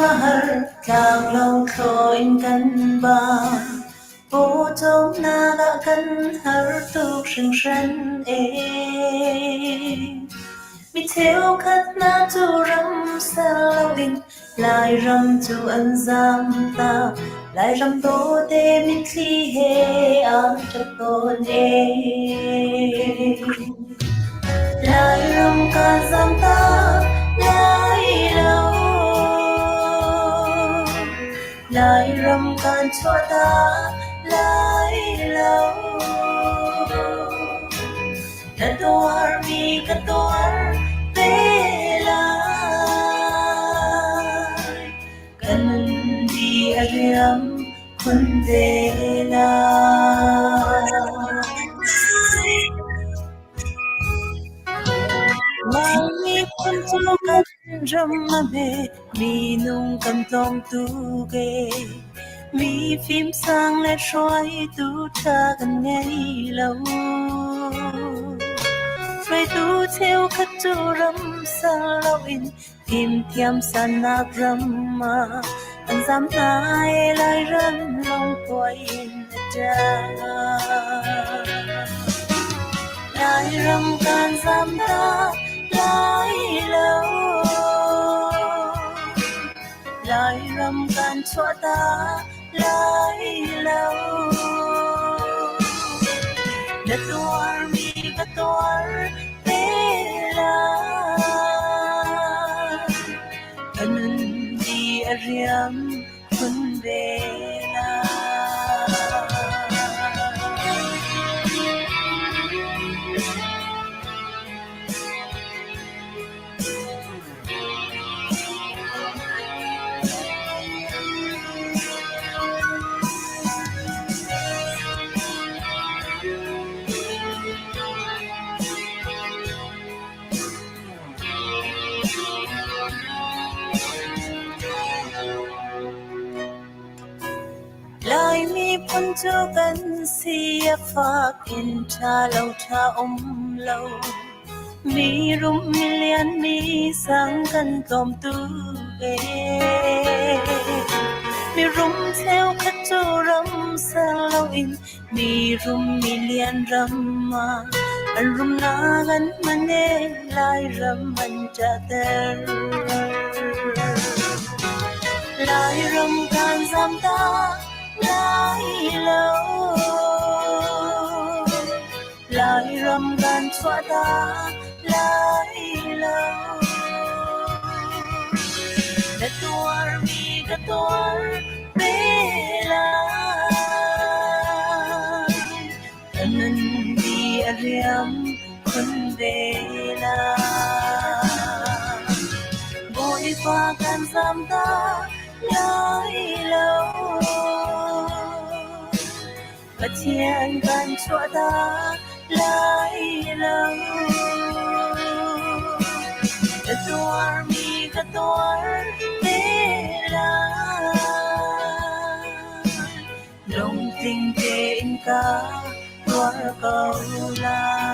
a har, tlanglawng thlaw in kan ba. Pawcawmnak ah kan har tuk hringhran ee. Mi cheukhat hna cu ram ser loin Lairam cu an zaam tak. Lairam dawte mitthli he an ṭap tawn ee. Lairam kan zaam tak lai lo. Lairam kan chuah tak lai lo. Na tuarmi ka tuar ve lai. Ka nun di a riam khun ve lai. Lai miphun cu kan ram a hme, minung kan tlawm tuk ee. Mi fimsang le hruaitu ṭha kan ngei lo. Hruaitu cheukhat cu ram ser loin fimthiam sannak ram ah an zam hna i Lairam lawng tuai in a ṭang. Lairam kan zam tak lai lo. Lairam kan chuah tak lai lo. Na tuarmi ka tuar te lai. Ka nun di a riam khun ve lai. Lai miphun cu kan si a fak in ṭha lo ṭha um lo. Mi rum mi lian mi sang kan tlawm tuk ee. Mi rum cheukhat cu ram ser loin mi rum mi lian ram ah an rumnak an hman ee Lairam an ṭahter. Lairam kan zaam tak lai lo. Lairam kan chuah tak lai lo. Na tuarmi ka tuar ve lai. Ka nun di a riam khun ve lai. Bawipa kan zaam tak lai lo. Pathian kan chuah tak lai lo. Ka tuarmi ka tuar te lai. Lungtling tein ka tuar ko lai.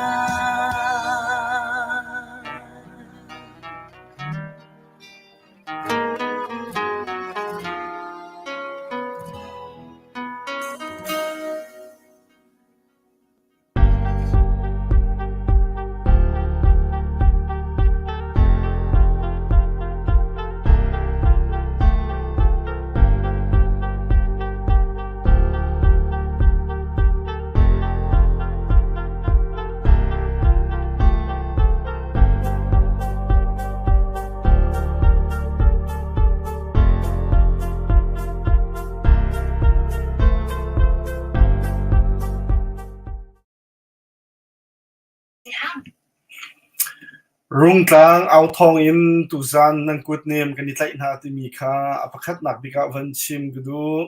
Rungtlang authawng in tuzan nan kutnem kan i tlaih hna timi kha a pakhatnak bik ah van chim ka duh.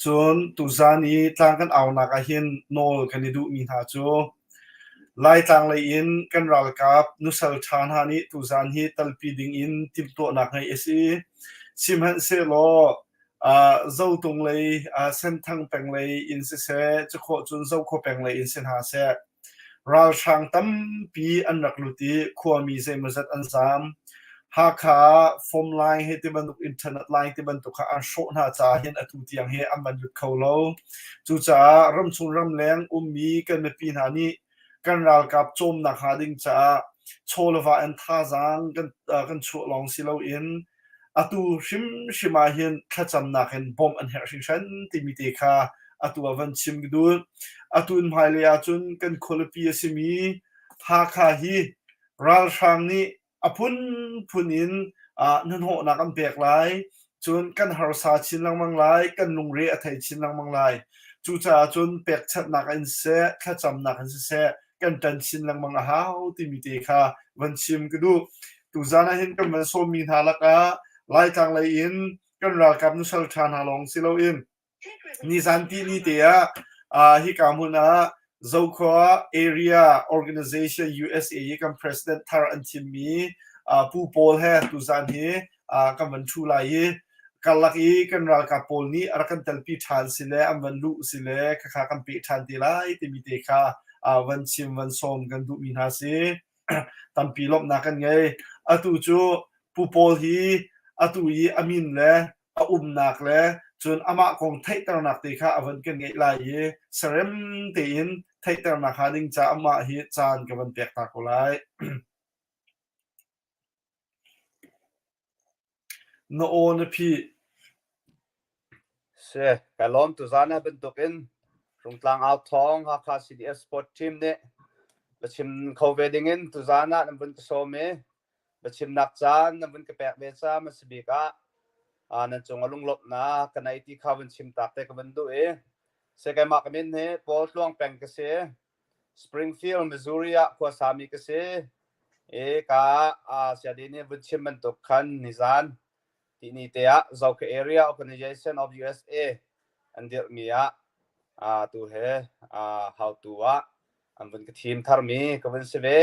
Cun tuzan i tlang kan aunak ahhin nawl kan i duhmi hna cu Laitlang lei in kan ralkap nusal ṭha hna nih tuzan hi talpi ding in timhtuahnak ngeih a si. Sihmanhsehlaw Zotung lei, Senthang peng lei in siseh, cukhawh cun Zokhua peng lei in si hna seh, ralhrang tampi an rak lut i khuami zeimawzat an zaam. Hakha ah phone line he ti bantuk internet line ti bantuk kha an hrawh hna caah hin atu tiang hi an van lut kho lo. Cucaah ramchung ramleng ummi kan mipi hna nih kan ralkap cawmnak hnga ding caah chaw le va in thazaang kan chuah lawng si loin atu hrimhrim ah hin thlacamnak in bawmh an herh hringhran timi te kha atu ah van chim ka duh. Atu in hmailei ahcun kan khualipi a simi Hakha hi ralhrang nih a phunphun in hnahnawhnak an pek lai. Cun kan harsa chin lengmang lai, kan lungre a thei chin lengmang lai. Cucaah cun pekchanhnak in siseh, thlacamnak in siseh, kan ṭan chin lengmang a hau timi te kha van chim ka duh. Tuzan ah hin kan van sawmmi hna lakah Laitlang lei in kan ralkap nusal ṭha hna lawng si loin Nizan tihni te ah hika hmun ah Zokhua Area Organization USA i kan president thar an thimmi Pu Paul he tuzan hi kan van ṭhu lai i karlak i kan ralkap pawl nih a rak kan telpi ṭhan si le an van luh si le khakha kan peh ṭhan te lai timi te kha van chim van sawm kan duhmi hna si. Tampi lawmhnak kan ngei. Atu cu Pu Paul hi atu i a min le a umnak le cun amah kong theihternak te kha a van kan ngeih lai i sarem tein theihternak hnga ding ca amah hi caan ka van pek ta ko lai. Na aw na phih. Si, ka lawm tuzan ah bantukin Rungtlang Au Thawng Hakha CDF Sport Team nih biachim kho ve dingin tuzan ah nan vun ka sawm i biachimnak caan nan vun ka pek ve caam a si bik ah nan cung a lunglawmhnak ka nei ti kha vun chim tak te ka vun duh i se keimah ka min hi Paul Tluang Peng ka si. Springfield, Missouri ah khuasami ka si. I ka siadi nih vun chim bantuk khan nizan tihni te ah Zoka Area Organization of USA an dirhmi ah tu he hautu ah an vun ka thim tharmi ka vun si ve.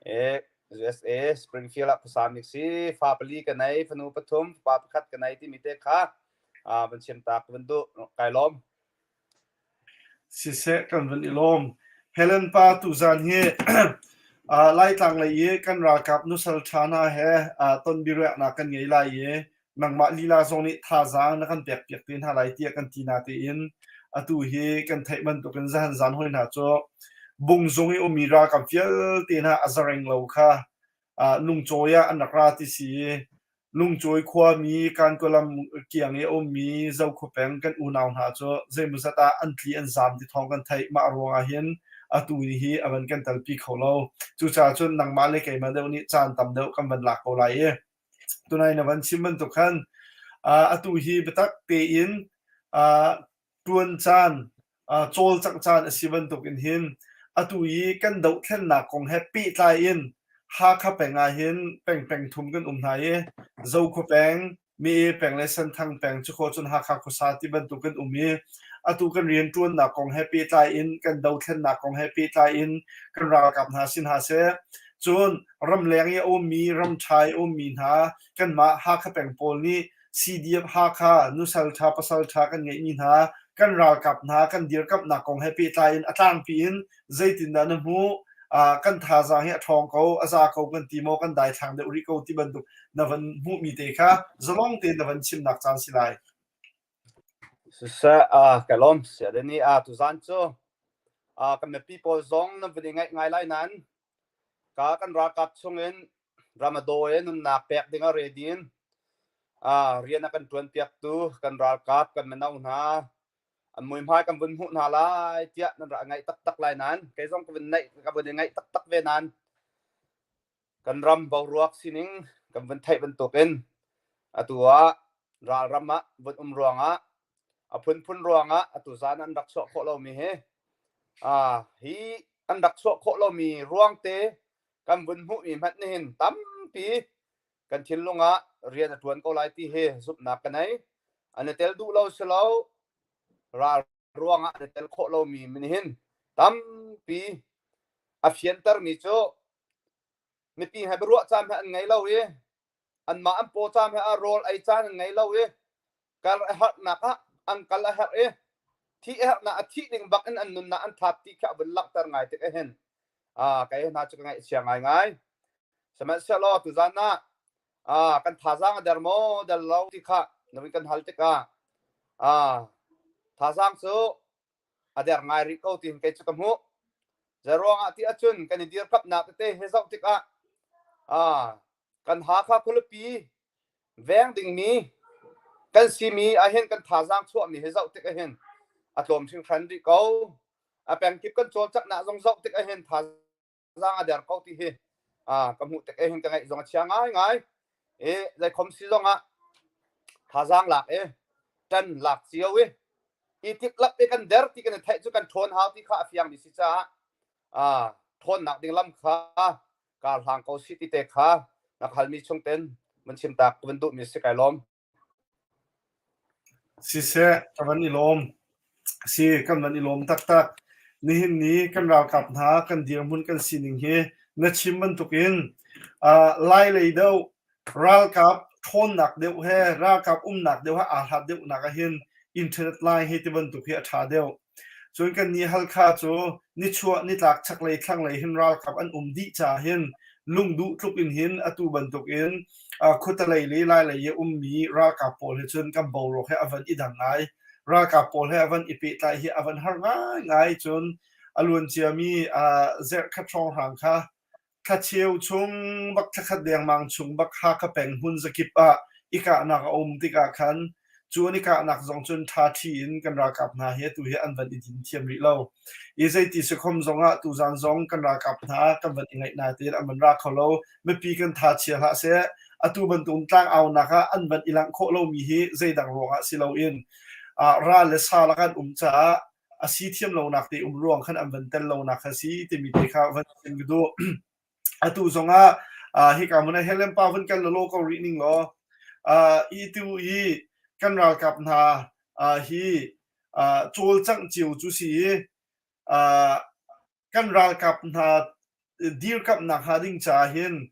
E, USA Springfield ah khuasami si fa pali ka nei fanu pathum fapa pakhat ka nei timi te kha van chim ta ka vun duh kai lawm. Siseh kan van i lawm. Helen pa tuzan hi Laitlang lei i kan ralkap nusal ṭha hna he ton biaruahnak kan ngei lai i nangmah lila zong nih thazaang na kan pekpiak te hna lai tiah kan ti natein atu hi kan theih bantukin zahan zan hoi hna cu bungzung i ummi ralkap vialte hna a zareng lo kha lungcawi ah an rak ra ti si i Lungcawi khuami Kankalam kiang i a ummi Zokhua peng kan unau hna cu zeimawzat ah an tli an zaam ti thawng kan theih. Mah ruangah hin atu ni hi a van kan telpi kho lo. Cucaah cun nangmah le keimah deuh nih caan tam deuh kan van lak ko lai i tunai na van chim bantuk khan atu hi biatak tein ṭuan caan, cawlcangh caan a si bantukin hin atu i kan dohthlennak kong he pehtlai in Hakha peng ah hin peng peng thum kan um hna i Zokhua peng, Mee peng le Senthang peng cu khawh cun Hakha khuasa ti bantuk kan um i atu kan rianṭuannak kong he pehtlai in kan dothlennak kong he pehtlai in kan ralkap hna sin hna seh cun ramleng i a ummi ramṭha i a ummi hna kanmah Hakha peng pawl nih CDF Hakha nusal ṭha pasal ṭha kan ngeihmi hna kan ralkap hna kan dirkamhnak kong he pehtlai in a tlangpi in zeitindah na hmuh kan thazaang hi a ṭhawng ko a za ko kan ti maw kan daithlang deuh rih ko ti bantuk na van hmuhmi te kha zalong tein na van chimnak caan si lai. Siseh, ka lawm. Siadeni tuzaan cu kan mipi pawl zong nan vun i ngaih ngai lai nain ka kan ralkap chungin ramadaw i nunnak pek ding a ready in rian a kan ṭuan piaktu kan ralkap kan mino hna an muihmai kan vun hmuh hna lai tiah nan rak ngaih taktak lai nain kei zong ka vun naih ka vun i ngaih taktak ve nain kan ram boruak sining kan vun theih bantukin atu ah ralram ah vun um ruangah a phunphun ruangah atu zan an rak chuah khawh lomi hi hi an rak chuah khawh lomi ruang te kan vun hmuhmi hmanh nihin tampi kan thinlung ah rian a ṭuan ko lai ti hi zumhnak ka nei. An i tel duh lo si lo, ral ruangah an i tel khawh lomi nihin tampi a fiantermi cu mipi he biaruah caan he an ngei lo i anmah an paw caan he a rawl ei caan an ngei lo i kal a herhnak ah an kal a herh i thih a herhnak a thih ding bak in an nunnak an thap ti khi a vun langhter ngai tik ahhin kei hna cu ka ngaihchia ngaingai. Sihmanhsehlaw tuzan ah. Kan thazaang a der maw der lo ti kha na vun kan hal tikah thazaang cu a der ngai rih ko tiin kei cu ka hmuh. Zeiruangah ti ahcun kan i dirkamhnak tete he zoh tikah kan Hakha khualipi veng dingmi kan simi ahhin kan thazaang chuahmi he zoh tik ahhin a tlawm hringhran rih ko. A pengkip kan cawlcanghnak zong zoh tik ahhin thazaang a der ko ti hi ka hmuh tik ahhin ka ngaih zong a chia ngaingai. I zeikhom si zong ah thazaang lak i ṭan lak cio i i tiklap i kan der ti kan i theih cu kan ṭhawn hau ti kha a fiangmi si caah ṭhawnnak ding lam kha kar hlang ko si ti te kha na halmi chung ten van chim tak van duhmi si kai lawm. Siseh, ka van i lawm. Si, kan van i lawm taktak. Nihin ni kan ralkap hna kan dirhmun kan sining hi na chim bantukin uh, lai lei deuh ralkap ṭhawnnak deuh he ralkap umnak deuh he aa hlat deuhnak ahhin internet line hi ti bantuk hi a ṭha deuh. Cun kannih Halkha cu nichuah nitlak chaklei thlanglei hin ralkap an um dih caah hin lungduh tluk in hin atu bantukin khuatelei le lailei i ummi ralkap pawl he cun kan boruak he a van i dang ngai. Ralkap pawl he a van i pehtlai hi a van har ngaingai. Cun a luanciami zarhkhat hrawnghrang kha Thlacheu chung bak thlakhat dengmang chung bak Hakha peng hmun zakip ah i kahnak a um tikah khan cu an i kahnak zong cun ṭhaṭhi in kan ralkap hna hi atu hi an van i din thiam rih lo. I zeiti sikhom zongah tuzan zong kan ralkap hna kan van i ngaih nain an van ra kho lo. Mipi kan tha chia hlah seh. Atu bantuk tlangaunak ah an van i langh khawh lomi hi zeidang ruangah si loin ral le sa lak an um caah a si thiam lonak te um ruang khan an van tel lonak kha si timi te kha van chim ka duh. Atu zongah hika hmun ah Helen pa vun kal lalaw ko rih ning law i tu i kan ralkap hna hi cawlcangh cio cu si i kan ralkap hna dirkamhnak hnga ding caah hin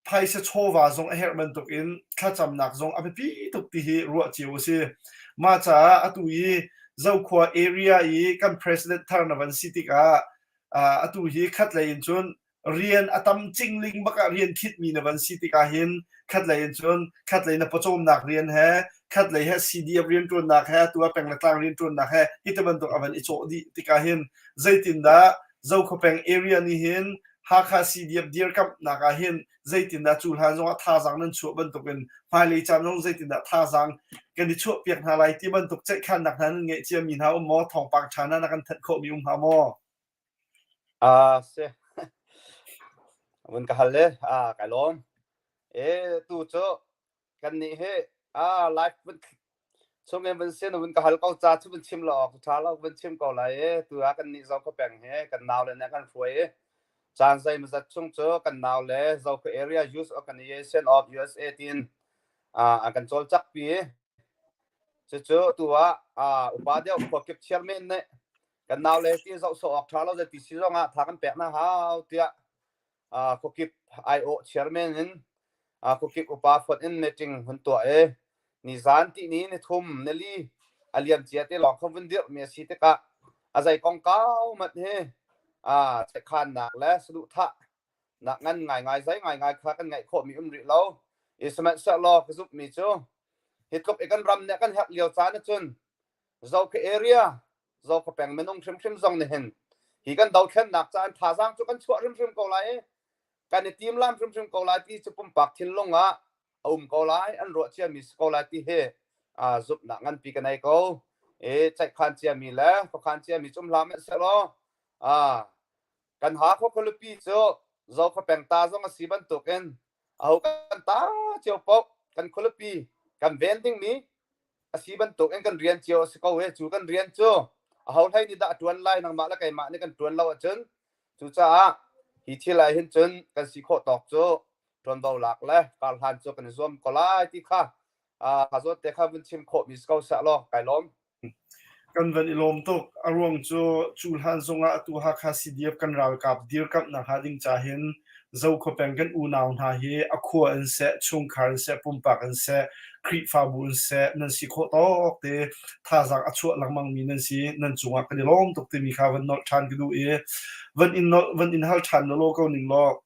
phaisa chawva zong a herh bantukin thlacamnak zong a biapi tuk ti hi ruah cio a si. Mah caah atu i Zokhua area i kan president thar na van si tikah atu hi khatlei in cun rian a tam cingling bak ah rian khitmi na van si tikah hin khatlei in cun khatlei na pawcawmnak rian he khatlei he CDF rianṭuannak he atu ah peng le tlang rianṭuannak he hi ti bantuk a van i cawh dih tikah hin zeitindah Zokhua peng area nih hin Hakha CDF dirkamhnak ah hin zeitindah cu hlan zongah thazaang nan chuah bantukin hmailei caan zong zeitindah thazaang kan i chuahpiak hna lai ti bantuk ceihkhannak hna nan ngeih ciami hna um maw thawngpang ṭha hna na kan thanh khawhmi um hnga maw? Ah si. Vun ka hal le ah kai lawm. E tu cu kan nih hi ah live vun chung in vun sin vun ka hal ko ca cu vun chim lo awk ṭha lo vun chim ko lai i tu ah kan nih Zokhua peng he kan nau le nih kan hruai i caan zeimawzat chung cu kan nau le Zokhua Area Youth Organization of USA tiin an kan cawlcak pi i cucu tu ah upa deuh khuakip chairman nih kan nau le ti zoh sawh awk ṭha lo zeiti si zong ah tha kan pek na hau tiah khuakip aiawh chairman in khuakip upa fonh in meeting hun tuah i nizan tihni nithum nili a liam cia te lawng kha vun dirhmi a si tikah a zei kongkau hmanh hi ceihkhannak le saduhthah nak ngan ngaingai zei ngaingai kha kan ngaih khawhmi um rih lo. I sihmanhsehlaw ka zumhmi cu hi tluk i kan ram nih kan herh lio caan ahcun Zoka area Zoka peng minung hrimhrim zong nih hin hi kan dothlennak caan thazaang cu kan chuah hrimhrim ko lai i kan i timlam hrimhrim ko lai ti cu pumpak thinlung ah a um ko lai an ruah ciami si ko lai ti hi zumhnak nganpi ka nei ko i ceihkhan ciami le khuakhan ciami cu um hlah hmanhsehlaw kan Hakha khualipi cu Zokhua peng ta zong a si bantukin aho kan ta cio paoh kan khualipi kan ven dingmi a si bantukin kan rian cio a si ko i cu kan rian cu aho hlei nih dah a ṭuan lai nangmah le keimah nih kan ṭuan lo ahcun cucaah hi thil ah hin cun kan si khawh tawk cu ṭuanvo lak le karhlan cu kan i zuam ko lai ti kha kha zawn te kha vun chim khawhmi si ko seh law kai lawm. Kan van i lawm tuk. A ruang cu cu hlan zongah atu Hakha CDF kan ralkap dirkamhnak hnga ding ca hin Zokhua peng kan unau hna hi a khua in seh, chungkhar in seh, pumpak in seh, Khrihfabu in seh nan si khawh tawk te thazaang a chuah lengmangmi nan si. Nan cungah kan i lawm tuk timi kha van nolh ṭhan ka duh i van in nolh van in hal ṭhan lawlaw ko ning law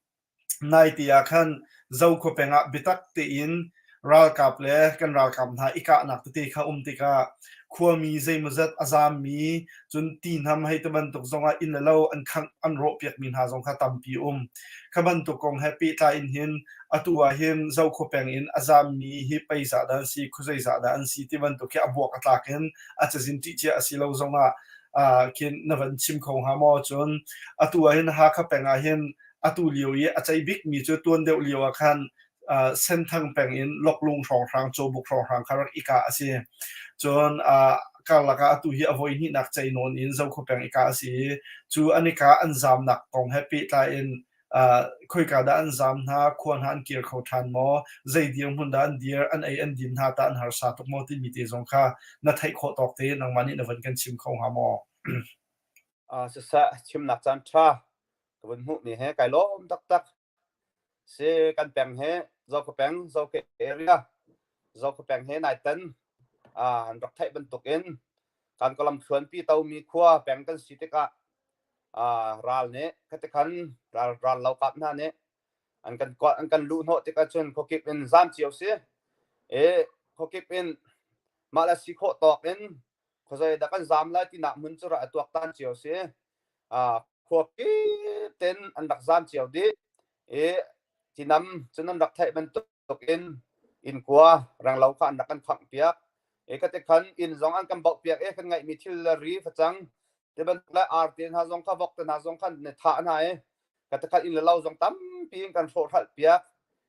Naite ah khan Zokhua peng ah biatak tein ralkap le kan ralkap hna i kahnak tete kha um tikah khuami zeimawzat a zaammi cun ti hnam hei ti bantuk zongah inn le lo an khangh an rawhpiakmi hna zong kha tampi um. Kha bantuk kong he pehtlai in hin atu ah hin Zokhua peng in a zaammi hi pei zah dah an si, khuazei zah dah an si ti bantuk hi a buak a tlak in a cazin ṭih cia a si lo zongah khin na van chim kho hnga maw? Cun atu ah hin Hakha peng ah hin atu lio i a ceih bikmi cu tuan deuh lio ah khan Senthang peng in Loklung hrawnghrang, Cawbuk hrawnghrang kha rak i kah a si. Cun karlak ah atu hi a voi hnihnak cei nawn in Zokhua peng i kah a si i cu an i kah an zaamnak kong he pehtlai in khoika dah an zaam hna, khua hna an kir kho ṭhan maw, zei dirhmun dah an dir, an ei an din hna tah an harsa tuk maw timi te zong kha na theih khawh tawk te nangmah nih na van kan chim kho hnga maw? Siseh, chimnak caan ṭha ka vun hmuhmi he kai lawm taktak. Si kan peng hi Zokhua peng, Zokhua area, Zokhua peng he nai tan an rak theih bantuk in kan ka lamthluanpi tomi khua peng kan si tikah ral nih khatikhan ral ral lo kap hna nih an kan an kan luh hnawh tikah cun khuakip in zam cio si i khuakip in mah le si khawh tawk in khuazei dah kan zam lai tinak hmun cu rak tuaktan cio si. Khua kip ten an rak zam cio dih i tinam cun an rak theih bantuk in inn kua renglo kha an rak kan khangh piak. I ka tikhan inn zong an kan bauh piak i kan ngeihmi thil le ri facang ti bantuk le arte hna zong kha vok te hna zong khan ne thah hna i ka tikhan inn le lo zong tampi in kan hrawhhralh piak.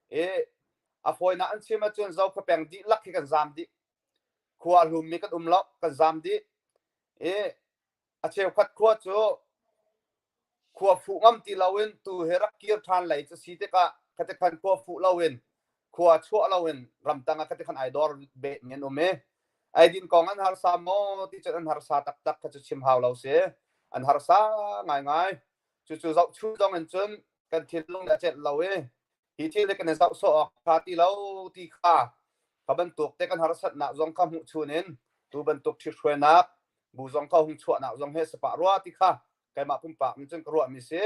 I a fawinak an chim ahcun Zokhua peng dihlak hi kan zam dih. Khua a hlummi kan um lo, kan zam dih. I a cheukhat khua cu khua fuh ngam ti loin tu hi rak kir ṭhan lei cu si tikah khatikhan khua fuh loin khua chuah loin ramtang ah khatikhan ai dor beh mi an um i eidin kong an harsa maw ti cun an harsa taktak kha cu chim hau lo si an harsa ngaingai cucu zohchun zong in cun kan thinlung le a celh lo i hi thil hi kan i zoh sawh awk ṭha ti lo ti kha kha bantuk te kan harsatnak zong kha hmuh chun in tu bantuk ṭhithruainak bu zong kha hung chuahnak zong he sapah rua ti kha keimah pumpak nih cun ka ruahmi si.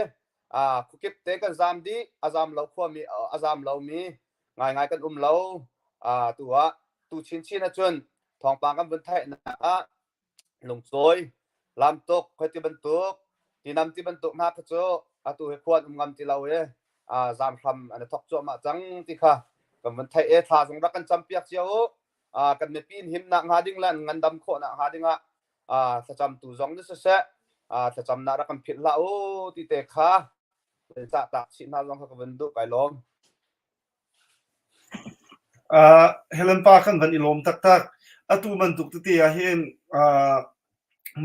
Khuakip te kan zam dih a zam lo khuami a zam lomi ngaingai kan um lo. Tu ah tu chinchin ahcun thawngpang kan vun theihnak ah lungcawi lamtuk khoi ti bantuk tinam ti bantuk hna kha cu atu hi khua an um ngam ti lo i zam hram an i thok cuahmah cang ti kha kan vun theih i thla zong rak kan campiak cio u. Kan mipi in himnak hnga ding le an ngandam khawhnak hnga ding ah thlacamtu zong ni siseh thlacamnak rak kan philh hlah u ti te kha cah tak chih hna zong kha ka vun duh kai lawm. Helen pa kan van i lawm taktak. Atu bantuk tete ah hin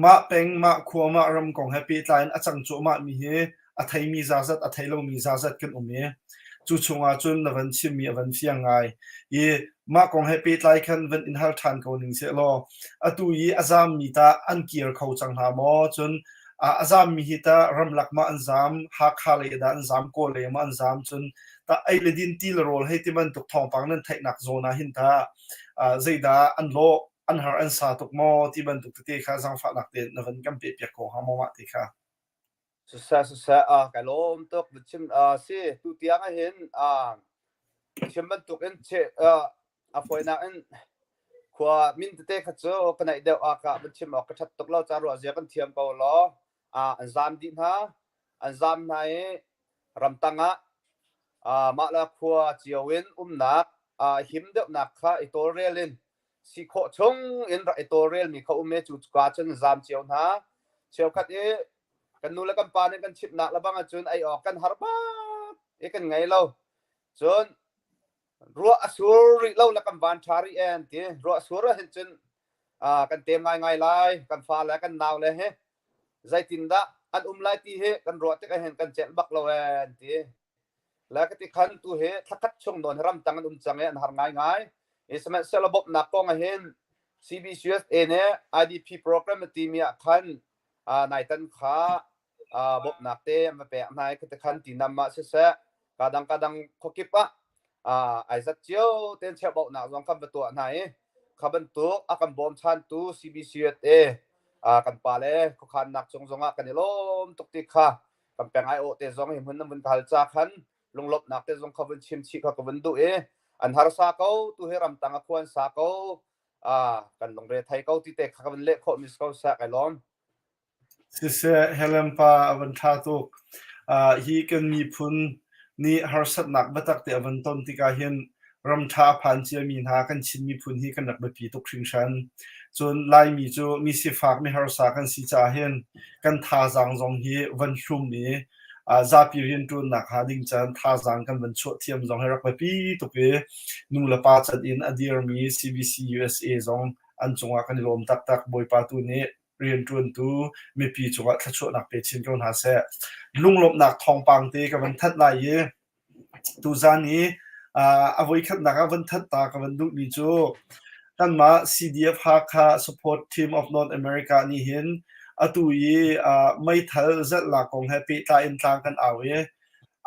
mah peng, mah khua, mah ram kong he pehtlai in a cang cuahmah mi hi a theimi zazat, a thei lomi zazat kan um i cu chungah cun na van chimmi a van fiang ngai. I mah kong he pehtlai khan van in hal ṭhan ko ning sehlaw atu i a zaammi tah an kir kho cang hna maw? Cun a zaammi hi tah ramlak ma an zaam, Hakha lei dah an zaam, Kawl lei ma an zaam, cun tah ei le din ti le rawl hei ti bantuk thawngpang nan theihnak zawn ah hin tah zeidah an lawh, an har an sa tuk maw ti bantuk tete kha zaangfahnak tein na van kan pehpiak ko hnga maw mah te kha? Siseh siseh kai lawm tuk na chim si tu tiang ah hin na chim bantuk in che a fawinak in khua min tete kha cu ka naih deuh ah ka van chim awk ka ṭhat tuk lo ca ruah zia kan thiam ko law an zaam dih hna an zaam hna i ramtang ah mah le khua cio in umnak him deuhnak kha i tawlrel in si khawh chung in rak i tawlrelmi kha um i cu ka cun zaam cio hna cheukhat i kan nu le kan pa nih kan chimhnak le bang ahcun ei awk kan har bak i kan ngei lo cun ruah a sur rih lo le kan van ṭha rih en ti ruah a sur ahhin cun kan tem ngaingai lai kan fa le kan nau le hi zeitindah an um lai ti hi kan ruah tik ahhin kan celh bak lo en ti le ka ti khan tu hi thlakhat chung nawn ramtang an um cang i an har ngaingai i sihmanhsehlaw bawmhnak kong ahhin CBCUSA nih IDP program a timi ah khan naitan kha bawmhnak te an va pek hna i khati khan tinam ah siseh kadang kadang khuakip ah ai zat cio ten cheuhbauhnak zong kan va tuah hna i kha bantuk a kan bawmchantu CBCUSA kan pa le khuakhannak cung zongah kan i lawm tuk ti kha kan peng ai awh te zong hi hmun na vun ka hal ca khan. Lunglawmhnak te zong kha vun chim chih kha ka vun duh i an harsa ko tu hi ramtang a khuan sa ko kan lungre thei ko ti te kha ka vun leh khawh mi si ko seh kai lawm. Siseh, Helen pa a van ṭha tuk. Hi kan miphun nih harsatnak biatak te a van ton tikah hin ram ṭha a phan ciami hna kan Chin miphun hi kan rak biapi tuk hringhran. Cun Laimi cu mi sifak mi harsa kan si caah hin kan thazaang zong hi van hlum i zapi rianṭuannak hnga ding caan thazaang kan van chuah thiam zong hi rak biapi tuk i nu le pa can in a dirmi CBC USA zong an cungah kan i lawm taktak. Bawipa tu nih rianṭuantu mipi cungah thluachuahnak pe chin ko hna seh. Lunglawmhnak thawngpang te ka van thanh lai i tuzan i a voikhatnak ah van thanh ta ka van duhmi cu kanmah CDF Hakha Support Team of North America nih hin atu i meithal zalhnak kong he pehtlai in tlang kan au i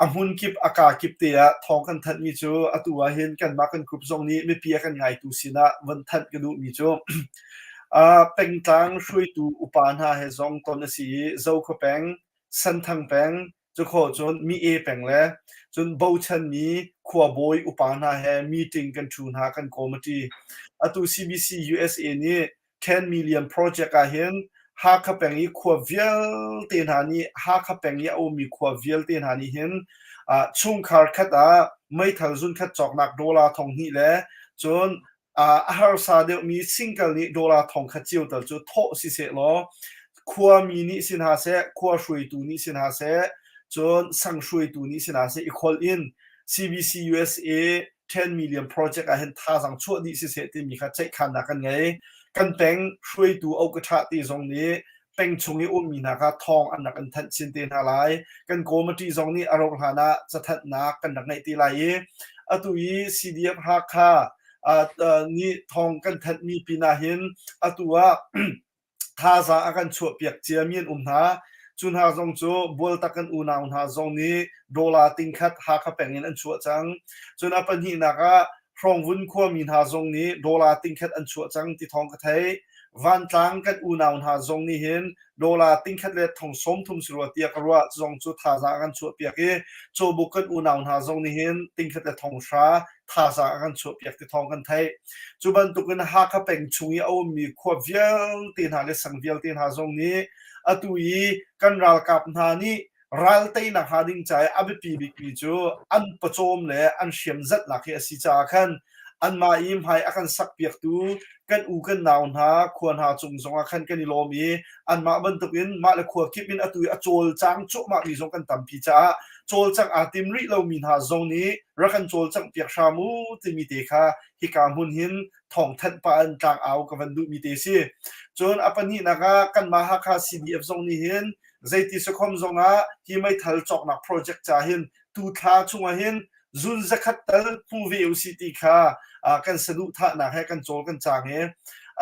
A hmun kip a kaa kip te ah thawng kan thanhmi cu atu ah hin kanmah kan group zong nih mipi a kan ngaitu sinah von thanh ka duhmi cu pengtlang hruaitu upa hna he zong ton a si i Zokhua peng, Senthang peng, cukhawh cun Mi-e peng le cun bochanmi khuabawi upa hna he meeting kan ṭhu hna kan committee. Atu CBC USA nih 10 million project ah hin Hakha peng i khua vialte hna nih Hakha peng i a ummi khua vialte hna nih hin chungkhar khat ah meithal zunkhat cawknak dollar 2000 le cun a harsa deuhmi single nih dollar 1000 cio tal cu thawh si seh law khuami nih si hna seh khua hruaitu nih si hna seh cun sang hruaitu nih si hna seh i kholh in CBC USA 10 million project ah hin thazaang chuah dih siseh timi kha ceihkhannak kan ngei. Kan peng hruaitu Oka te zong nih peng chung i ummi hna kha thawng an rak in thanh chin te hna lai. Kan committee zong nih a rauh hlan ah cathanhnak kan rak ngeih te lai i atu i CDF Hakha nih thawng kan thanhmi pinah hin atu ah thazaang a kan chuahpiak ciami an um hna. Cu hna zong cu Bualtak kan unau hna zong nih dollar tingkhat Hakha peng in an chuah cang. Cun a pahnihnak ah Hrawngvun khuami hna zong nih dollar tingkhat an chuah cang ti thawng ka theih. Vantlang kan unau hna zong nih hin dollar tingkhat le thong 30 si rua tiah ka ruah zong cu thazaang a kan chuahpiak i Cawbuk kan unau hna zong nih hin tingkhat le thong hra thazaang a kan chuahpiak ti thawng kan theih. Cu bantukin Hakha peng chung i a ummi khua vialte hna le sang vialte hna zong nih atu i kan ralkap hna nih ral teinak hnga ding ca i a biapi bikmi cu an pawcawm le an hriam zatnak hi a si caah khan anmah i hmai a kan sakpiaktu kan u kan nau hna khua hna cung zongah khan kan i lawm i anmah bantukin mah le khua kip in atu i a cawlcang cuahmahmi zong kan tampi caah cawlcangh aa tim rih lomi hna zong nih rak kan cawlcangh piak hram u timi te kha hika hmun hin thawngthanh pah in tlangau ka van duhmi te si. Cun a pahnihnak ah kanmah Hakha CDF zong nih hin zeiti sakhom zong ah hi meithal cawknak project ca hin tu thla chungah hin zun zakhat tal hmu ve usih ti kha kan saduhthahnak he kan cawl kan cang i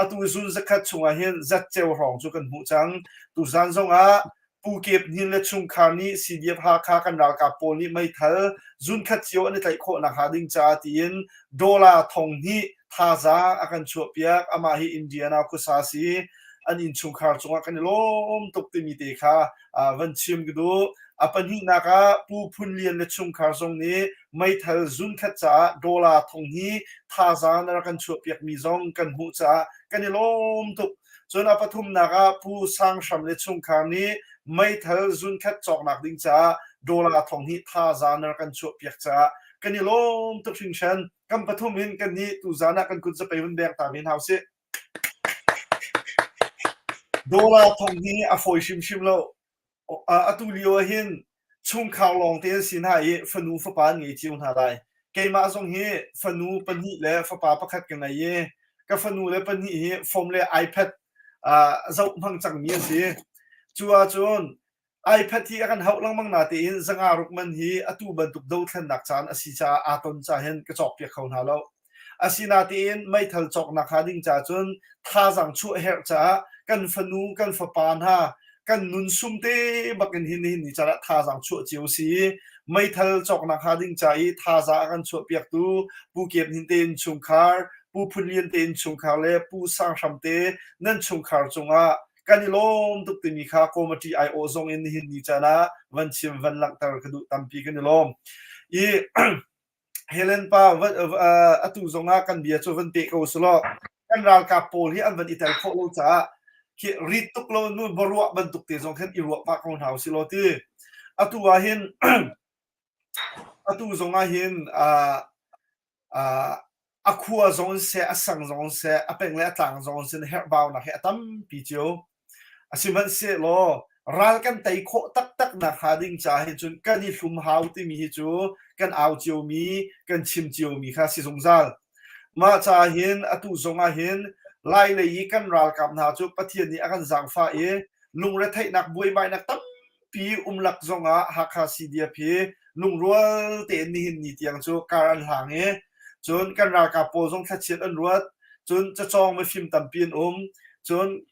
atu zun zakhat chungah hin zatceu hrawng cu kan hmuh cang. Tuzan zong ah Pu Kep Hnin le chungkhar nih CDF Hakha kan ralkap pawl nih meithal zunkhat cio an i tlaih khawh nakhnga ding caah tiin dollar 2000 thazaang a kan chuahpiak. Amah hi Indiana khuasa si. An innchungkhar cungah kan i lawm tuk timi te kha van chim ka duh. A pahnihnak ah Pu Phun Lian le chungkhar zong nih meithal zunkhat caah dollar 2000 thazaang na rak kan chuahpiakmi zong kan hmuh caah kan i lawm tuk. Cun a pathumnak ah Pu Sang Hram le chungkhar nih meithal zunkhat cawknak ding caah dollar 2000 thazaang na rak kan chuahpiak caah kan i lawm tuk hringhran. Kan pathum in kan nih tuzaan ah kan kut zapei vun beng ta ve hna usih. Dollar 2000 a fawi hrimhrim lo. Atu lio ah hin chungkhar lawngte an si hna i fanu fapa an ngei cio hna lai. Keimah zong hi fanu pahnih le fapa pakhat ka ngei i ka fanu le pahnih hi phone le iPad zoh hmang cangmi an si. Cu ahcun iPad hi a kan hauh lengmang natein zanga ruk man hi atu bantuk dothlennak caan a si caah aa ton caah hin ka cawkpiak kho hna lo. Asinain meithal cawknak hnga ding ca cun thazaang chuah a herh caah kan fanu kan fapa hna kan nun sum te bak in hin nihin ni caan ah thazaang chuah cio a si i meithal cawknak hnga ding ca i thazaang a kan chuahpiaktu Pu Kep Hnin te innchungkhar, Pu Phun Lian te innchungkhar le Pu Sang Hram te nan chungkhar cungah kan i lawm tuk timi kha committee aiawh zong in nihin ni caan ah van chim van langhter ka duh tampi kan i lawm. I Helen pa atu zongah kan bia cu van pe ko selaw kan ralkap pawl hi an van i tel khawh lo caah khi rit tuk lo nu baruah bantuk te zong khan i ruah pah ko hna usih law ti. Atu ah hin atu zong ah hin a khua zong in seh, a sang zong in seh, a peng le a tlang zong in seh, herhbaunak hi a tampi cio. Asihmanhsehlaw ral kan tei khawh taktak nakhnga ding ca hin cun kan i hlum hau timi hi cu kan au ciomi, kan chim ciomi kha si zungzal. Mah caah hin atu zongah hin Lai lei i kan ralkap hna cu Pathian nih a kan zaangfah i lungretheihnak buaibainak tampi umlak zongah Hakha CDF hi lungrual tein nihin ni tiang cu kar an hlang i cun kan ralkap pawl zong thlachiat an ruat. Cun cacawng mifim tampi an um. Cun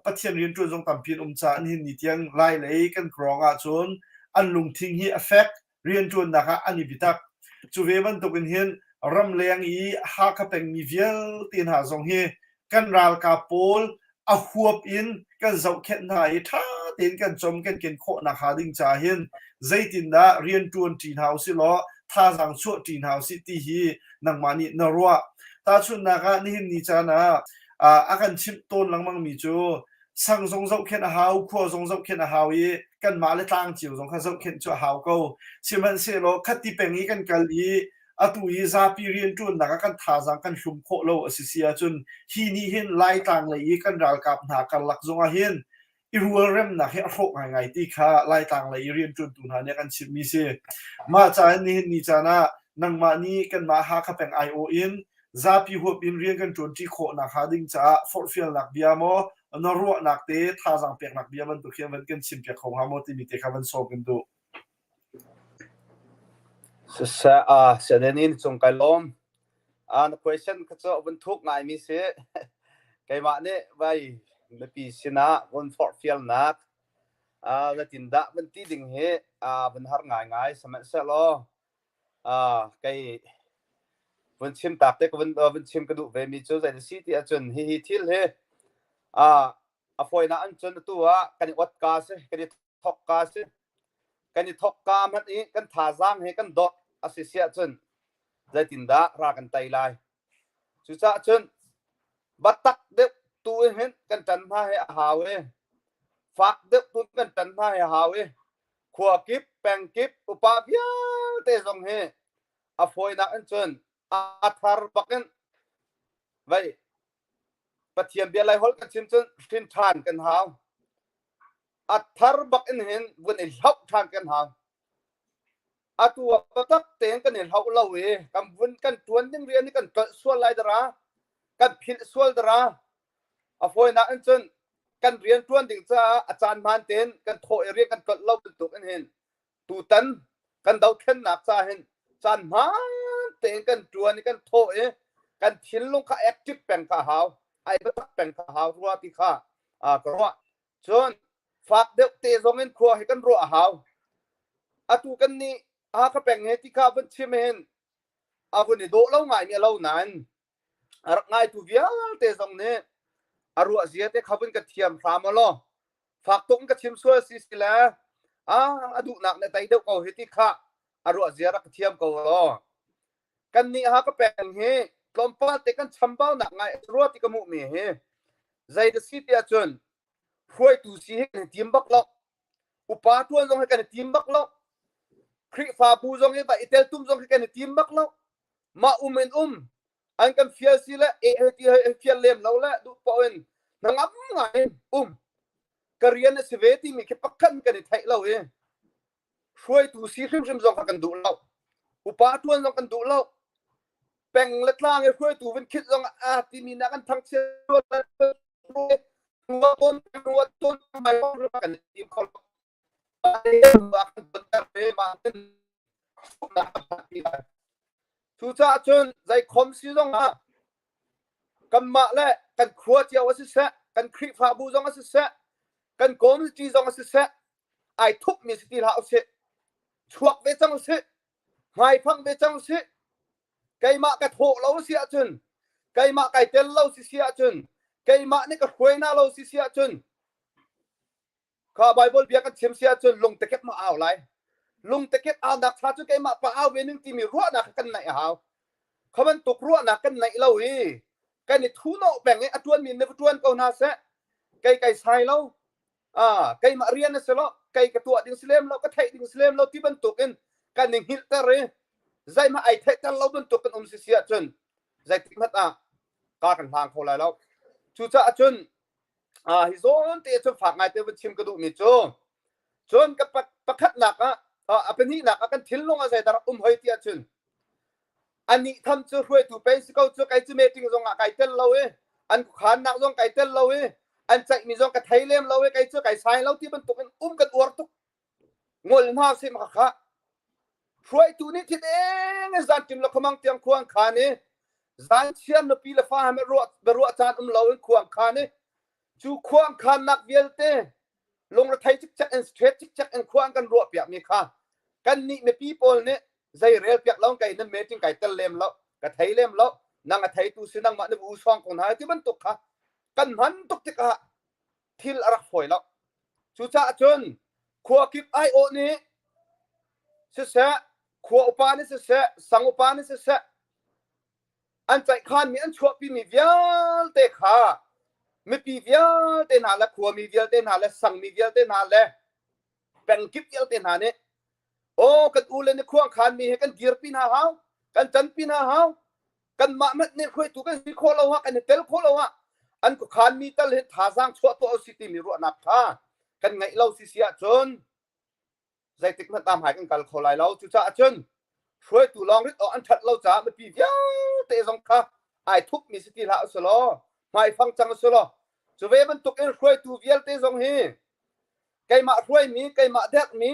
Pathian rianṭuan zong tampi an um caah nihin ni tiang Lai lei kan krawng ahcun an lungthin hi a fek, rianṭuannak ah an i biatak. Cu ve bantukin hin ramleng i Hakha pengmi vialte hna zong hi kan ralkap pawl a huap in kan zohkhenh hna i ṭha tein kan com kan ken khawh nakhnga ding caah hin zeitindah rianṭuan ṭi hna usih law thazaang chuah ṭi hna usih ti hi nangmah nih na ruah. Tahchunhnak ah nihin ni caan ah a kan chimh tawn lengmangmi cu sang zong zohkhenh a hau, khua zong zohkhenh a hau i kanmah le tlang cio zong kha zohkhenh cu a hau ko. Sihmanhsehlaw khati peng i kan kal i atu i zapi rianṭuannak ah kan thazaang kan hlum khawh lo a si si ahcun hi nih hin Laitlang lei i kan ralkap hna karlak zongah hin i rualremnak hi a hrawh ngaingai ti kha Laitlang lei i rianṭuantu hna nih a kan chimhmi si. Mah caah nihin ni caan ah nangmah nih kanmah Hakha peng aiawh in zapi huap in rian kan ṭuanṭi khawh nakhnga ding caah forhfialnak bia maw na ruahnak te thazaang peknak bia bantuk hi van kan chimpiak kho hnga maw timi te kha van sawm kan duh. Siseh, siaden in cung kai lawm. Na question kha cu vun thuk ngaimi si. Keimah nih vai mipi sinah vun forhfialnak zeitindah vun ti ding hi vun har ngaingai. Sihmanhsehlaw kei vun chim tak te ka vun vun chim ka duh ve mi cu zei a si ti ahcun hihi thil hi a fawinak an cun atu ah kan i ot ka si, kan i thok ka si. Kan i thok ka hmanh i kan thazaang he kan dawt a si si ahcun zeitindah ra kan tei lai. Cucaah cun batak deuh tu hin kan ṭan hna hi a hau i fak deuh tu kan ṭan hna hi a hau i khua kip peng kip upa vialte zong hi a fawinak in cun a thar bak in vei Pathian bia lai holh kan chim cun hrin ṭhan kan hau. A thar bak in hin vun i hloh ṭhan kan hau. Atu ah biatak tein kan i hloh lo i kan vun kan ṭuan ding rian hi kan tlolh sual lai dara, kan philh sual dara. A fawinak in cun kan rian ṭuan ding caah a caan hmaan tein kan thawh i rian kan tlolh lo bantuk in hin tutan kan dothlennak ca hin caan hmaan tein kan ṭuan i kan thawh i kan thinlung kha active peng kha a hau ai biatak peng kha a hau rua ti kha ka ruah. Cun fak deuh te zong in khua hi kan ruah a hau. Atu kan nih Hakha peng he ti kha vun chim hin a vun i dawh lo ngaimi a lo nain a rak ngaitu vialte zong nih a ruah zia te kha vun ka thiam hram law fak tuk in ka chim sual si si le a duhnak ne tei deuh ko hi ti kha a ruah zia rak ka thiam ko law kan nih Hakha peng hi tlawmpal te kan chambaunak ngai rua ti ka hmuh mi hi zei da si tiah cun hruaitu si hi kan i tim bak lo upa tuan zong hi kan i tim bak lo Khrihfabu zong hi va i teltum zong hi kan i tim bak lo mah um in um an kan fial si le e he ti he fial lem lo le duh paoh in hnangam ngai in um ka rian a si ve timi khi pakhat kan i theih lo i hruaitu si hrimhrim zong kha kan duh lo upa tuan zong kan duh lo peng le tlang i hruaitu vun khit zong a timi na kan thangchiat kan tim kho lo Cucaah cun zeikhom si zongah kanmah le kan khua cio a siseh, kan Khrihfabu zong a siseh, kan community zong a siseh, ai thupmi si ti hlah usih. Chuak ve cang usih. Hmaifang ve cang usih. Keimah ka thawh lo si ahcun, keimah kai tel lo si si ahcun, keimah nih ka hruai na lo si si ahcun, kha Bible bia kan chim si ahcun lungtekep ma au lai. Lungtekep aunak tha cu keimah pa au ve ning timi ruahnak kha kan neih a hau. Kha bantuk ruahnak kan neih lo i kan i thuhnawh peng i a ṭuanmi nih va ṭuan ko hna seh. Kei kai sai lo. Ah, keimah rian a si lo. Kei ka tuah ding si lem lo, ka theih ding si lem lo ti bantuk in kan i hngilhter i zeihmanh ai theihter lo bantuk kan um si si ahcun zeitik hmanh ah ka kan hlang kho lai lo. Cucaah cun hi zawn te cun fak ngai te vun chim ka duhmi cu cun ka pakhatnak ah a pahnihnak ah kan thinlung ah zeidah rak um hoi ti ahcun anih tham cu hruaitu pei si ko cu kei cu meeting zong ah kai tel lo i an khuakhannak zong kai tel lo i an ceihmi zong ka thei lem lo i kei cu kai sai lo ti bantuk in um kan uar tuk ngol hna sih ma kha hruaitu nih thit eng in zan tim lo khamang tiang khuang khan i zan chiam nupi le fa he ruah ruah caan um lo in khuang khan i cu khuang khannak vialte lungrethei cikcek in straight cikcek in khua an kan ruah piak mi kha kan nih mipi pawl nih zei rel piak lo kai nan meeting kai tel lem lo ka thei lem lo nang a theitu si nangmah na u sawng ko hna ti bantuk kha kan hman tuk tikah thil a rak fawi lo. Cucaah cun khua kip aiawh nih siseh, khua upa nih siseh, sang upa nih siseh, an ceihkhanmi an chuahpimi vialte kha mipi vialte hna le khuami vialte hna le sangmi vialte hna le pengkip vialte hna nih aw kan u le nih khuangkhanmi he kan dirpi hna hau kan canpi hna hau kanmah hmanh nih hruaitu kan si khawh lo ah kan i tel khawh lo ah an khuakhanmi tal hi thazaang chuah tuah usih timi ruahnak kha kan ngeih lo si si ahcun zeitik hmanh tam hai kan kal kho lai lo. Cucaah cun hruaitu lawng rit awk an ṭhat lo caah mipi vialte zong kha ai thupmi si ti hlah usih law hmaifang cang usih law cu ve bantuk in hruaitu vialte zong hi keimah hruaimi keimah derhmi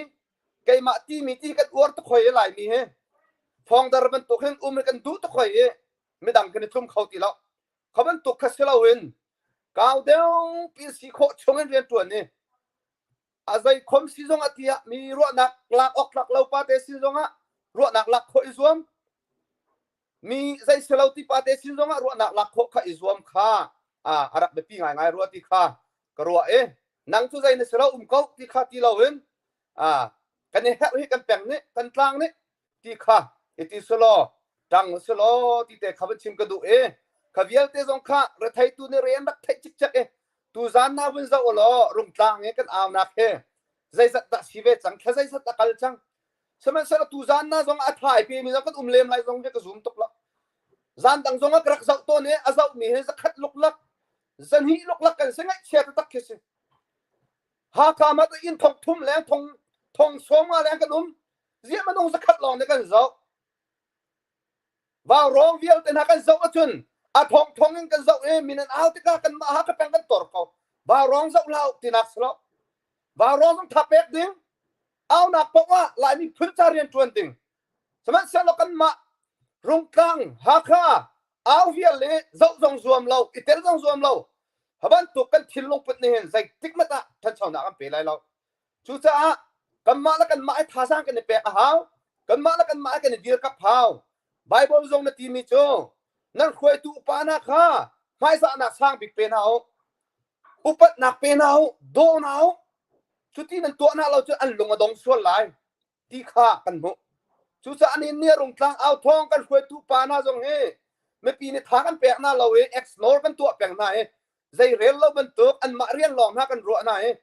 keimah timi ti kan uar tuk hoi i Laimi hi fongdar bantuk hin um hi kan duh tuk hoi i midang kan i tlum kho ti lo. Kha bantuk kha si loin kau deuh pi si khawh chung in rian ṭuan i a zei khom si zong ah tiah mi ruahnak lak awk tlak lo pa te sin zong ah ruahnak lak khawh i zuam mi zei si lo ti pa te sin zong ah ruahnak lak khawh kha i zuam kha a rak biapi ngaingai rua ti kha ka ruah i nang cu zei na si lo um ko ti kha ti loin kan i herh hi kan peng nih kan tlang nih ti kha i ti selaw ṭang selaw ti te kha van chim ka duh i kha vialte zong kha retheitu nih re an rak theih cikcek i tuzan na vun zoh law rungtlang i kan aunak he zeizat dah si ve cang thla zeizat a kal cang sihmanhsehlaw tuzan na zong a thai pe mi zong kan um lem lai zong ka zum tuk lo zan dang zong ah ka rak zoh tawn i a zoh mi hi zakhat luklak zahnih luklak kan si ngaihchia taktak khi si Hakha ma inn thong thum leng thong thong sawm nga leng kan um ziah minung zakhat lawng nih kan zoh Vaurawng vialte hna kan zoh ahcun a thongthong in kan zoh i min an au tikah kanmah Hakha peng kan tor ko. Vaurawng zoh hlah u tinak si lo. Vaurawng zong tha pek ding, aunak paoh ah Laimi phun ca rian ṭuan ding. Sihmanhsehlaw kanmah Rungtlang, Hakha, au vial le zoh zong zuam lo, i tel zong zuam lo. Hi bantuk kan thinlung put nih hin zeitik hmanh ah ṭhanchonak an pe lai lo. Cucaah kanmah le kanmah i thazaang kan i pek a hau. Kanmah le kanmah kan i dirkap hau. Bible zong na timi cu nan hruaitu upa hna kha hmaizahnak sang bik pe hna u. Upatnak pe hna u, daw hna u. Cuti nan tuah hna lo cun an lung a dong sual lai ti kha kan hmuh. Cucaah nihin ni a rungtlang au thawng kan hruaitu pa hna zong hi mipi nih tha kan pek hna lo i explore kan tuah peng hna i zei rel lo bantuk anmah rian lawng hna kan ruah hna i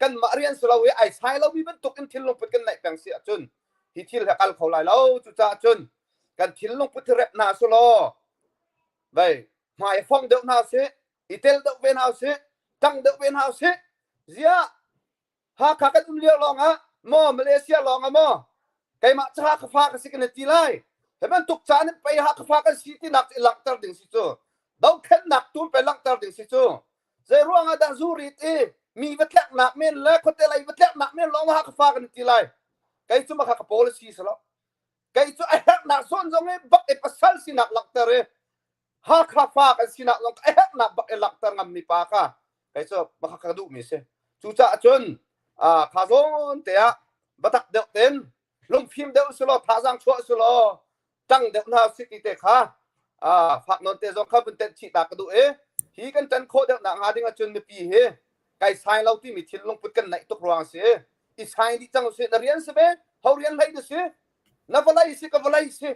kanmah rian si lo i ai sai lomi bantuk in thinlung put kan neih peng si ahcun hi thil he kal kho lai lo. Cucaah cun kan thinlung put hi rep hna su law vei hmai fong deuh hna sih, i tel deuh ve hna usih, ṭang deuh ve hna usih. Ziah Hakha kan um lio lawng ah maw Malaysia lawng ah maw keimah cu Hakha fa ka si kan ti lai. Hi bantuk caan in pei Hakha fa kan si tinak i langhter ding si cu dothlennak tu pe langhter ding si cu zei ruang ah dah zu rit i mi va tleknak men le khuate lei va tleknak men lawng Hakha fa kan ti lai. Kei cu maka ka policy si lo. Kei cu a herhnak zawn zong i bak i pasal sinak langhter i Hakha fa kan sinak zong a herhnak bak i langhter ngammi pa kha kei cu bak ka duhmi si. Cucaah cun kha zawn te ah biatak deuh ten lungfim deuh si law thazaang chuah si law ṭang deuh hna si ti te kha fak nawn te zong kha vun tenh chih ta ka duh i hi kan ṭan khawh deuh nak hnga ding ahcun mipi hi kai sai lo timi thinlung put kan neih tuk ruang si i sai dih cang usih na rian si ve. Ho rian hlei na si? Na vawlei si ka vawlei si.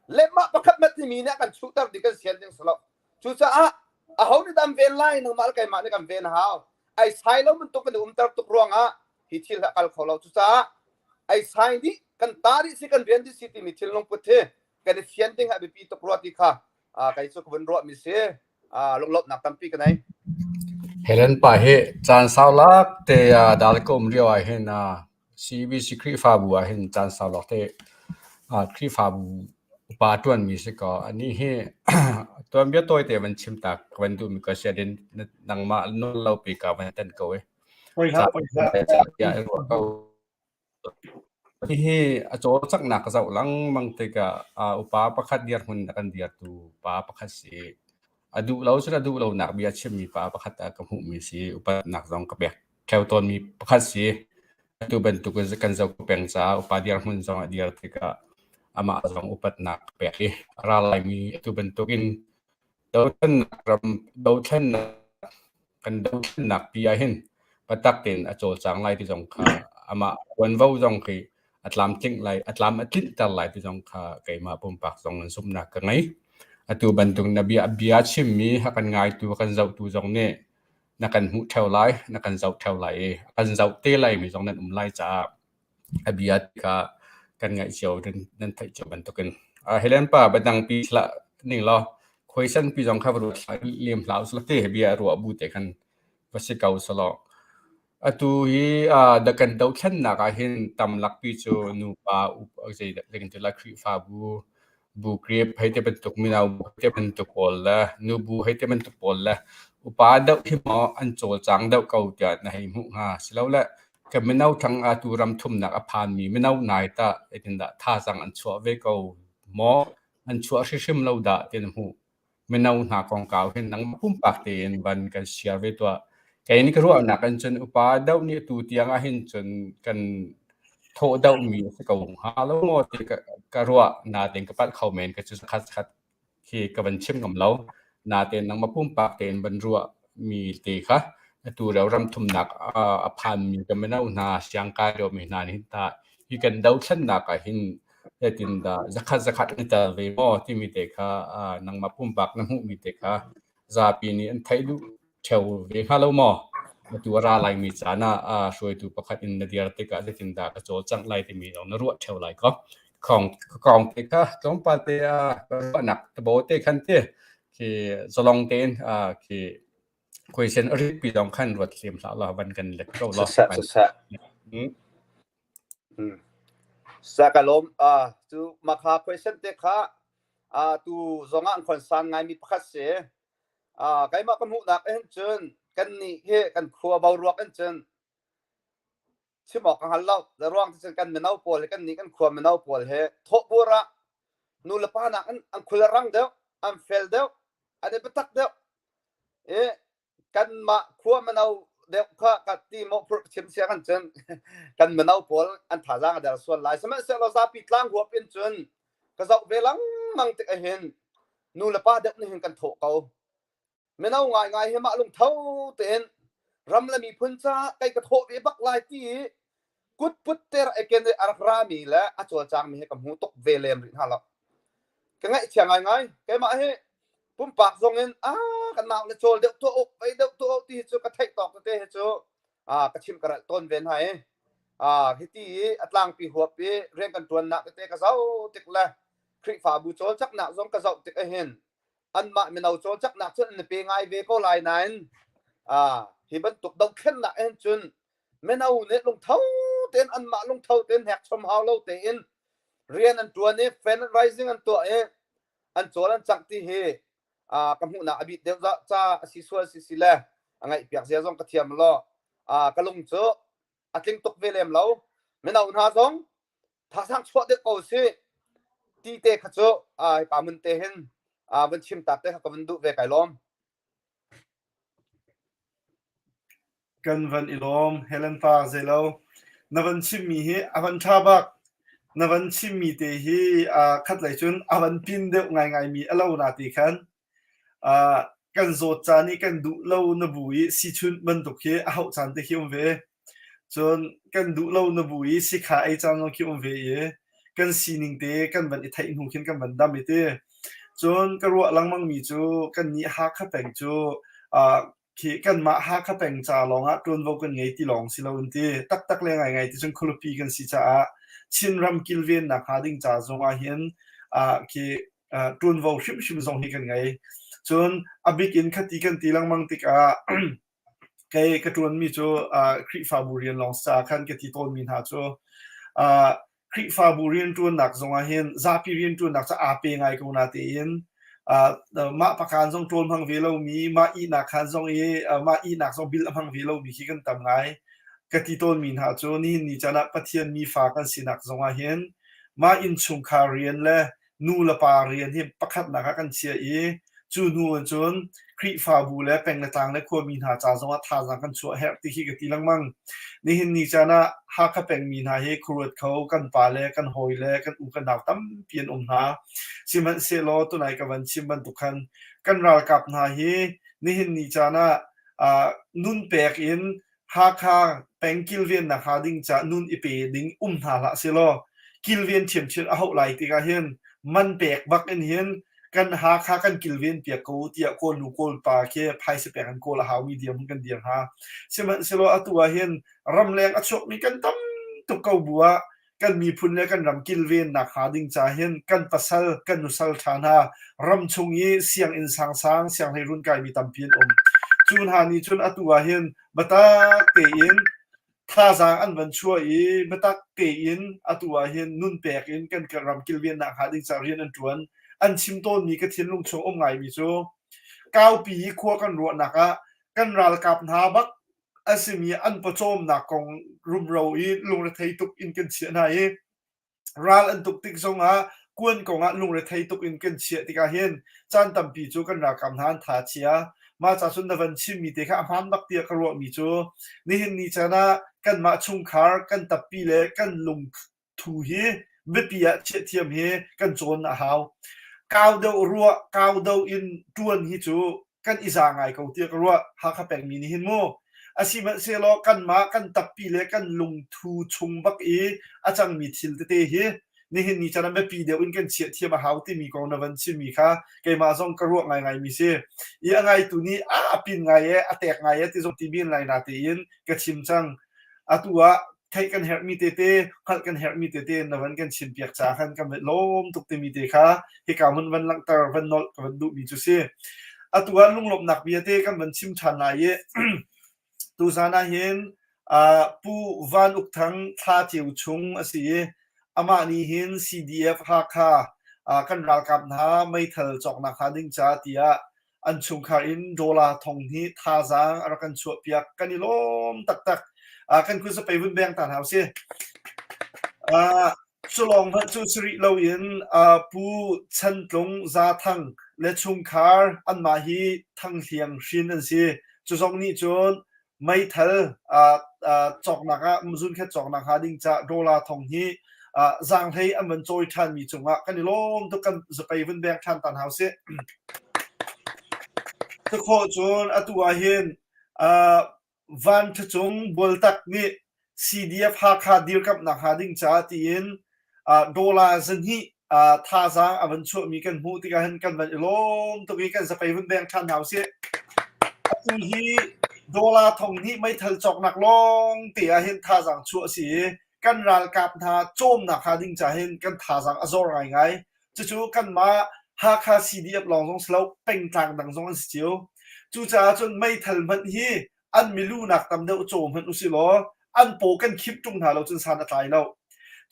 Le mah pakhat mat mi nih a kan chuhter ding kan sian ding si lo. Cucaah aho nih dah ven lai nangmah le keimah nih kan ven hau. Ai sai lo bantuk kan i umter tuk ruangah hi thil hi a kal kho lo. Cucaah ai sai dih kan ta dih si kan rian dih si timi thil lungput hi kan i fian ding a biapi tuk rua ti kha kei cu ka vun ruahmi si. Lunglawmhnak tampi ka nei. Helen pa hi caan sau lak te dal ka um lio ah hin CBC Khrihfabu ah hin caan sau lak te Khrihfabu upa ṭuanmi si kaw anih hi tuanbia tawite van chim ta ka van duhmi ka si adin nangmah nawl lo pi ka van tan ko i. Poi hlah, poi hlah. Tiah i ruah ko. Hihi a cawlcanghnak ka zoh lengmang tikah upa pakhat dirhmun a kan dirtu pa pakhat si. A duh lo cun a duh lonak bia chimmi pa pakhat ah ka hmuhmi si. Upatnak zong ka pek ṭheo tawnmi pakhat si. Atu bantuk in kan zoh peng caah upa dirhmun zong a dir tikah amah zong upatnak ka pek i a ra laimi atu bantuk in Dothlennak ram dothlennak kan dothlennak pi ahhin biatak tein a cawlcang lai ti zong kha amah ṭuanvo zong khi a tlamtling lai a tlam a tlinhter lai ti zong kha keimah pumpak zong in zumhnak ka ngei. Atu bantuk na bia bia chimmi a kan ngaitu a kan zohtu zong nih na kan hmuh ṭheo lai, na kan zoh ṭheo lai i a kan zoh te laimi zong nan um lai caah a bia kha kan ngaih cio nan theih cio bantukin Helen pa biadang pi hlah ning law khuaisan pi zong kha va ruat hlah lem hlah usila te bia ruah bu te khan va si ko selaw atu hi da kan dothlennak ah hin tam lakpi cu nupa zei ti lai Khrihfabu Bu grep hei ti bantuk mino bu hei ti bantuk pawl le nubu hei ti bantuk pawl le upa deuh hi maw an cawlcang deuh ko tiah na hei hmuh hnga. Silole kan mino thang atu ram thumnak a phanmi mino nai tah zeitindah thazaang an chuah ve ko maw? An chuah hrimhrim lo dah ti na hmuh? Mino hna kongkau hin nangmah pumpak tein van kan share ve tuah. Kei nih ka ruahnak in cun upa deuh nih atu tiang ahhin cun kan thawh deuhmi a si ko hnga lo maw ti ka ruah. Natein ka palh kho men ka cu zakhat zakhat khi ka van chim ngam lo. Natein nangmah pumpak tein van ruahmi te kha atu lio ram thumnak a phanmi ka mino hna siangkai liomi hna nih hin tah hi kan dothlennak ah hin zeitindah zakhat zakhat an i tel ve maw timi te kha nangmah pumpak na hmuhmi te kha zapi nih an theih duh ṭheo ve hnga lo maw? Atu a ra laimi caan ah hruaitu pakhat in na dir tikah zeitindah ka cawlcangh lai timi zong na ruah ṭheo lai ko. Kong kong te kha tlawmpal te ah ruahnak tabo te khan ti khi zalong tein khi question a ritpi zong khan ruat hlim hlah law van kan let ko law. Siseh, siseh. Hmm. Sa ka lawm. Ah, cu makha question te kha ah tu zongah an khon san ngaimi pakhat si. Ah, keimah ka hmuhnak hin cun kan nih hi kan khua boruak in cun chim awk ka hngal lo. Ruang ti cun kan mino pawl hi kan nih kan khua mino pawl hi thawhbur ah nu le pa nak in an khul a rang deuh, an fel deuh, an i biatak deuh. I kanmah khua mino deuh kha ka ti mawhphurh chim sia kan cun kan mino pawl an thazaang a der sual lai. Sihmanhsehlaw zapi tlang huap in cun ka zoh ve lengmang tik ahhin nu le pa deuh nih hin kan thawh ko. Mino ngaingai hi mah lungtho tein ram le miphun caah kei ka thawh ve bak lai ti i kut put ter eken i a rak rami le a cawlcangmi hi ka hmu tuk ve lem rih hna lo. Ka ngaihchia ngaingai. Keimah hi pumpak zong in a kan nau le cawl deuh tuah uh vei deuh tuah uh ti hi cu ka theih tawk tete hi cu ka chim ka ralh tawn ve hna i hiti i a tlangpi huap i rian kan ṭuannak tete ka zoh tik le Khrihfabu cawlcaknak zong ka zoh tik ahhin anmah mino cawlcaknak cun an i pe ngai ve ko lai nain hi bantuk dothlennak hin cun mino nih lungtho tein anmah lungtho tein hnekchom hau lo tein rian an ṭuan i fundraising an tuah i an cawl an cangh ti hi ka hmuhnak a bit deuh ca a si sual si si le a ngaihpiak zia zong ka thiam lo ka lung cu a tling tuk ve lem lo mino hna zong thazaang chuah deuh ko si ti te kha cu pa mun te hin van chim tak te kha ka van duh ve kai lawm Kan van i lawm. Helen pa zeilo. Na van chimmi hi a van ṭha bak. Na van chimmi te hi khatlei cun a van pin deuh ngaingaimi a lo na ti khan. Kan zawt caan i kan duh lo na bu i sichunh bantuk hi a hauh caan te khi um ve. Cun kan duh lo na bu i sikha ei caan zong khi um ve i kan sining te kan van i theih hnu khin kan van dam i ti. Cun ka ruah lengmang mi cu kannih Hakha peng cu uh, khi kanmah Hakha peng ca lawngah ṭuanvo kan ngei ti lawng si lo an ti. Taktak le ngaingai ti cun khualipi kan si caah Chinram kilvennak hnga ding ca zong ah hin uh, khi uh, ṭuanvo hrimhrim zong hi kan ngei. Cun a bik in khati kan ti lengmang tikah Kei ka ṭuanmi cu uh, Khrihfabu rian lawng ca khan ka ti tawnmi hna cu uh, Khrihfabu rianṭuannak zongah hin zapi rianṭuannak cu aa pe ngai ko na tein uh, mah pakan zong ṭawl hmang ve lomi, mah ihnak khan zong i uh, mah ihnak zong bil a hmang ve lomi khi kan tam ngai. Ka ti tawnmi hna cu nihin ni caan ah Pathian mi fa kan sinak zongah hin mah innchungkhar rian le nu le pa rian hi pakhatnak ah kan chiah i cu hnu in cun Khrihfabu le peng le tlang le khuami hna ca zongah thazaang kan chuah herh ti khi ka ti lengmang. Nihin ni caan ah Hakha pengmi hna hi khuaruat kho kan pa le kan hawi le kan u kan nau tampi an um hna. Sihmanhsehlaw tunai ka van chim bantuk khan kan ralkap hna hi nihin ni caan ah uh, nun pek in Hakha peng kilvennak hnga ding caah nun i pe ding um hna hlah sehlaw kilven ṭhiamṭhiam a hauh lai tikah hin man pek bak in hin kan Hakha kan kilven piak ko tiah Kawl nu Kawl pa khi phaisa pek in kawl a haumi dirhmun kan dir hnga. Sihmanhsehlaw atu ah hin ramleng a chuakmi kan tam tuk ko bu ah kan miphun le kan ram kilvennak hnga ding ca hin kan pasal kan nusal ṭha hna ram chung i sianginn sangsang sianghleirun kaimi tampi an um. Cu hna nih cun atu ah hin biatak tein thazaang an van chuah i biatak tein atu ah hin nun pek in kan ram kilvennak hnga ding ca rian an ṭuan. An chim tawnmi ka thinlung chung um ngaimi cu kaupi i khua kan ruahnak ah kan ralkap hna bak a simi an pawcawmnak kong rumro i lungrethei tuk in kan chiah hna i ral an tuk tik zongah kuan kongah lungrethei tuk in kan chiah tikah hin caan tampi cu kan ralkap hna an tha chia. Mah ca cun na van chimmi te kha a hmaan bak tiah ka ruahmi cu nihin ni caan ah kanmah chungkhar kan tappi le kan lung thu hi biapi ah chiah thiam hi kan cawn a hau. Kau deuh ruah, kau deuh in ṭuan hi cu kan i za ngai ko tiah ka ruah. Hakha pengmi nih hin mu. Asihmanhsehlaw kanmah kan tappi le kan lungthu chung bak i a cangmi thil tete hi nihin ni caan ah biapi deuh in kan chiah thiam a hau timi kong na van chimmi kha keimah zong ka ruah ngaingaimi si. I a ngaitu nih a a pin ngai e, a tek ngai e ti zong ti men lai na tein ka chim cang. Atu ah theih kan herhmi tete, hngalh kan herhmi tete na van kan chimpiak caah khan kan lawm tuk timi te kha hika hmun van langhter van nolh ka van duhmi cu si. Atu ah lunglawmhnak bia te kan van chim ṭhan lai i tuzan ah hin uh, Pu Van Uk Thang thla ceu chung a si i amah nih hin CDF Hakha uh, kan ralkap hna meithal cawknak hnga ding ca tiah an chungkhar in dollar thong hi thazaang a rak kan chuahpiak. Kan i lawm taktak. Uh, kan kun sapei vun beng ta hna usih. Uh, culawng hmanh cu si rih loin uh, Pu Chan Tlung Za Thang le chungkhar anmah hi Thang Hliang hrin an si. Cu zong nih cun meithal cawknak ah zunkhat cawknak hnga ding ca dollar thong hi zaanghlei an van cawi ṭhanmi cungah kan i lawm tuk kan zapei vun beng ṭhan tan hau sih. Tukhawh cun atu ah hin Van Ṭha Bualtak nih CDF Hakha dirkamhnak hnga ding caah tiin dollar zahnih thazaang a van chuahmi kan hmuh tikah hin kan van i lawm tuk i kan zapei vun beng ṭhan hna usih. Atu hi dollar thong hnih meithal cawknak lawng te ah hin thazaang chuah a si i kan ralkap hna cawmnak hnga ding caah hin kan thazaang a zor ngaingai. Cucu kanmah Hakha CDF lawng zong si lo, pengtlang dang zong an si cio. Cucaah cun meithal hmanh hi an milu nak tam deuh caw hmanh usih law an paw kan khimh ṭung hna lo cun san a tlai lo.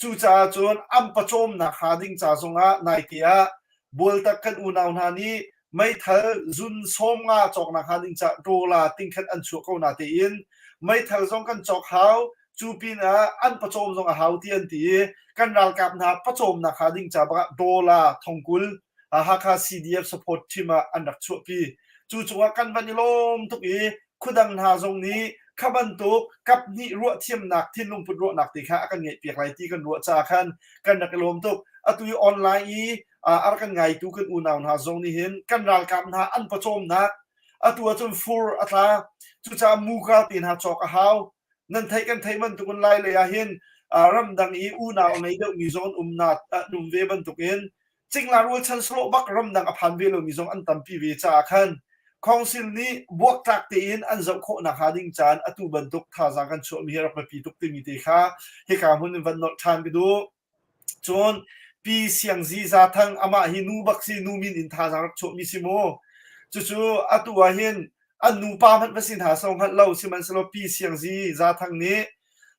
Cucaah cun an pawcawmnak hnga ding ca zongah naite ah Bualtak kan unau hna nih meithal zun 50 cawknak hnga ding ca dollar tingkhat an chuah ko na tein meithal zong kan cawk hau cu pinah an pawcawm zong a hau ti an ti i kan ralkap hna pawcawmnak hnga ding ca bakah dollar thongkul Hakha CDF support team ah an rak chuahpi. Cu cungah kan van i lawm tuk i khuadang hna zong nih kha bantuk kaphnih ruahthiamnak thinlungput ruahnak te kha a kan ngeihpiak lai ti kan ruah caah khan kan rak i lawm tuk. Atu i online i a rak kan ngaitu kan unau hna zong nih hin kan ralkap hna an pawcawmnak atu ahcun fur a tla cucaah muka te hna cawk a hau. Nan theih kan theih bantukin Lai lei ah hin ramdang i unau a ngei deuhmi zong an um na an um ve bantukin cingla rualchan sawh bak ramdang a phan ve lomi zong an tampi ve caah khan Council nih buaktlak tein an zoh khawh nakhnga ding caan atu bantuk thazaang kan chuahmi hi a rak biapi tuk timi te kha hika hmun in van nolh ṭhan ka duh. Cun Pi Siang Zi Za Thang amah hi nu bak si nu min in thazaang rak chuahmi si mu. Cucu atu ah hin an nupa hmanh va si hna sawh hngalh lo sihmanhsehlaw Pi Siang Zi Za Thang nih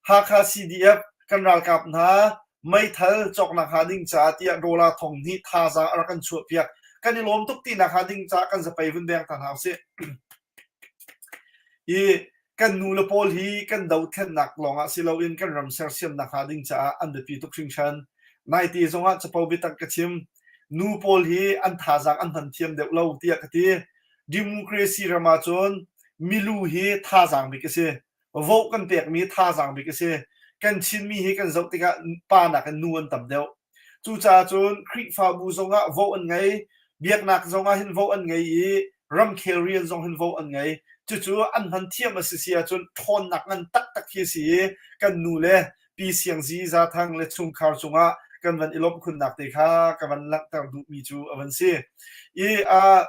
Hakha CDF kan ralkap hna meithal cawknak hnga ding caah tiah dollar 2000 thazaang a rak kan chuahpiak. Kan i lawm tuk tinak hnga ding caah kan zapei vun beng ta hna usih. I kan nu le pawl hi kan dothlennak lawngah si loin kan ram sersiamnak hnga ding caah an biapi tuk hringhran. Naite zongah capo biatak ka chim. Nu pawl hi an thazaang an hman thiam deuh lo tiah ka ti. Democracy ram ahcun milu hi thazaang bik a si. Vote kan pekmi thazaang bik a si. Kan Chinmi hi kan zoh tikah pa nakin nu an tam deuh. Cucaah cun Khrihfabu zongah vote an ngei, biaknak zongah hin vote an ngei i ramkhel rian zong hin vote an ngei. Cucu an hman thiam a si si ahcun ṭhawnnak ngan taktak khi a si i kan nu le Pi Siang Zi Za Thang le chungkhar cungah kan van i lawmh khunnak te kha ka van langhter duhmi cu a van si. I uh,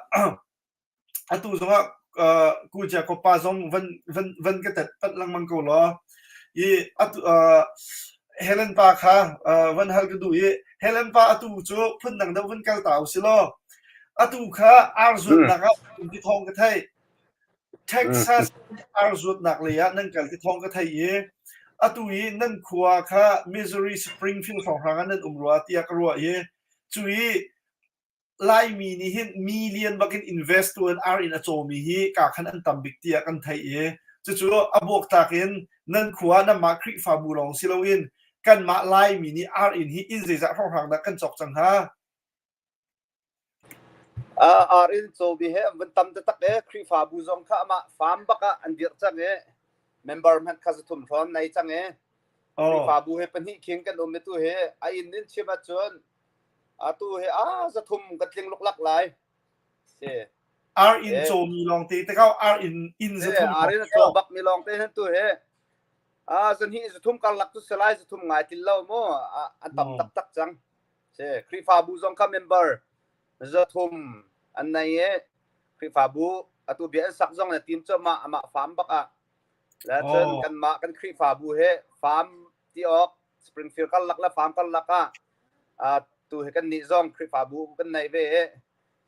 Atu zongah uh, Ku Jacob pa zong van van van ka tet pat lengmang ko law. I atu uh, Helen pa kha uh, van hal ka duh i Helen pa atu cu phundang deuh van kal ta usih law. Atu kha ar zuatnak ah um ti thawng ka theih. Texas ar zuatnak lei ah nan kal ti thawng ka theih i atu i nan khua kha Missouri Springfield hrawnghrang ah nan um rua tiah ka ruah i cu i Laimi nih hin million bakin invest tu in ar in a cawmi hi ka khan an tam bik tiah kan theih i cucu a buaktlak in nan khua nanmah Khrihfabu lawng si loin kanmah Laimi nih ar inn hi inn zeizah hrawnghrang dah kan cawk cang hnga? Ar inn cawmi he an vun tam taktak e Khrihfabu zong kha amah farm bak ah an dirh cang i member hmanh kha zathum hrawn nei cang i Khrihfabu he pahnih khing kan um i tu hi a inn in chim ahcun Atu hi a 300 kan tling luklak lai. Si. Ar inn cawmi lawng te te kau ar inn inn 300. Ar inn caw bak mi lawng te hin tu hi. A 200 300 karlak cu salai 300 ngai til lo mu an tam taktak cang. Si Khrihfabu zong kha member 300 an nei i Khrihfabu atu bia an sak zong na tim cu amah amah farm bak ah. Le cun kanmah kan Khrihfabu he farm ti awk Springfield karlak le farm karlak ah tu hi kan nih zong Khrihfabu kan nei ve i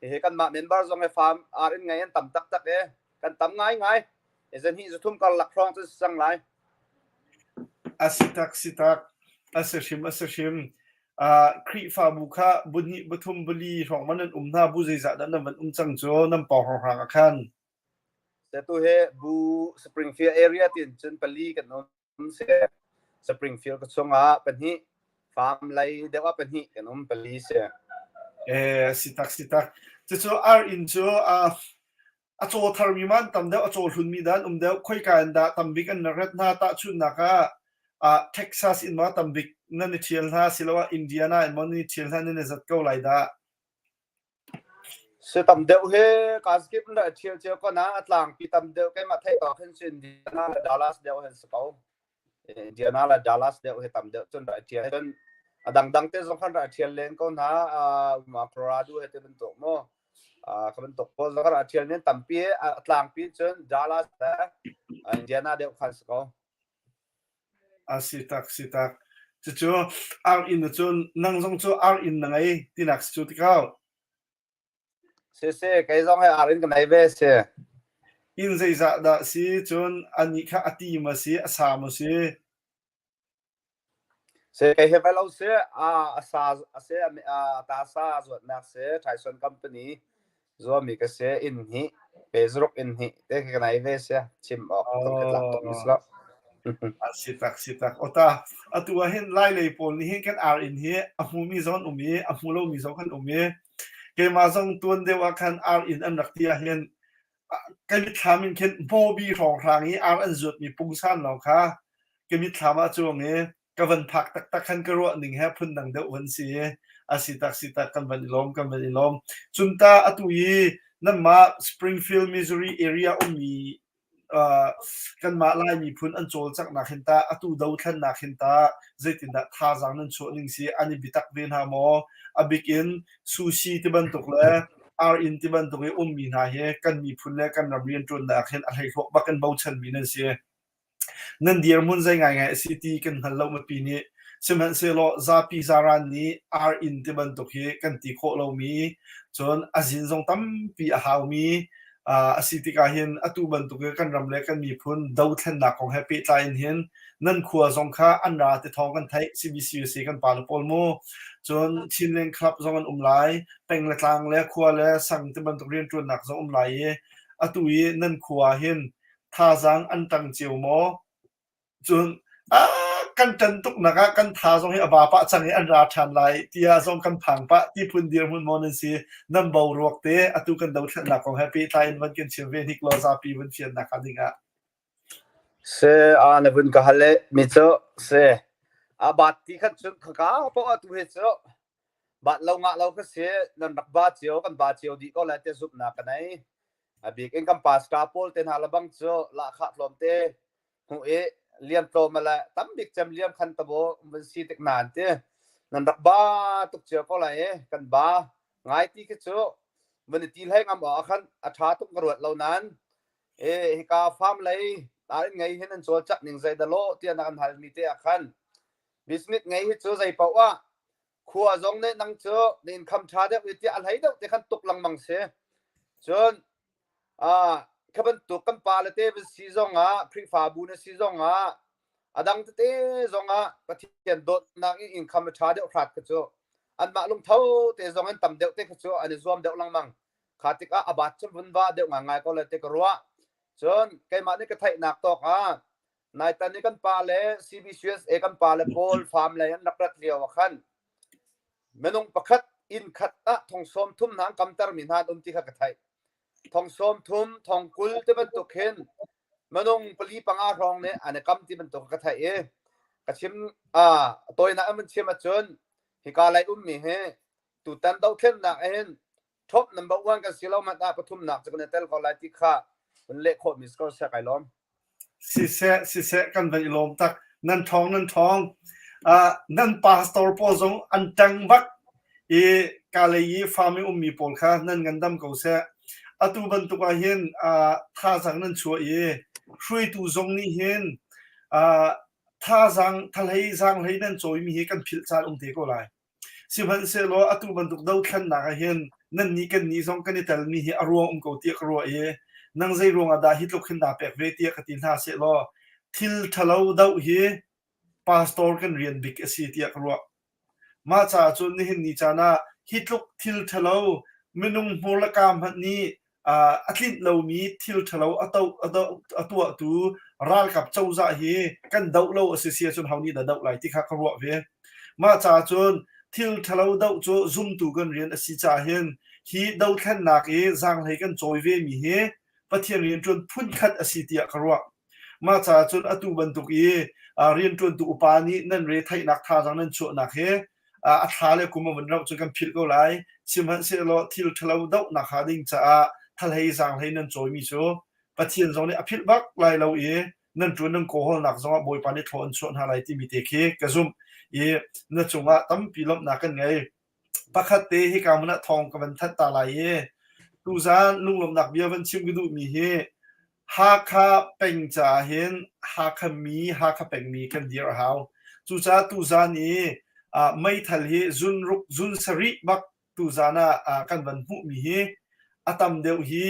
hihi kanmah member zong hi farm ar in ngei an tam taktak i kan tam ngaingai. 2 300 karlak hrawng cu si cang lai. A si tak si tak. A si hrim a si hrim. Uh, Khrihfabu kha bu hnih bu thum bu li hrawng man an um hna bu zeizah dah nan van um cang cu nan pawng hrawnghrang ah khan. Tu hi bu Springfield area tin cun pali kan um. Si. Springfield ka chungah pahnih, farm lei deuh ah pahnih kan um pali si. Eh, si tak si tak. Cucu ar inn cu a a caw tharmi man tam deuh, a caw hlunmi dah an um deuh. Khoika in dah tam bik an rat hna tahchunhnak ah ah Texas in maw tam bik nan i ṭhial hna siloah Indiana in maw nan i ṭhial hna nan i zat ko lai dah. Si tam deuh hi kaskip in rak i ṭhial cio ko na a tlangpi tam deuh keimah theih awk hin si Indiana le Dallas deuh hin si ko. Indiana le Dallas deuh hi tam deuh cun rak i ṭhial. Cun a dangdang te zong khan rak i ṭhial len ko hna. Uh, Colorado he te bantuk mu. Uh, kha bantuk pawl zong rak i ṭhial nen tampi a tlangpi cun Dallas le Indiana deuh khan si ko. A si tak si tak. Cucu ar inn cun nang zong cu ar inn na ngei tinak si cu tikau. Si si, kei zong he ar inn ka nei ve si. Inn zeizah dah si cun anih kha a ti ma si a sa ma si? Si kei he lo si a a sa a si a ta sa zuatnak si Tyson company Zuami ka si inn hnih pe zaruk inn hnih te ka nei ve sia chim awk kan ka tlak tuk mis lo. A si tak si tak. Ota atu ah hin Lai lei pawl nih hin kan ar inn hi a hmumi zong an um i a hmu lomi zong kan um i keimah zong tuan deuh ah khan ar inn an rak ti ah hin ka mitthlam in khin hmawbi hrawnghrang i ar an zuatmi pungsan lawng kha ka mitthlam ah cuang i ka van phak taktak khan ka ruah ning he phundang deuh van si i a si tak si tak kan van i lawm kan van i lawm. Cun ta atu i nanmah Springfield, Missouri area ummi Kanmah Lai miphun an cawlcanghnak hin tah atu dothlennak hin tah zeitindah thazaang nan chuah ning si an i biatak ve hna maw? A bik in sushi ti bantuk le ar-inn ti bantuk i ummi hna hi kan miphun le kan ram rianṭuannak hin a hleihluak bak in bochanmi nan si. Nan dirhmun zei ngaingai a si ti kan hngal lo mipi nih. Sihmanhsehlaw zapi zaran nih ar-inn ti bantuk hi kan ti khawh lomi, cun a zin zong tampi a haumi a si tikah hin atu bantuk i kan ram le kan miphun dothlennak kong he pehtlai in hin nan khua zong kha an ra ti thawng kan theih CBCUSA kan pale pawl mu. Cun Chinland Club zong an um lai, peng le tlang le khua le sang ti bantuk rianṭuannak zong um lai i atu i nan khua hin thazaang an ṭang cio maw? Cun kan ṭan tuknak ah kan tha zong hi a ba pah cang i an ra ṭhan lai tiah zong kan phang pah ti phun dirhmun maw nan si? Nan boruak te atu kan dothlennak kong he pehtlai in van kan chim ve hnik law zapi vun fiannak hnga ding ah. Se a na vun ka hal le mi cu se a bat ti khan cun khaka poh atu he cu bat lo ngah lo kha si nan rak ba cio kan ba cio dih ko lai te zumhnak ka nei. A bik in kan pastor pawl te hna lebang cu lahkhah tlawmte hmuh i liam tlawm le tam bik cem liam khan tabo vun si tik na an ti. Nan rak ba tuk cio ko lai i kan ba ngai ti khi cu vun i ti hlei ngam awk ah khan a ṭha tuk ka ruat lo nain e hika farm lei ar in ngei hin an cawlcangh ning zei dah lawh tiah na kan hal mi te ah khan business ngei hi cu zei paoh ah Khua zong nih nang cu na income ṭha deuh i tiah a hlei deuh te khan tuk lengmang si. Cun kha bantuk kan pale te van si zongah Khrihfabu na si zongah a dang tete zongah Pathian dawtnak in income a ṭha deuh hrat kha cu anmah lungtho te zong in tam deuh te kha cu an i zuam deuh lengmang. Kha tikah a bat cu vun va deuh ngaingai ko le te ka ruah. Cun keimah nih ka theihnak tawk ah Naitan i kan pa le CBCUSA kan pa le pawl farm lei an rak rat lio ah khan minung pakhat inn khat ah thong sawm thum hna an kamtermi hna an um ti kha ka theih. Thong sawm thum, thong 20 ti bantuk hin minung pali panga hrawng nih an i kam ti bantuk ka theih i ka chim tawinak in vun chim ahcun hika lei ummi hi tutan dothlennak ah hin top number one kan si lo hmanh ah pathumnak cu kan i tel ko lai ti kha vun leh khawhmi si ko seh kai lawm. Siseh, siseh, kan van i lawm tak. Nan ṭhawng, nan ṭhawng. Nan pastor pawl zong an ṭang bak i kalay i farm i ummi pawl kha nan ngandam ko seh. Atu bantuk ah hin thazaang nan chuah i hruaitu zong nih hin thazaang thalei zaanghlei nan cawimi hi kan philh caan um te ko lai. Sihmanhsehlaw atu bantuk dothlennak ah hin nannih kannih zong kan i telmi hi a ruang um ko tiah ka ruah i nang zei ruangah dah hi tluk hin naa pek ve tiah ka ti hna sehlaw thil ṭhalo doh hi pastor kan rian bik a si tiah ka ruah. Mah caah cun nihin ni caan ah hi tluk thil ṭhalo minung hmur le kaa hmanh nih a tlinh lomi thil ṭhalo a tuahtu ralkap cozah hi kan doh lo a si si ahcun ho nih dah doh lai ti kha ka ruah ve. Mah caah cun thil ṭhalo doh cu zumtu kan rian a si caah hin hi dothlennak i zaanghlei kan cawi vemi hi Pathian rianṭuan phunkhat a si tiah ka ruah. Mah caah cun atu bantuk i rianṭuantu upa nih nan re theihnak thazaang nan chuahnak hi a thla le kum a vun rauh cu kan philh ko lai. Sihmanhsehlaw thil ṭhalo dohnak hnga ding caah thalhei zaanghlei nan cawimi cu Pathian zong nih a philh bak lai lo i nan ṭuan nan kawhawlnak zongah Bawipa nih thlaw an chuah hna lai timi te khi ka zumh i na cungah tampi lawmhnak kan ngei. Pakhat te hika hmun ah thawng ka van thanh ta lai i tuzaan lunglawmhnak bia van chim ka duhmi hi Hakha peng caah hin Hakha mi, Hakha pengmi kan dir a hau. Cucaah tuzaan i meithal hi zun ruk, zun sarih bak tuzaan ah kan van hmuhmi hi a tam deuh hi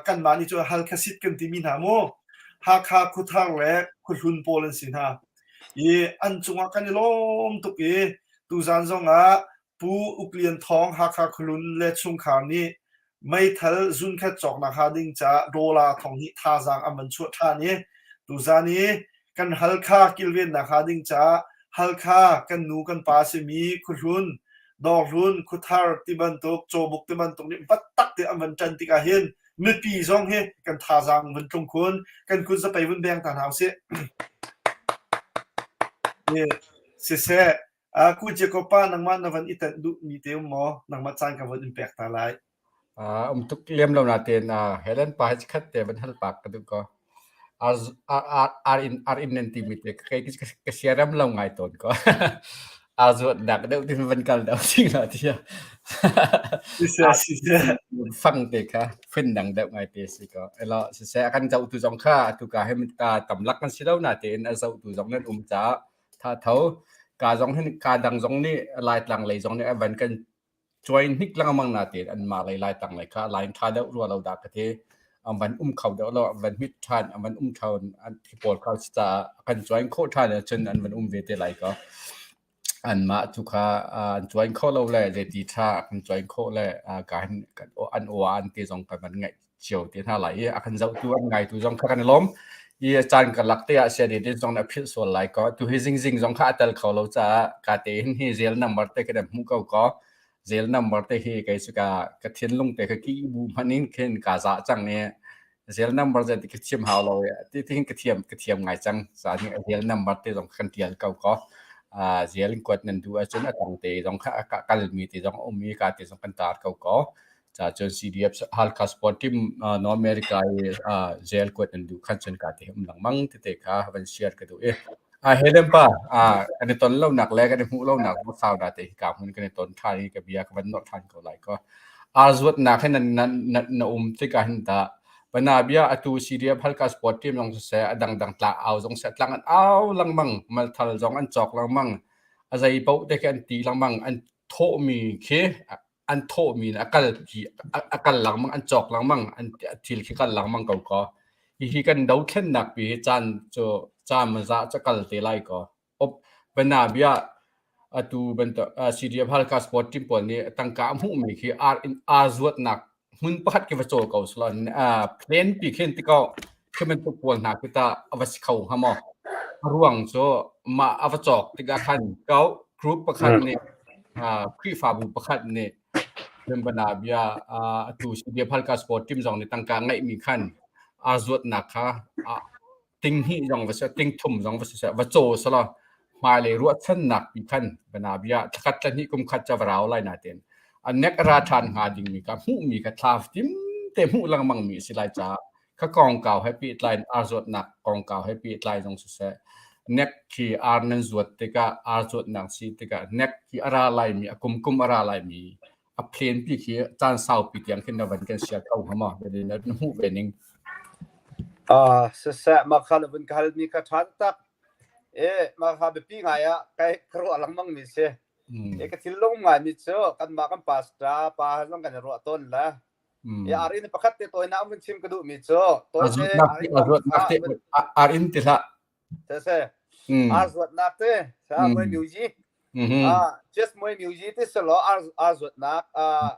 kanmah nih cun Halkha sit kan timi hna mu. Hakha khuathar le khuahlun pawl an si hna. I an cungah kan i lawm tuk i tuzaan zongah Pu Uk Lian Thawng Hakha khuahlun le chungkhar nih meithal zunkhat cawknak hnga ding caah dollar 2000 thazaang an van chuah ṭhan i tuzaan i kan Halkha kilvennak hnga ding caah Halkha kan nu kan pa simi Khuahlun, Dawrhlun, Khuathar tibantuk, Cawbuk tibantuk nih vattak te an van ṭan tikah hin mipi zong hi kan thazaang vun tlung khun, kan kut zapei vun beng ta hna usih. Siseh, Ku Jacob pa nangmah na van i tanh duhmi te um maw? Nangmah caan ka van in pek ta lai. Um tuk lem lo natein Helen pa hi chikkhat te van hal pak ka duh ko. Ar ar ar in ar in nan timi te kei ka siaram lo ngai tawn ko. Ar zuat nak deuh tin van kal deuh sing la tia. Siseh siseh. Fang te kha phun dang deuh ngai te si ko. Elo siseh a kan zoh tu zong kha atu ka hem ta tamlak kan si lo natein a zoh tu zong nan um caah tha tho ka zong hin ka dang zong nih Laitlang lei zong nih a van kan cuai hnik lengmang natein anmah lei Laitlang lei kha line ṭha deuh rua lo dah ka ti. An van um kho deuh lo, an van hmit ṭhan, an van um ṭhan, an thi pawl kha si caah a kan cuai khawh ṭhan ahcun an van um ve te lai ko. Anmah tu kha an cuai kho lo le zeiti ṭha kan cuai khawh le ka hin an aw an te zong kan van ngaih cio te hna lai i a kan zohtu an ngaitu zong kha kan i lawm. I caan karlak te ah sian in zong na philh sual lai ko. Tu hi zingzing zong kha a tel kho lo caah ka te hin hi zel number te kan hmuh ko ko. Zel number te hi kei cu ka ka thinlung te ka ki bu hmanh in khin ka za cang i zel number ze ti ka thiam hau lo i ti ti hin ka thiam ka thiam ngai cang. Sa ni zel number te zong kan tial ko ko. Zel in kuat nan duh ahcun a tang te zong kha a kalmi te zong a um i ka te zong kan tar ko ko. Ca cun CDF Halkha Sport Team North America i zel kuat nan duh khan cun ka te um lengmang tete kha van share ka duh i Helen pa kan i ton lonak le kan i hmuh lonak sau na te hi ka hmun kan i ton ṭhan i ka bia ka van nolh ṭhan ko lai ko. Aa zuatnak hi na na na um tikah hin tah bana bia atu CDF Halkha Sport Team zong siseh a dangdang tla au zong seh tlang an au lengmang malthal zong an cawk lengmang a zei paoh te khi an ti lengmang an thawhmi khi an thawhmi in a kal a kal lengmang an cawk lengmang an thil khi kal lengmang ko kaw hihi kan dothlennak pi hi caan cu caan maza cu kal te lai kaw op bana bia atu bantuk CDF Halkha Sport Team pawl nih tangka a hmuhmi khi ar in aa zuatnak hmun pakhat khi va cawl ko selaw plan pi khin ti ko khi bantuk pawl hna khi ta a va si kho hnga maw a ruang cu mah a va cawk tikah khan ko group pakhat nih Khrihfabu pakhat nih Bana bia atu CDF Halkha Sport Team zong nih tangka ngeihmi khan aa zuatnak kha ting hnih zong va si ting thum zong va si va caw selaw hmailei ruahchannak pi khan bana bia thlakhat thlahnih kum khat ca va rau lai nain a nek a ra ṭhan hnga dingmi kha hmuhmi kha thla tim te hmuh lengmang mi a si lai caah kha kongkau he pehtlai in ar zuatnak kongkau he pehtlai zong siseh nek khi ar nan zuat tikah ar zuatnak si tikah nek khi a ra laimi a kumkum a ra laimi a phen pi khi caan saupi tiang khin na van kan share kho hnga maw na hmuh ve ning Ah siseh mah kha na vun ka halmi kha ṭha taktak. E mah kha biapi ngai ah kai ka ruah lengmang mi si. E ka thinlung ngai mi cu kanmah kan pastor pa zong kan i ruah tawn le E ar in pakhat te tawi na vun chim ka duh mi cu tawi te ar in zuatnak te ar in ti hlah. Se se ar zuatnak te sa moi miu ji ah just moi miu ji ti selo ar ar zuatnak ah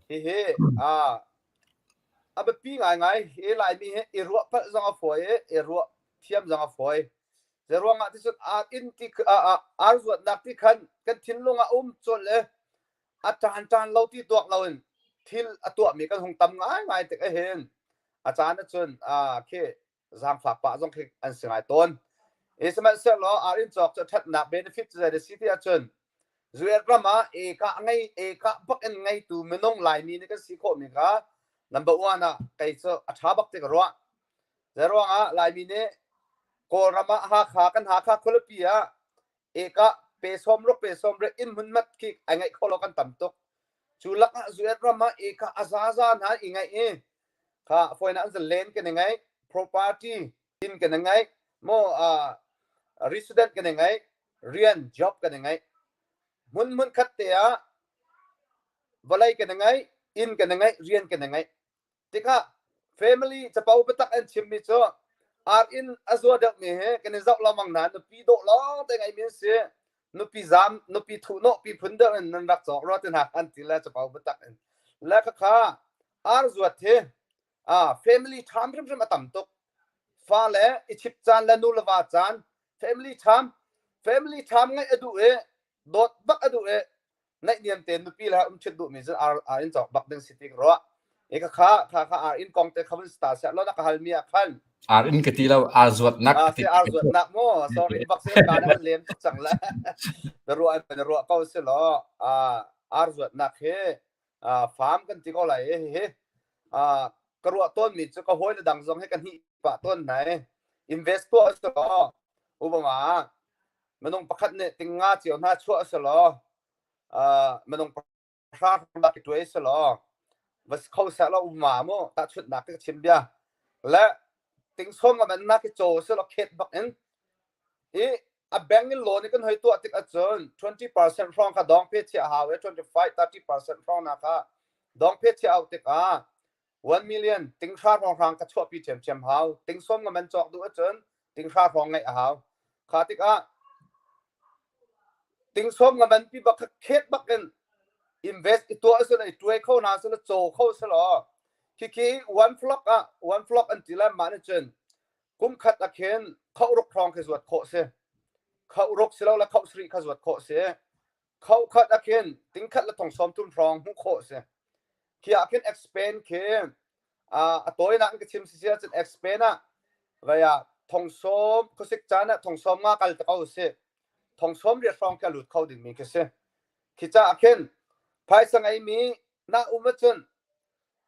hi hi ah a biapi ngaingai hi Laimi hi i ruah palh zong a fawi i i ruah thiam zong a fawi. Zeiruangah ti cun ar inn ti ar zuatnak ti khan kan thinlung ah um colh i a ṭan ṭan lo ti tuak loin thil a tuahmi kan hung tam ngaingai tik ahhin a caan ahcun khi zaangfak pah zong khi an si ngai tawn. I sihmanhsehlaw ar inn cawk cu ṭhatnak benefit cu zei a si ti ahcun US ram ah eka ngei eka bak in ngeitu minung Laimi nih kan si khawhmi kha number one ah kei cu a ṭha bak ti ka ruah. Zeiruangah Laimi nih Kawlram ah Hakha kan Hakha khualipi ah eka pe sawm ruk pe sawm riat inn hmun mat khi ai ngaih kho lo kan tam tuk. Cu lakah US ram ah eka a zaza hna i ngaih i kha fawinak an len kan i ngaih property inn kan i ngaih maw uh, resident kan i ngaih rian job kan i ngaih hmun hmun khat te ah vawlei kan i ngaih inn kan i ngaih rian kan i ngaih tikah family capo biatak an chimmi cu ar in a zua deuhmi he kan i zoh lengmang na nupi dawh lawng te ngaimi an si nupi zam nupi thuh nawh pi phun deuh in nan rak cawk rua te hna an ti le capo biatak in le khakha ar zuat hi ah family ṭham hrimhrim a tam tuk fa le i chip caan le nu le va caan family ṭham family ṭham ngaih a duh i dawt bak a duh i naihniam te nupi le um ṭhit duhmi cu ar ar in cawk bak ding si ti ka ruah i ka kha kha kha ar in kong te kha vun sta sia lo na ka halmi ah khan Ar in ka ti lo ar zuatnak ah si ar zuatnak mu sorry bak si ka na lem tuk cang la na ruah na ruah ko si lo ah ar zuatnak hi. Farm kan ti ko lai hihi. Ka ruah tawnmi cu ka hawile dang zong hi ka hnih pah tawn hna i invest tuah a si law upama minung pakhat nih ting nga cio hna chuah a si law minung pahra lak i tuai si law va si kho seh law uma mu tahchunhnak ka chim bia le ting sawm nga man nak i caw si law khet bak in i a bank in loan i kan hoi tuah tik ahcun 20% hrawng kha dong phe chiah hau i 25 30% hrawng na kha dong phe chiah au tikah 1 million ting hra hrawng hrang ka chuahpi ṭhiamṭhiam hau ting sawm nga man cawk duh ahcun ting hra hrawng ngeih a hau kha tikah ting sawm nga man pi bak kha khet bak in invest i tuah sila i tuai kho na sila caw kho sila khi one flock ah one flock an ti lai mah nih cun kum khat ah khin khoh ruk hrawng khi zuat khawh si. Khoh ruk si lo le khoh sarih kha zuat khawh si. Khoh khat ah khin ting khat le thong sawm thum hrawng hmuh khawh si. Khi ah khin expand khi a tawinak in ka chim si si ahcun expand ah vai ah thong sawm khuasik caan ah thong sawm nga kal te ko si. Thong sawm riat hrawng khi a lut kho dingmi khi si. Khi caah khin phaisa ngeimi na um ahcun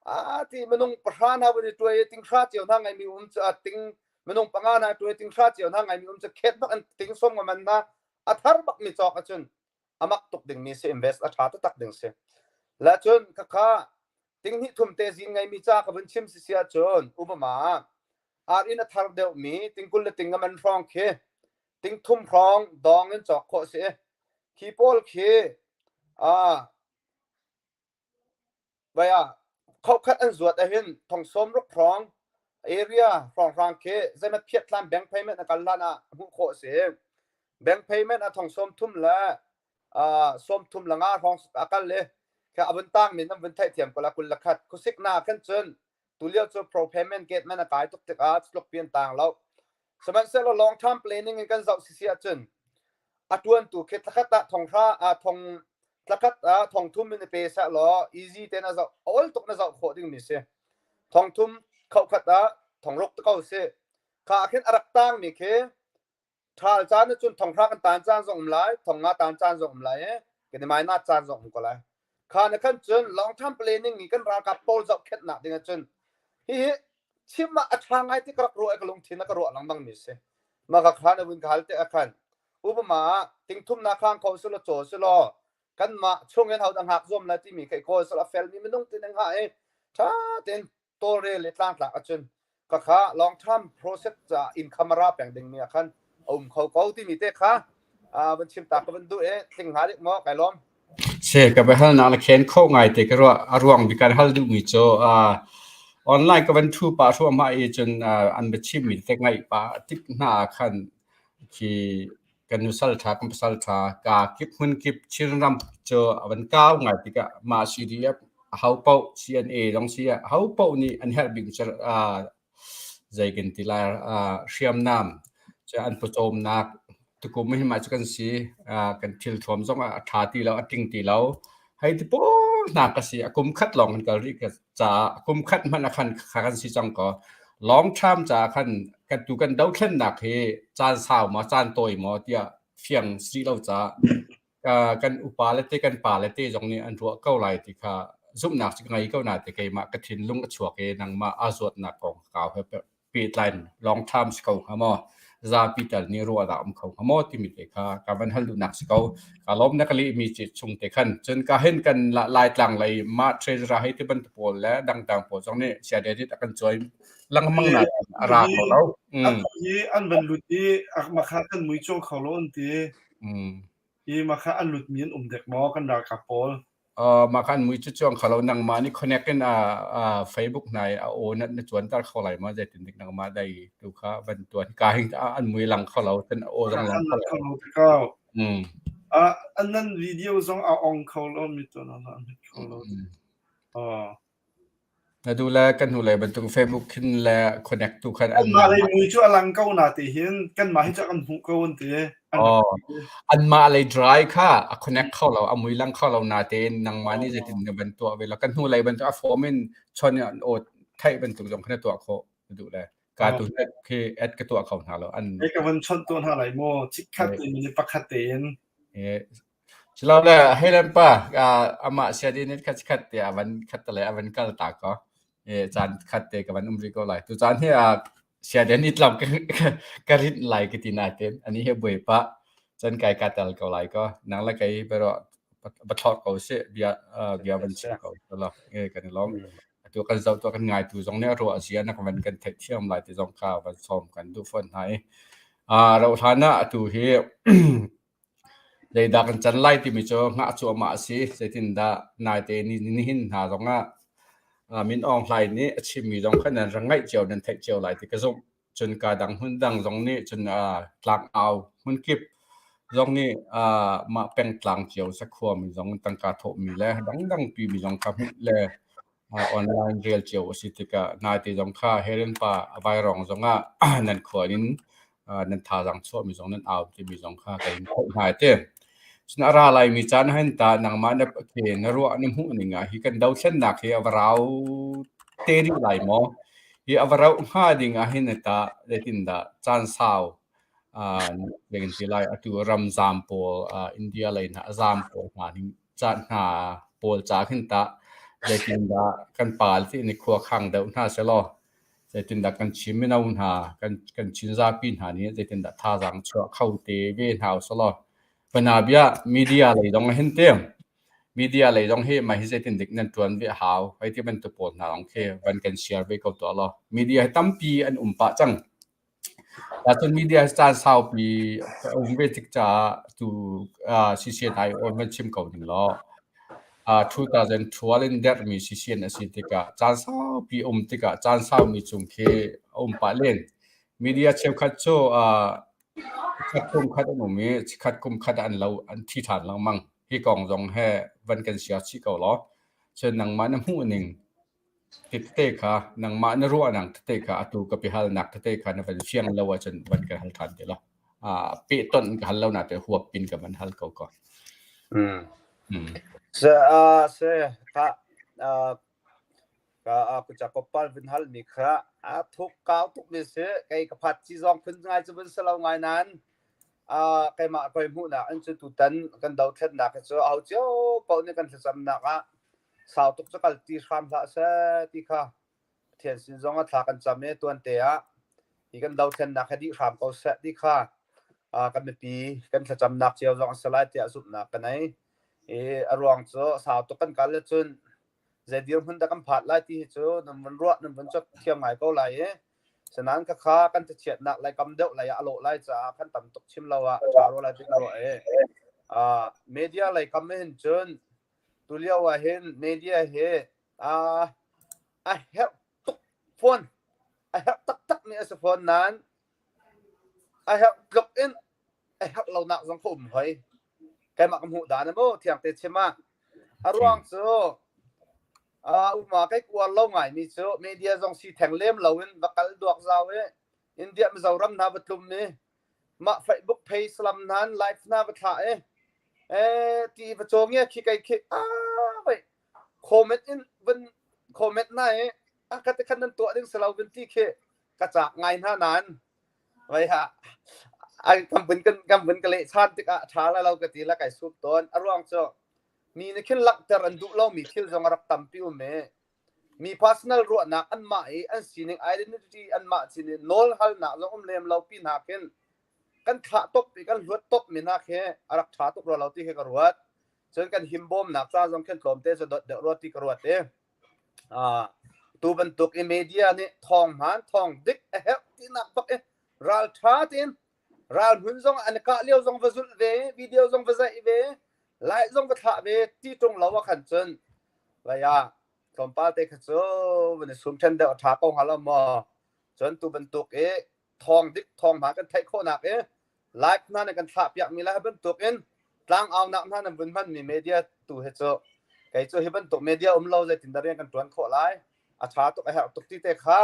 A ti minung pahra hna vun i tuai i tinghra cio hna ngeimi um cu a ting minung panga hna tuai tinghra cio hna ngeimi um cu khet bak an ting som nga man hna a thar bak mi cawk ahcun a mak tuk dingmi si invest a ṭha taktak ding si. Le cun khakha ting hnih thum te zin ngeimi ca ka vun chim si si ahcun upama ar in a thar deuhmi tingkul le ting nga man hrawng khi ting thum hrawng dawng in cawk khawh si. Khi pawl khi a Vai ah khokhat an zuat ahhin thong sawm ruk hrawng area hrawnghrang khi zeimat phiat hlan bank payment a kal hlan ah hmuh khawh a si. Bank payment a thong sawm thum le sawm thum le nga hrawng a kal i kha a vun tang min an vun theihthiam ko la 21 khuasik na khan cun tulio cu pro payment gate man a kai tuk tikah tluk pian tang lo. Sihmanhsehlaw long term planning in kan zoh sisi ahcun a ṭuantu khi thlakhat ah thong hra ah thong thlakhat ah thong thum in i pe seh law easy tein a zoh a ol tuk na zoh khawh dingmi si. Thong thum khohkhat ah thong ruk te ko si. Kha ah khin a rak tangmi khi ṭhal caan ahcun thong hra kan tan caan zong um lai, thong nga tan caan zong um lai i kan i mai nat caan zong um ko lai. Kha na khan cun long term planning i kan ralkap pawl zohkhenhnak ding ahcun hihi chim ah a ṭha ngai ti ka rak ruah i ka lungthin a ka ruah lengmang mi si. Mah ka khan a vun ka hal te ah khan upama ah tingthum na khang kho sulaw caw sulaw kanmah chung in hodah hngak zuam lai timi kha i kawl sulaw a felmi minung tin in hngah i ṭha tein tawlrel le tlangtlak ahcun khakha long term process ca income a ra peng dingmi ah khan a um kho ko timi te kha van chim ta ka van duh i tling hnga dik maw kai lawm. Se ka biahalnak na khen kho ngai te ka ruah a ruang bik kan hal duhmi cu online ka van thu pah hruahmah i cun an biachimmi te ngaih pah tik hna ah khan khi kan nusal ṭha kan pasal ṭha ka kip hmun kip Chinram cu a van kau ngai tikah mah CDF aho paoh CNA zong si ah aho paoh nih an herh bik cu zei kan ti lai hriamnam cu an pawcawmnak tukum hi mah cu kan si kan thil thuam zong a ṭha ti lo a tling ti lo hei ti pawl hna ka si a kum khat lawng kan kal rih ka caah kum khat hmanh ah khan kha kan si cang ko long term caah khan kan tu kan dothlennak hi caan sau maw caan tawi maw tiah fiang si lo caah kan upa le te kan pa le te zong nih an ruah ko lai ti kha zumhnak cu ka ngei ko na te keimah ka thinlung a chuak i nangmah aa zuatnak kong kau he pehtlai long term si ko hnga maw zapi tal nih ruah dah um kho hnga maw timi te kha ka van hal duhnak si ko ka lawm na ka lehmi ci chung te khan cun ka hin kan laitlang lei ma treasurer hei ti bantuk pawl le dangdang pawl zong nih sia dedit a kan cuai lengmang na a ra kho lo hi an van lut i makha kan mui chuang kho lo an ti Hi mah kha an lutmi an um dek maw kan ralkap pawl? Mah kha an mui cu cuang kho lo nangmah nih connect in a Facebook hna i a aw na na cuanter kho lai maw zeitin dik nangmah dai tu kha van tuan ka hing an mui lang kho lo ten a aw zong lang kho lo. Kho lo. Ah an nan video zong a ong kho lo mi to na na kho lo. Ah Na duh le kan hnulei bantuk Facebook khin le connect tu khan an Anmah lei mui cu a lang ko na ti hin kanmah hi cu kan hmuh ko an ti. Oh, anmah lei dry kha a connect kho lo, a mui lang kho lo na tein nangmah nih zeitin na van tuah ve lo. Kan hnulei bantuk a form in chon in aw theih bantuk zong khan na tuah khawh na duh le ka tu khi add ka tuah kho hna lo. An Ka van chawnh tuah hna lai maw? Chikkhat te minute pakhat tein. Silole Helen pa amah siadin in khat khat te a van khat te le a van kal ta ko. E caan khat te ka van um rih ko lai. Tu caan hi a siadin i tlam ka rinh lai ka ti nain ani he buai pah. Cun kai ka tel ko lai ko. Nang le kei pero va thlor ko sih bia bia van chim ko lo e kan i lawm. Atu kan zoh tu kan ngai tu zong nih ruah zia na kan van kan theih thiam lai ti zong kha van sawm kan duh fawn hna i. Rauh hlan ah atu hi Zeidah kan can lai timi cu hngah cuahmah a si. Zeitindah naite nihin hna zongah Min Aung Hlaing nih a chimmi zong kha nan rak ngaih cio, nan theih cio lai ti ka zumh. Cun kaa dang hmun dang zong nih cun tlangau hmunkip zong nih mah pengtlang cio sakhuami zong tangka thawhmi le dangdang pimi zong kha hmuh le Online rel cio a si tikah naite zong kha Helen pa a vairawng zongah nan khua in nan thazaang chuahmi zong nan au timi zong kha kan in theih hna ti. Cun a ra laimi caan ah hin tah nangmah na ke na ruah na hmuh ning ah hi kan dothlennak hi a va rau te rih lai maw? Hi a va rauh hnga ding ah hin tah zeitindah caan sau kan ti lai atu ramzaam pawl India lei hna a zaam pawl hna ning caan hna pawl ca khin tah zeitindah kan pal ti ni khua khang deuh hna selaw zeitindah kan Chin mino hna kan kan Chin zapi hna nih zeitindah thazaang chuah kho te ve hna uselaw panabia media lei dong hin te media lei dong hi mah hi zeitin dik nan tuan ve hau hei ti bantuk pawl hna long khi van kan share ve ko to lo media hi tampi an um pah cang Ahcun media caan saupi a um ve tik caah tu CCN ai on van chim ko ning law 2012 in derhmi CCN a si tikah caan saupi um tikah caan saumi chung khi a um pah len. Media cheukhat cu chikkhat kum khat an um i chikkhat kum khat an lo an thi ṭhan lengmang. Hi kong zong he van kan share chih ko law. Cun nangmah na hmuh ning Tete kha nangmah na ruahnak tete kha atu ka biahalnak tete kha na van fiang lo ahcun van kan hal ṭhan te law. Pehtonh ka hal lo na te huap pin ka van hal ko ko. Se se ka ka ku cha kopal vun hal mi kha a thuk kau tuk mi si kei ka phat chi zong phun ngai chu vun se lo ngai nan keimah koi hmuhnak in cu tutan kan dothlennak hi cu au cio paoh nih kan thlacamnak ah sau tuk cu kal ti hram hlah seh ti kha Pathian sin zong ah thla kan cam i tuante ah hi kan dothlennak hi dih hram ko seh ti kha kan mipi kan thlacamnak cio zong a si lai tiah zumhnak ka nei. I a ruang cu sau tuk kan kal ahcun zei dirhmun dah kan phat lai ti hi cu nan vun ruah nan vun cot thiam ngai ko lai i sinain khakha kan thachiatnak lai kam deuh lei ah a lawh lai caah kan tam tuk chim lo ah a ṭha rua lai ti ka ruah i media lei kam hin cun tulio ah hin media hi a herh tuk fawn a herh taktak mi a si fawn nain a herh tluk in a herh lonak zong ka um hoi. Keimah ka hmuh dan mu thiang te chim ah. A ruang cu uma kai kuar lo ngai mi cu media zong si theng lem lo in va kal duak zau i India Mizoram hna va tlum mi mah Facebook page lam hna live hna va thlah i eh ti va caw nge khi kai khi a vai comment in van comment na i a ka te khan nan tuah ding selo vun ti khi ka cak ngai hna nan Vai ha ai kan vun kan kan vun ka leh chan tikah a ṭha lai lo ka ti la kai sup tawn. A ruang cu mi nih khin langhter an duh lomi thil zong a rak tampi um i mi personal ruahnak anmah i an sining identity anmah sin i nawl halnak zong um lem lo pi hna khin kan thlah top i kan hluat top mi hna khi a rak ṭha tuk rua lo ti khi ka ruat. Cun kan himbawmnak ca zong khin tlawmte cu dot deuh rua ti ka ruat i Tu bantuk i media nih thawng hmaan thawng dik a herh tinak bak i ralṭha tein ralhmun zong an kah lio zong va zulh ve, video zong va zaih ve, like zong va thlah ve ti ṭung lo ah khan cun vai ah tlawmpal te kha cu van i sum ṭhen deuh a ṭha ko hnga lo maw? Cun tu bantuk i thawng dik thawng hmaan kan theih khawhnak i live hna nih kan thlah piakmi le hi bantuk in tlangaunak hna nan vun hmanmi media tu hi cu kei cu hi bantuk media um lo zeitin dah rian kan ṭuan khawh lai a ṭha tuk a herh tuk ti te kha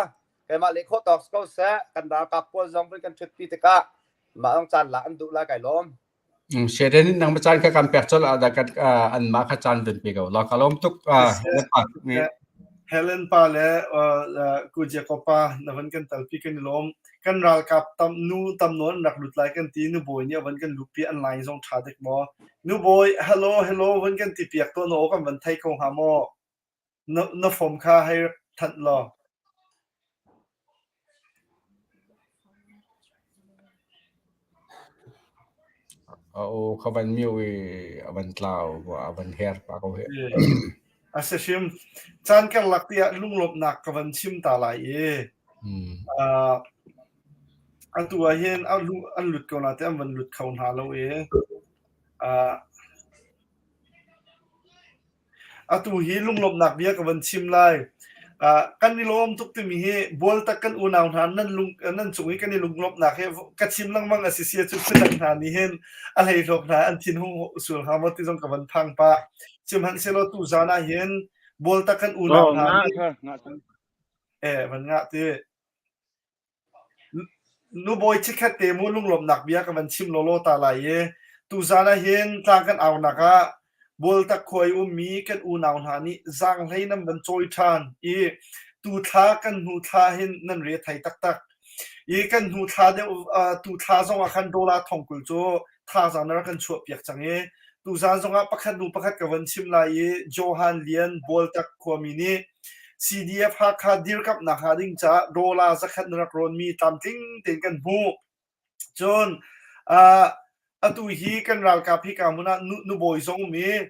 keimah leh khawh tawk ko seh kan ralkap pawl zong vun kan ṭhutpi tikah mah zong caan lak an duh lai kai lawm. Seren nang ma caan kha kan pek colh ah dah kan anmah kha caan vun pe ko la ka lawm tuk. Helen pa le Ku Jacob pa na van kan talpi kan i lawm. Kan ralkap tam nu tam nawn an rak lut lai kan ti nu bawi nih a van kan luhpi an line zong ṭha dek maw? Nu bawi hello hello van kan ti piak tuah na aw kan van thei kho hnga maw? Na na form kha hei rak thanh law. A aw kha van mio i a van tlau, a van her pah ko hih. A si hrim. Caan karlak tiah lunglawmhnak ka van chim ta lai i uh, atu ah hin an an lut ko na te an van lut kho hna lo i uh, Atu hi lunglawmhnak bia ka van chim lai. Uh, kan i lawm tuk timi hi Bualtak kan unau hna nan lung nan cung i kan i lunglawmhnak hi ka chim lengmang a si sia cu phundang hna nih hin a hleihlawk hna an thin hung sual hnga maw ti zong ka van phang pah. Sihmanhsehlaw tu zan ah hin Bualtak kan unau Oh, hna ngah nih kha, ngah cang. eh van ngah ti. Nubawi chikkhat te mu lunglawmhnak bia ka van chim lawlaw ta lai i tuzaan ah hin tlang kan aunak ah Bualtak khua i ummi kan unau hna nih zaanghlei nan van cawi ṭhan i tu thla kan hnu thla hin nan re thei taktak. I kan hnu thla deuh tu thla zong ah khan dollar 50,000 cu thazaang na rak kan chuahpiak cang i tuzaan zongah pakhat hnu pakhat ka van chim lai i Johan Lian Bualtak khuami nih CDF Hakha dirkamhnak hnga ding caah dollar zakhat na rak rawnmi tlamtling tein kan hmuh. Cun uh, atu hi kan ralkap hi ka hmun ah nu, nubawi zong um i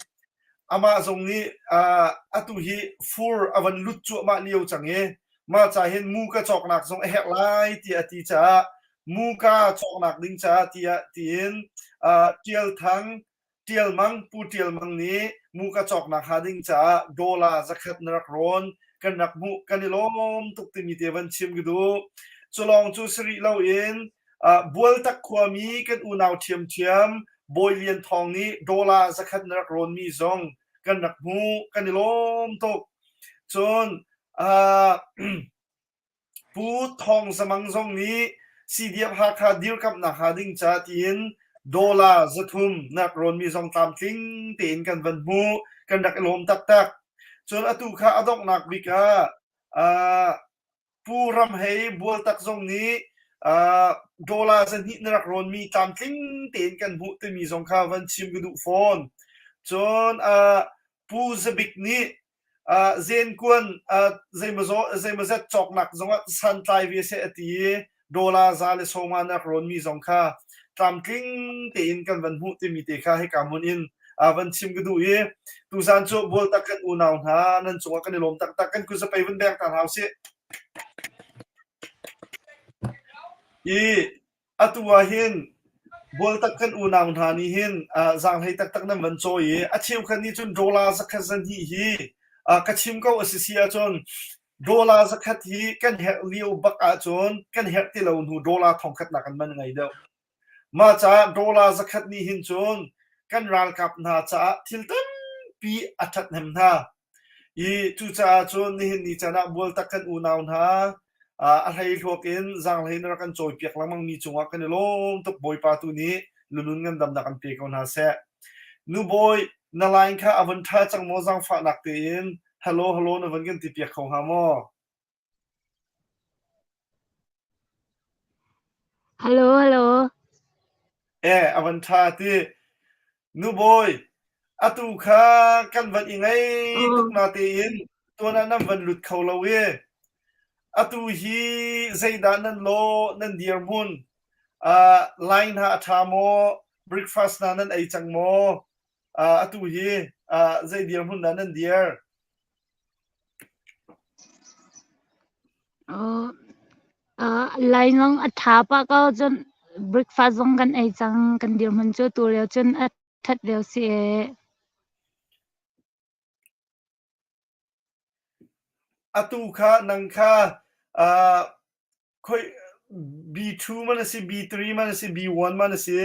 amah zong nih uh, atu hi fur a van lut cuahmah lio cang i mah ca hin mu ka cawknak zong a herh lai tiah a ti caah mu ka cawknak ding caah tiah tiin uh, Tial Thang Ṭial Mang, Pu Ṭial Mang nih muka cawknak hnga ding caah dollar zakhat na rak rawn, kan rak hmuh, kan i lawm tuk timi te van chim ka duh. Culawng cu si rih loin uh, Bualtak khuami kan unau ṭhiamṭhiam Bawi Lian Thawng nih dollar zakhat na rak rawnmi zong kan rak hmuh, kan i lawm tuk. Cun uh, Pu Thawng Za Mang zong nih CDF Hakha dirkamhnak hnga ding ca tiin dollar 300 nak rawnmi zong tlamtling tein kan van hmuh. Kan rak i lawm taktak. Cun atu kha a donghnak bik ah uh, Pu Ram Hei Bualtak zong nih uh, dollar 200 na rak rawnmi tlamtling tein kan hmuh timi zong kha van chim ka duh fawn. Cun uh, Pu Za Bik nih Zenkuan zeimawzat cawknak zongah santlai ve seh a ti i dollar 150 na rak rawnmi zong kha tlamtling tein kan van hmuh timi te kha hika hmun in van chim ka duh i tuzan cu Bualtak kan unau hna nan cungah kan i lawm taktak kan kuzapei vun beng ta hna usih. I Atu ah hin Bualtak kan unau hna nih hin zaanghlei taktak nan van cawi i a cheukhat nih cun dollar zakhat zahnih hi ka chim ko a si si ahcun dollar zakhat hi kan herh lio bak ahcun kan herh ti lo hnu dollar thongkhat nak an man ngei deuh. Mah caah dollar zakhat nih hin cun kan ralkap hna caah thil tampi a ṭhathnem hna. I cucaah cun nihin ni caan ah Bualtak kan unau hna a hleihluak in zaanghlei na rak kan cawipiak lengmangmi cungah kan i lawm tuk. Bawipa tu nih lunun ngandamnak an pe ko hna seh. Nubawi, na line kha a vun ṭha cang maw zaangfahnak tein hello hello na van kan ti piak kho hnga maw? Hello, hello. Eh, a van ṭha ti. Nubawi, atu kha kan van i ngei tuk Oh, natein tuan ah nan van lut kho lo i atu hi zeidah nan lawh, nan dirhmun? Uh, line hna a ṭha maw? Breakfast hna nan ei cang maw? Uh, atu hi uh, zei dirhmun dah nan dir? Oh, uh, lainawng a ṭha pah ko cun breakfast zong kan ei cang. Kan dirhmun cu tu lio cun a ṭhat lio si ee. Atu kha nang kha uh, khoi B2 man a si, B3 man a si, B1 man a si.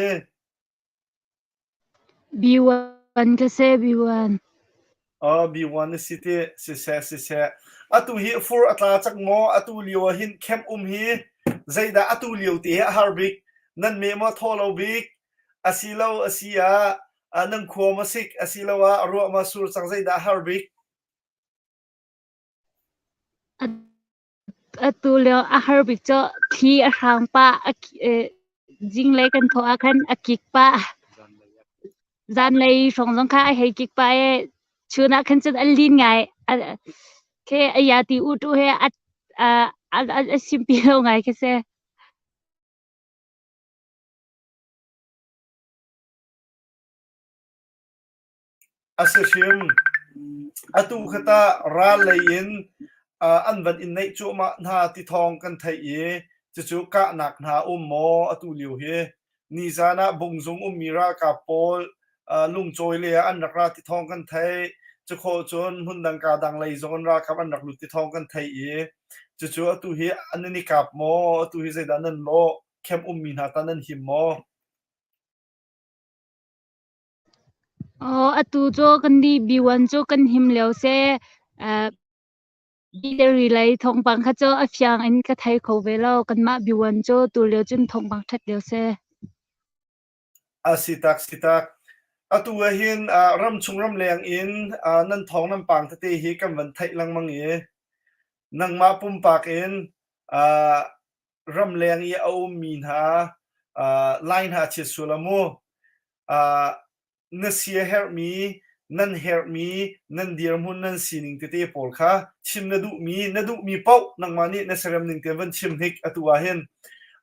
B1 ka si, B1. Oh, B1 na si ti siseh siseh. Atu hi fur a tla cang maw? Atu lio ah hin camp um hi zeidah atu lio te hi a har bik? Nan me maw thaw lo bik? Asilo asi ah nan khua maw sik? Asilo ah ruah maw sur cang zeidah a har bik? Atu lio a har bik cu thli a hrang pah, zinglei kan thawh ah khan a kik pah. Zanlei hrawng zong kha a hei kik pah i chun ah khan cun a lin ngai. Khi a ya ti u tu he a a simpi lo ngai khi si. A si hrim. Atu kha tah ral lei in an van in naih cuahmah hna ti thawng kan theih i cucu kahnak hna um maw atu lio hi? Nizan ah Bungzung ummi ralkap pawl lungcawi lei ah an rak ra ti thawng kan theih. Cukhawh cun hmundang kaa dang lei zong in ralkap an rak lut ti thawng kan theih i cucu atu hi an i kap maw? Atu hi zeidah nan lawh? Camp ummi hna tah nan him maw? Aw, atu cu kan nih B1 cu kan him lio seh. Uh, Battery lei thawngpang kha cu a fiang in ka thei kho ve lo. Kanmah B1 cu tu lio cun thawngpang ṭhat lio seh. A si tak si tak. Atu ah hin uh, ramchung ramleng in uh, nan thawng nan pang tete hi kan van theih lengmang i nangmah pumpak in uh, ramleng i a ummi hna uh, lai hna chiat sual a mu. Uh, na sia herhmi, nan herhmi, nan dirhmun, nan sining tete pawl kha chim na duhmi, na duhmi paoh nangmah nih na serem ning tein van chim hnik atu ah hin.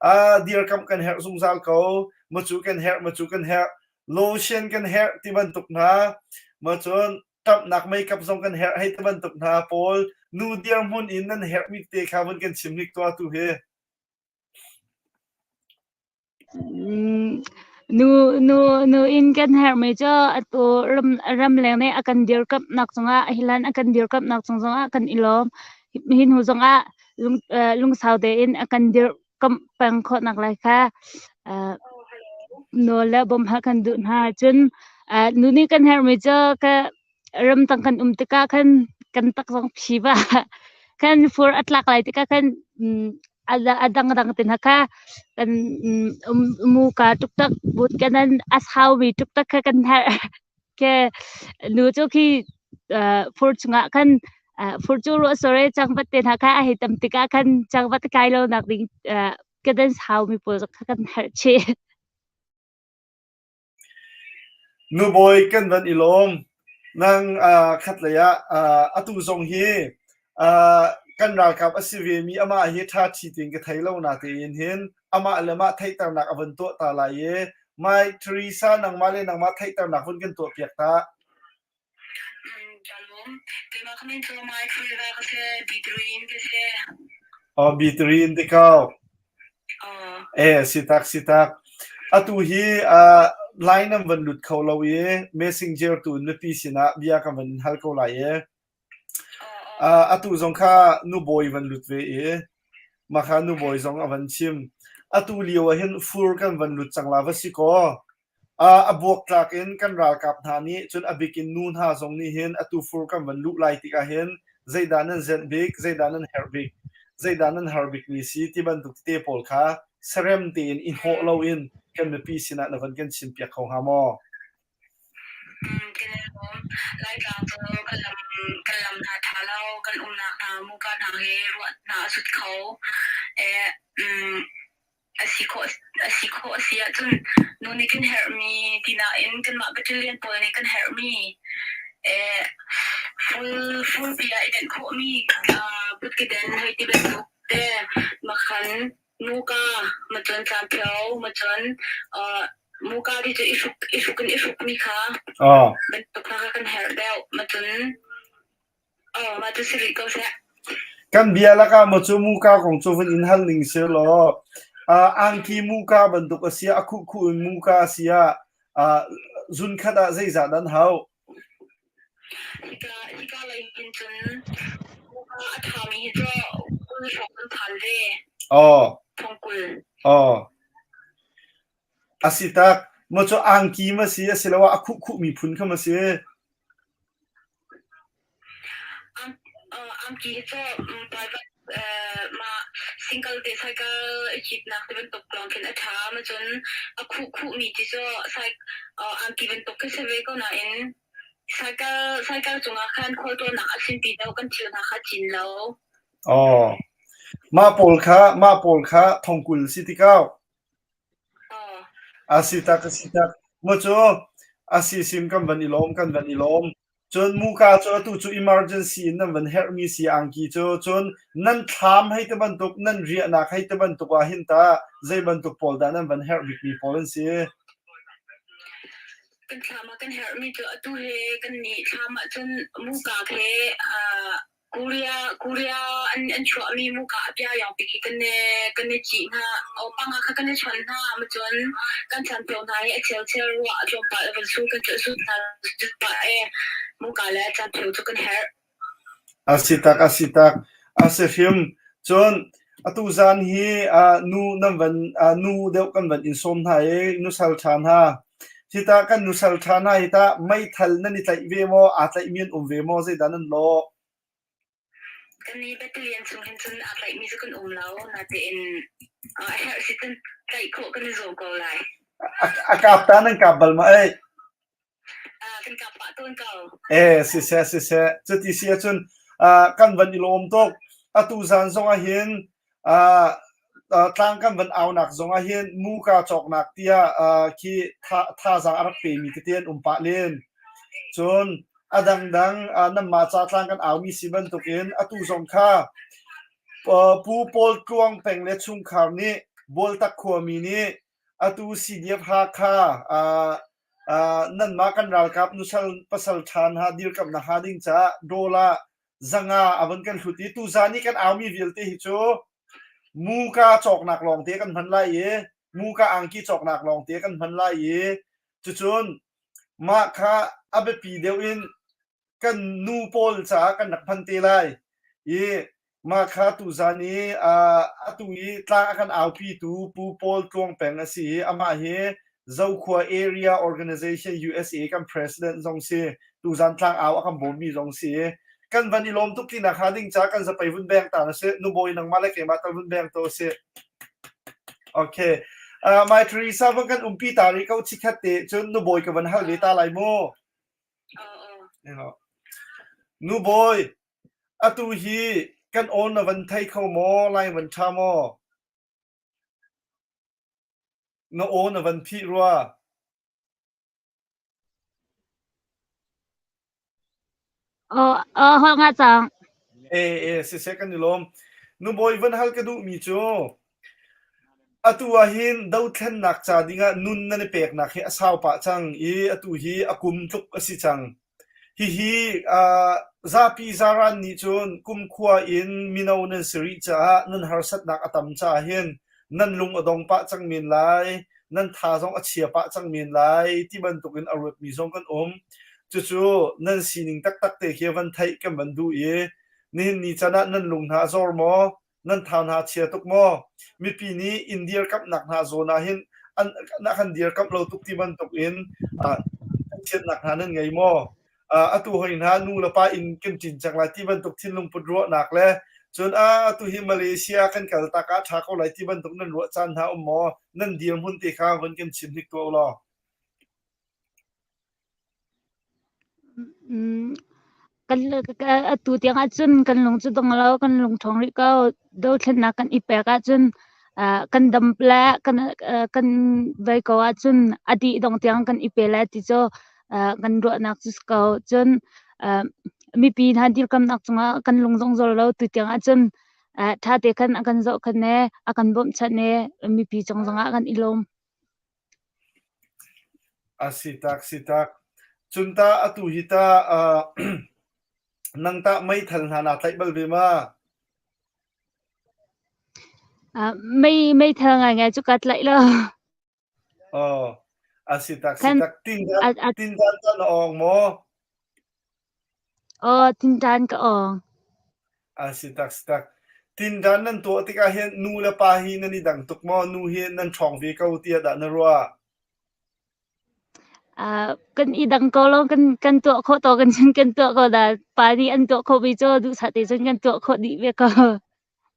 Uh, dirkamh kan herh zungzal ko, macu kan herh, macu kan herh, lotion kan herh ti bantuk hna, ma cun ṭamhnak makeup zong kan herh hei ti bantuk hna pawl nu dirhmun in nan herhmi te kha vun kan chim hnik tuah tu hi. Mm, nu nu nu in kan herhmi cu atu ram ramleng nih a kan dirkamhnak cungah hilan a kan dirkamhnak cung zongah kan i lawm. Hi hnu zongah lung eh, lungsau tein a kan dirkamh peng khawhnak lai kha eh, nawl le bawmh kan duh hna. Cun eh, nu nih kan herhmi cu ka ramtang kan um tikah khan kan tak zong phi va khan fur a tlak lai tikah khan mm, a dangdang te hna kha kan muka tuktak but kanan a saumi tuktak kha kan herh ke nu cu khi fur chungah khan fur cu ruah sore changvat te hna kha a hei tam tikah khan changvat kai lo nak ding kadan saumi pawl kha kan herh chih. Nubawi kan van i lawm. Nang khatlei ah atu zong hi kan ralkap a si vemi amah hi ṭhaṭhi tein ka thei lo natein hin amah le mah theihternak a van tuah ta lai i Mai Teresa nangmah le nangmah theihternak vun kan tuahpiak ta. Ka lawm. Keimah ka min cu Mai Teresa ka si, B3 in ka si. Oh, B3 in ti ko. Eh, si tak, si tak. Atu hi uh, line nan van lut kho lo i messenger tu mipi sinah bia kan van hal ko lai i. Uh, atu zong kha nubawi van lut ve i mah kha nubawi zong a van chim. Atu lio ah hin fur kan van lut cang la va si kaw. A buaktlak in kan ralkap hna nih cun a bik in nu hna zong nih hin atu fur kan van luh lai tikah hin zeidah nan zenh bik, zeidah nan herh bik, zeidah nan har bikmi si ti bantuk tete pawl kha serem tein i hnawh loin kan mipi sinah na van kan chimpiak kho hnga maw? Kan i lawm. Laitlang cu kan lam kan lam hna ṭha lo, kan umnak hna muka hna hi ruah hna a sut kho. Eh, mm, A si khawh a si khawh a si ahcun nu nih kan herhmi ti nain kanmah battalion pawl nih kan herhmi eh, full fullpi ah i denh khawhmi uh, kutkeden hei ti bantuk te makhan muka macun tlamphio macun uh, muka ti cu i hruk i hruk in i hrukmi kha Oh. bantuk kha kan herh deuh macun Aw, mah cu si rih ko seh. Kan bia lakah maw cu muka kong cu vun in hal ning seh law uh, angki muka bantuk a si ah a khuhkhuh in muka a si ah uh, zun khat ah zeizah dan hau? Hika hika lei hin cun muka a ṭhami hi cu 20 hrawng kan phan ve. Aw. Thong 20. Aw. A si tak. Maw cu angki ma si asiloah a khuhkhuh mi phun kha ma si? Angki hi cu private mah single te cycle i citnak ti bantuk lawng khin a ṭha. Cun a khuhkhuhmi ti cu angki bantuk khi si ve ko nain cycle cycle cungah khan khualtlawnnak a sinpi deuh kan thil hna kha a cin lo. Aw. Mah pawl kha mah pawl kha thongkul si ti ko. A si tak a si tak. Mu cu a si sim kan van i lawm kan van i lawm. Cun muka cu atu cu emergency in nan van herhmi si angki cu cun nan thlam hei te bantuk nan riahnak hei te bantuk ah hin ta zei bantuk pawl dah nan van herh bikmi pawl an si? Kan thlam ah kan herhmi cu atu he kan nih thlam ah cun muka he Korea Korea an an chuahmi muka a pia yangpi khi kan i kan i cih hna. Panga kha kan i chon hna. Cun kan chanphio hna hi a chelchel ruah a tlawmpal a van sur kan cu sut hna sut pah e muka le chanphio cu kan herh. A si tak a si tak a si hrim. Cun atu zan hi uh, nu nan van uh, nu deuh kan van in sawm hna i nusal ṭha hna. Hi ta kan nusal ṭha hna hi ta meithal nan i tlaih ve maw aa tlaihmi an um ve maw zeidah nan lawh? Kan i battalion chung hin cun aa tlaihmi cu kan um lo. Natein a herh si cun tlaih khawh kan i zuam ko lai. A kap ta nan kap bal ma ei? Kan kap pah tawn ko. Eh, siseh, siseh. Cuti si ahcun kan van i lawm tuk. Atu zan zong ah hin tlang kan van aunak zong ah hin muka cawknak tiah khi thazaang a rak pemi tete an um pah len. Cun a dangdang nanmah ca tlang kan aumi si bantukin atu zong kha Pu Paul Tluang Peng le chungkhar nih Bualtak khuami nih atu CDF Hakha nanmah kan ralkap nusal pasal ṭha hna dirkamhnak hnga ding caah dollar zanga a von kan hlut i tuzan i kan aumi vialte hi cu muka cawknak lawngte kan hman lai i muka angki cawknak lawngte kan hman lai i cucun mah kha a biapi deuh in kan nu pawl caah kan rak hman te lai i mah kha tuzan i atu i tlang a kan aupitu Pu Paul Tluang Peng a si i amah hi Zokhua Area Organization USA kan president zong si tuzan tlang au a kan bawmmi zong si kan van i lawm tuk tinak hnga ding ca kan zapei vun beng ta na si nubawi nangmah le keimah tal vun beng to si okay uh, my Teresa van kan umpi ta ri ko chikhat te cun nubawi ka van hal ve ta lai mu Nubawi, atu hi kan aw na van thei kho maw? Lai van ṭha maw? Na aw na van phih rua. Aw, aw holh nga cang. E, e, siseh kan i lawm. Nubawi van hal ka duhmi cu Atu ahhin dothlennak ca dingah nun nan i peknak hi a sau pah cang i atu hi a kum tluk a si cang. Hihi zapi zaran nih cun kumkhua in mino nan si rih caah nan harsatnak a tam caah hin nan lung a dong pah cang men lai, nan tha zong a chia pah cang men lai ti bantukin a ruatmi zong kan um. Cucu nan sining taktak te khi van theih kan van duh i nihin ni can ah nan lung hna a zor maw? Nan thau hna chia tuk maw? Mipi nih in dirkamhnak hna zawn ah hin an na kan dirkamh lo tuk ti bantuk in chiatnak hna nan ngei maw? Atu hoi hna nu le pa inn kan ṭin cang lai ti bantuk thinlung put ruahnak le cun a atu hi Malaysia kan kal tak ah ṭha ko lai ti bantuk nan ruah caan hna um maw? Nan dirhmun te kha vun kan chim hnik tuah u law. Kan atu tiang ahcun kan lung cu dong lo, kan lung ṭhawng rih ko. Dothlennak kan i pek ahcun kan dam le kan kan vei ko ahcun a dih dong tiang kan i pe lai ti cu kan ruahnak cu si ko. Cun mipi hna dirkamnak cungah kan lung zong zor lo tu tiang ahcun ṭha te khan a kan zohkhenh i a kan bawmhchanh i mipi cung zongah kan i lawm. A si tak si tak. Cun tah atu hi tah uh, nang tah meithal hna naa tlaih bal ve ma? Uh, mei meithal ngaingai cu kaa tlaih lo. Oh, a si tak si Kan tak. Tindan a, a, tindan ta na awng maw? aw tintan ka awng. A si tak si tak. Tindan nan tuah tikah hin nu le pa hi nan i dang tuk maw? Nu hi nan ṭhawng ve ko tiah dah na ruah? Uh, kan i dang ko lo kan kan tuah khawh to kan cun kan tuah ko dah pa nih an tuah khawh mi cu duhsah te cun kan tuah khawh dih ve ko.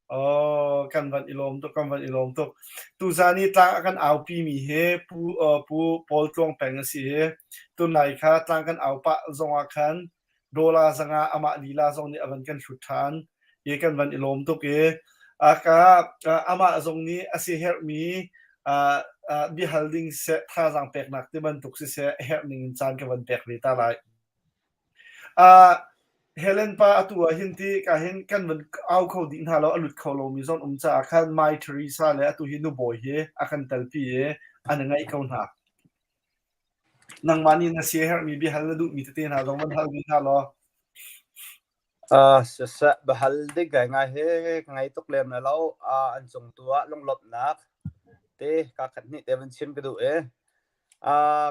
Oh, kan van i lawm tuk, kan van i lawm tuk. Tuzan i tlang a kan aupi mi hi Pu Pu Paul Tluang Peng a si i tunlai kha tlang kan au pah zong ah khan dollar zanga amah lila zong nih a van kan hlut ṭhan. I kan van i lawm tuk i ka amah zong nih a si herhmi biahal ding siseh, thazaang peknak ti bantuk siseh, a herh ning in caan ka van pek ve ta lai. Helen pa atu ah hin ti ka hin kan van au kho dih hna lo, a lut kho lomi zong um caah khan Mai Theresa le atu hi nubawi hi a kan telpi i an i ngaih ko hna. Nangmah nih na siaherhmi biahal na duhmi tete hna zong van hal ve hna law. Siseh, biahal ding ngaingai hi ka ngei tuk lem lai lo. An cung tu ah lunglawmhnak te kaa khat hnih te van chim ka duh i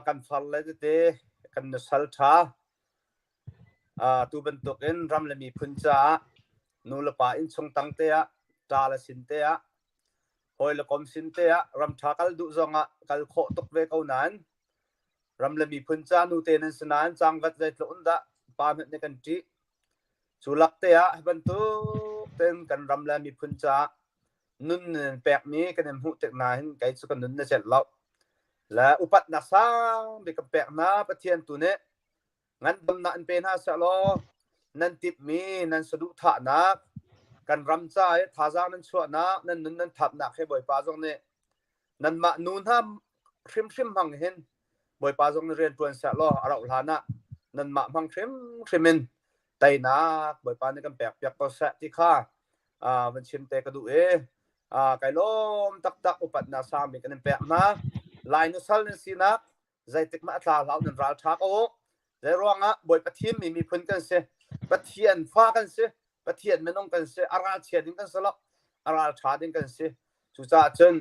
kan far le tete kan nusal ṭha tu bantukin ram le miphun caah nu le pa innchung tang te ah ṭa le sin te ah hawi le kom sin te ah ram ṭha kal duh zongah kal khawh tuk ve ko nain ram le miphun ca nute nan si nain cangvat zeitluk in dah pa hmanh nih kan ṭih. Cu lak te ah hi bantuk tein kan ram le miphun caah nun nan pekmi kan in hmuh tik hna hin kei cu ka nun na celh lo. Le upatnak sang bik kan pek hna Pathian tu nih ngandamnak in pe hna seh law nan timhmi nan saduhthahnak kan ram ca i thazaang nan chuahnak nan nun nan thapnak he Bawipa zong nih nanmah nu hna hrimhrim hmang hin Bawipa zong nih rian ṭuan seh law a rauh hlan ah nanmah hmang hrimhrim in teinak Bawipa nih kan pekpiak ko seh ti kha van chim te ka duh i kai lawm taktak upatnak sang bik kan in pek hna. Lai nusal nan sinak zeitik mah a tla hlah nan ral ṭha ko u. Zei ruangah Bawipa thimmi miphun kan si, Pathian fa kan si, Pathian minung kan si, a ralchia ding kan si lo, a ral ṭha ding kan si. Cucaah cun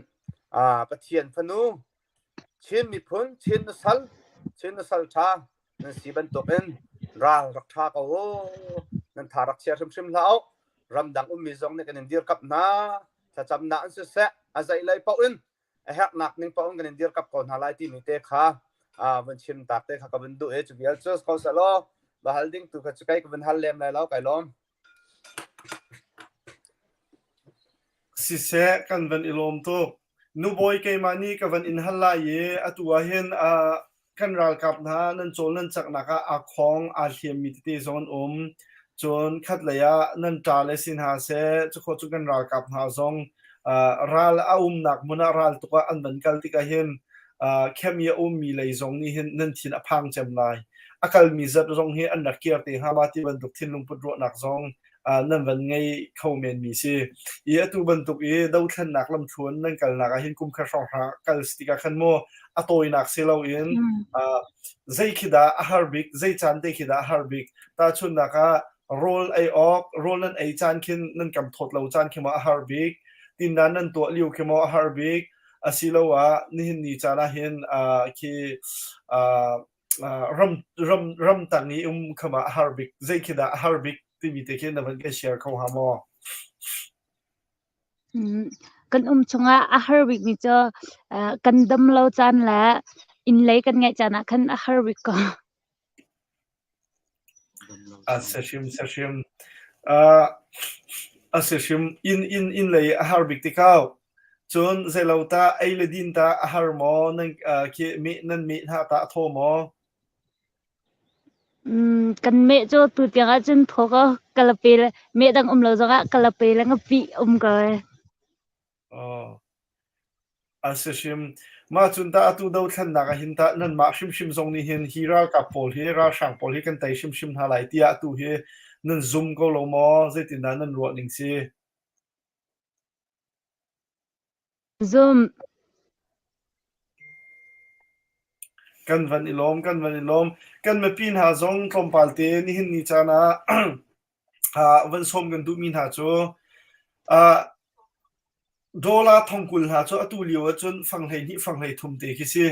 Pathian fanu Chin miphun, Chin nusal, Chin nusal ṭha nan si bantukin ral rak ṭha ko u. Nan tha rak chia hrimhrim hlah u. Ramdang ummi zong nih kan in dirkamh hna. Thlacamnak in siseh, a zei lei paoh in a herhnak ning paoh in kan in dirkamh ko hna lai timi te kha vun chim tak te kha ka vun duh i cu vial cu ko seh law va hal ding tu kha cu kei ka vun hal lem lai lo kai lawm. Siseh, kan van i lawm tuk. Nubawi keimah nih ka van in hal lai i atu ah hin kan ralkap hna nan cawl nan caknak ah aa khawng aa hliammi tete zong an um. Cun khatlei ah nan ṭa le si hna seh, cukhawh cu kan ralkap hna zong ral a umnak hmun ah ral tuk ah an van kal tikah hin camp i a ummi lei zong nih hin nan thin a phang cem lai. A kalmi zat zong hi an rak kir te hnga ma ti bantuk thinlung put ruahnak zong nan van ngei kho menmi si. I atu bantuk i dothlennak lamthluan nan kalnak ah hin kum khat hrawnghrang kal si tikah khan mu a tawinak si loin zei khi dah a har bik, zei caan te khi dah a har bik. Tahchunhnak ah rawl ei awk, rawl nan ei caan khin nan kam thawt lo caan khi maw a har bik, tindan nan tuah lio khi maw a har bik, asiloah nihin ni caan ah hin khi ram ram ramtang i um kha ma a har bik zei khi dah a har bik timi te khi na van kan share kho hnga maw? Kan um chungah a har bikmi cu kan dam lo caan le inn lei kan ngaih caan ah khan a har bik ko. A si hrim si hrim. Uh, a si hrim. Inn inn inn lei a har bik te ko. Cun zeilo ta ei le din ta a har maw? Nan uh, khi meh nan meh hna ta a thaw maw? Mm, kan meh cu tu tiang ahcun thaw ko kalape le meh dang um lo zongah kalape le ngapih um ko e. Oh. A si hrim. Mah cun tah atu dothlennak ah hin tah nanmah hrimhrim zong nih hin hi ralkap pawl hi ralhrang pawl hi kan tei hrimhrim hna lai tiah atu hi nan zum ko lo maw? Zeitindah nan ruah ning si? Zum. Kan van i lawm, kan van i lawm. Kan mipi hna zong tlawmpal te nihin ni caan ah ah van sawm kan duhmi hna cu ah Dollar thongkul hna cu atu lio ahcun fang 12 fang 13 te khi si.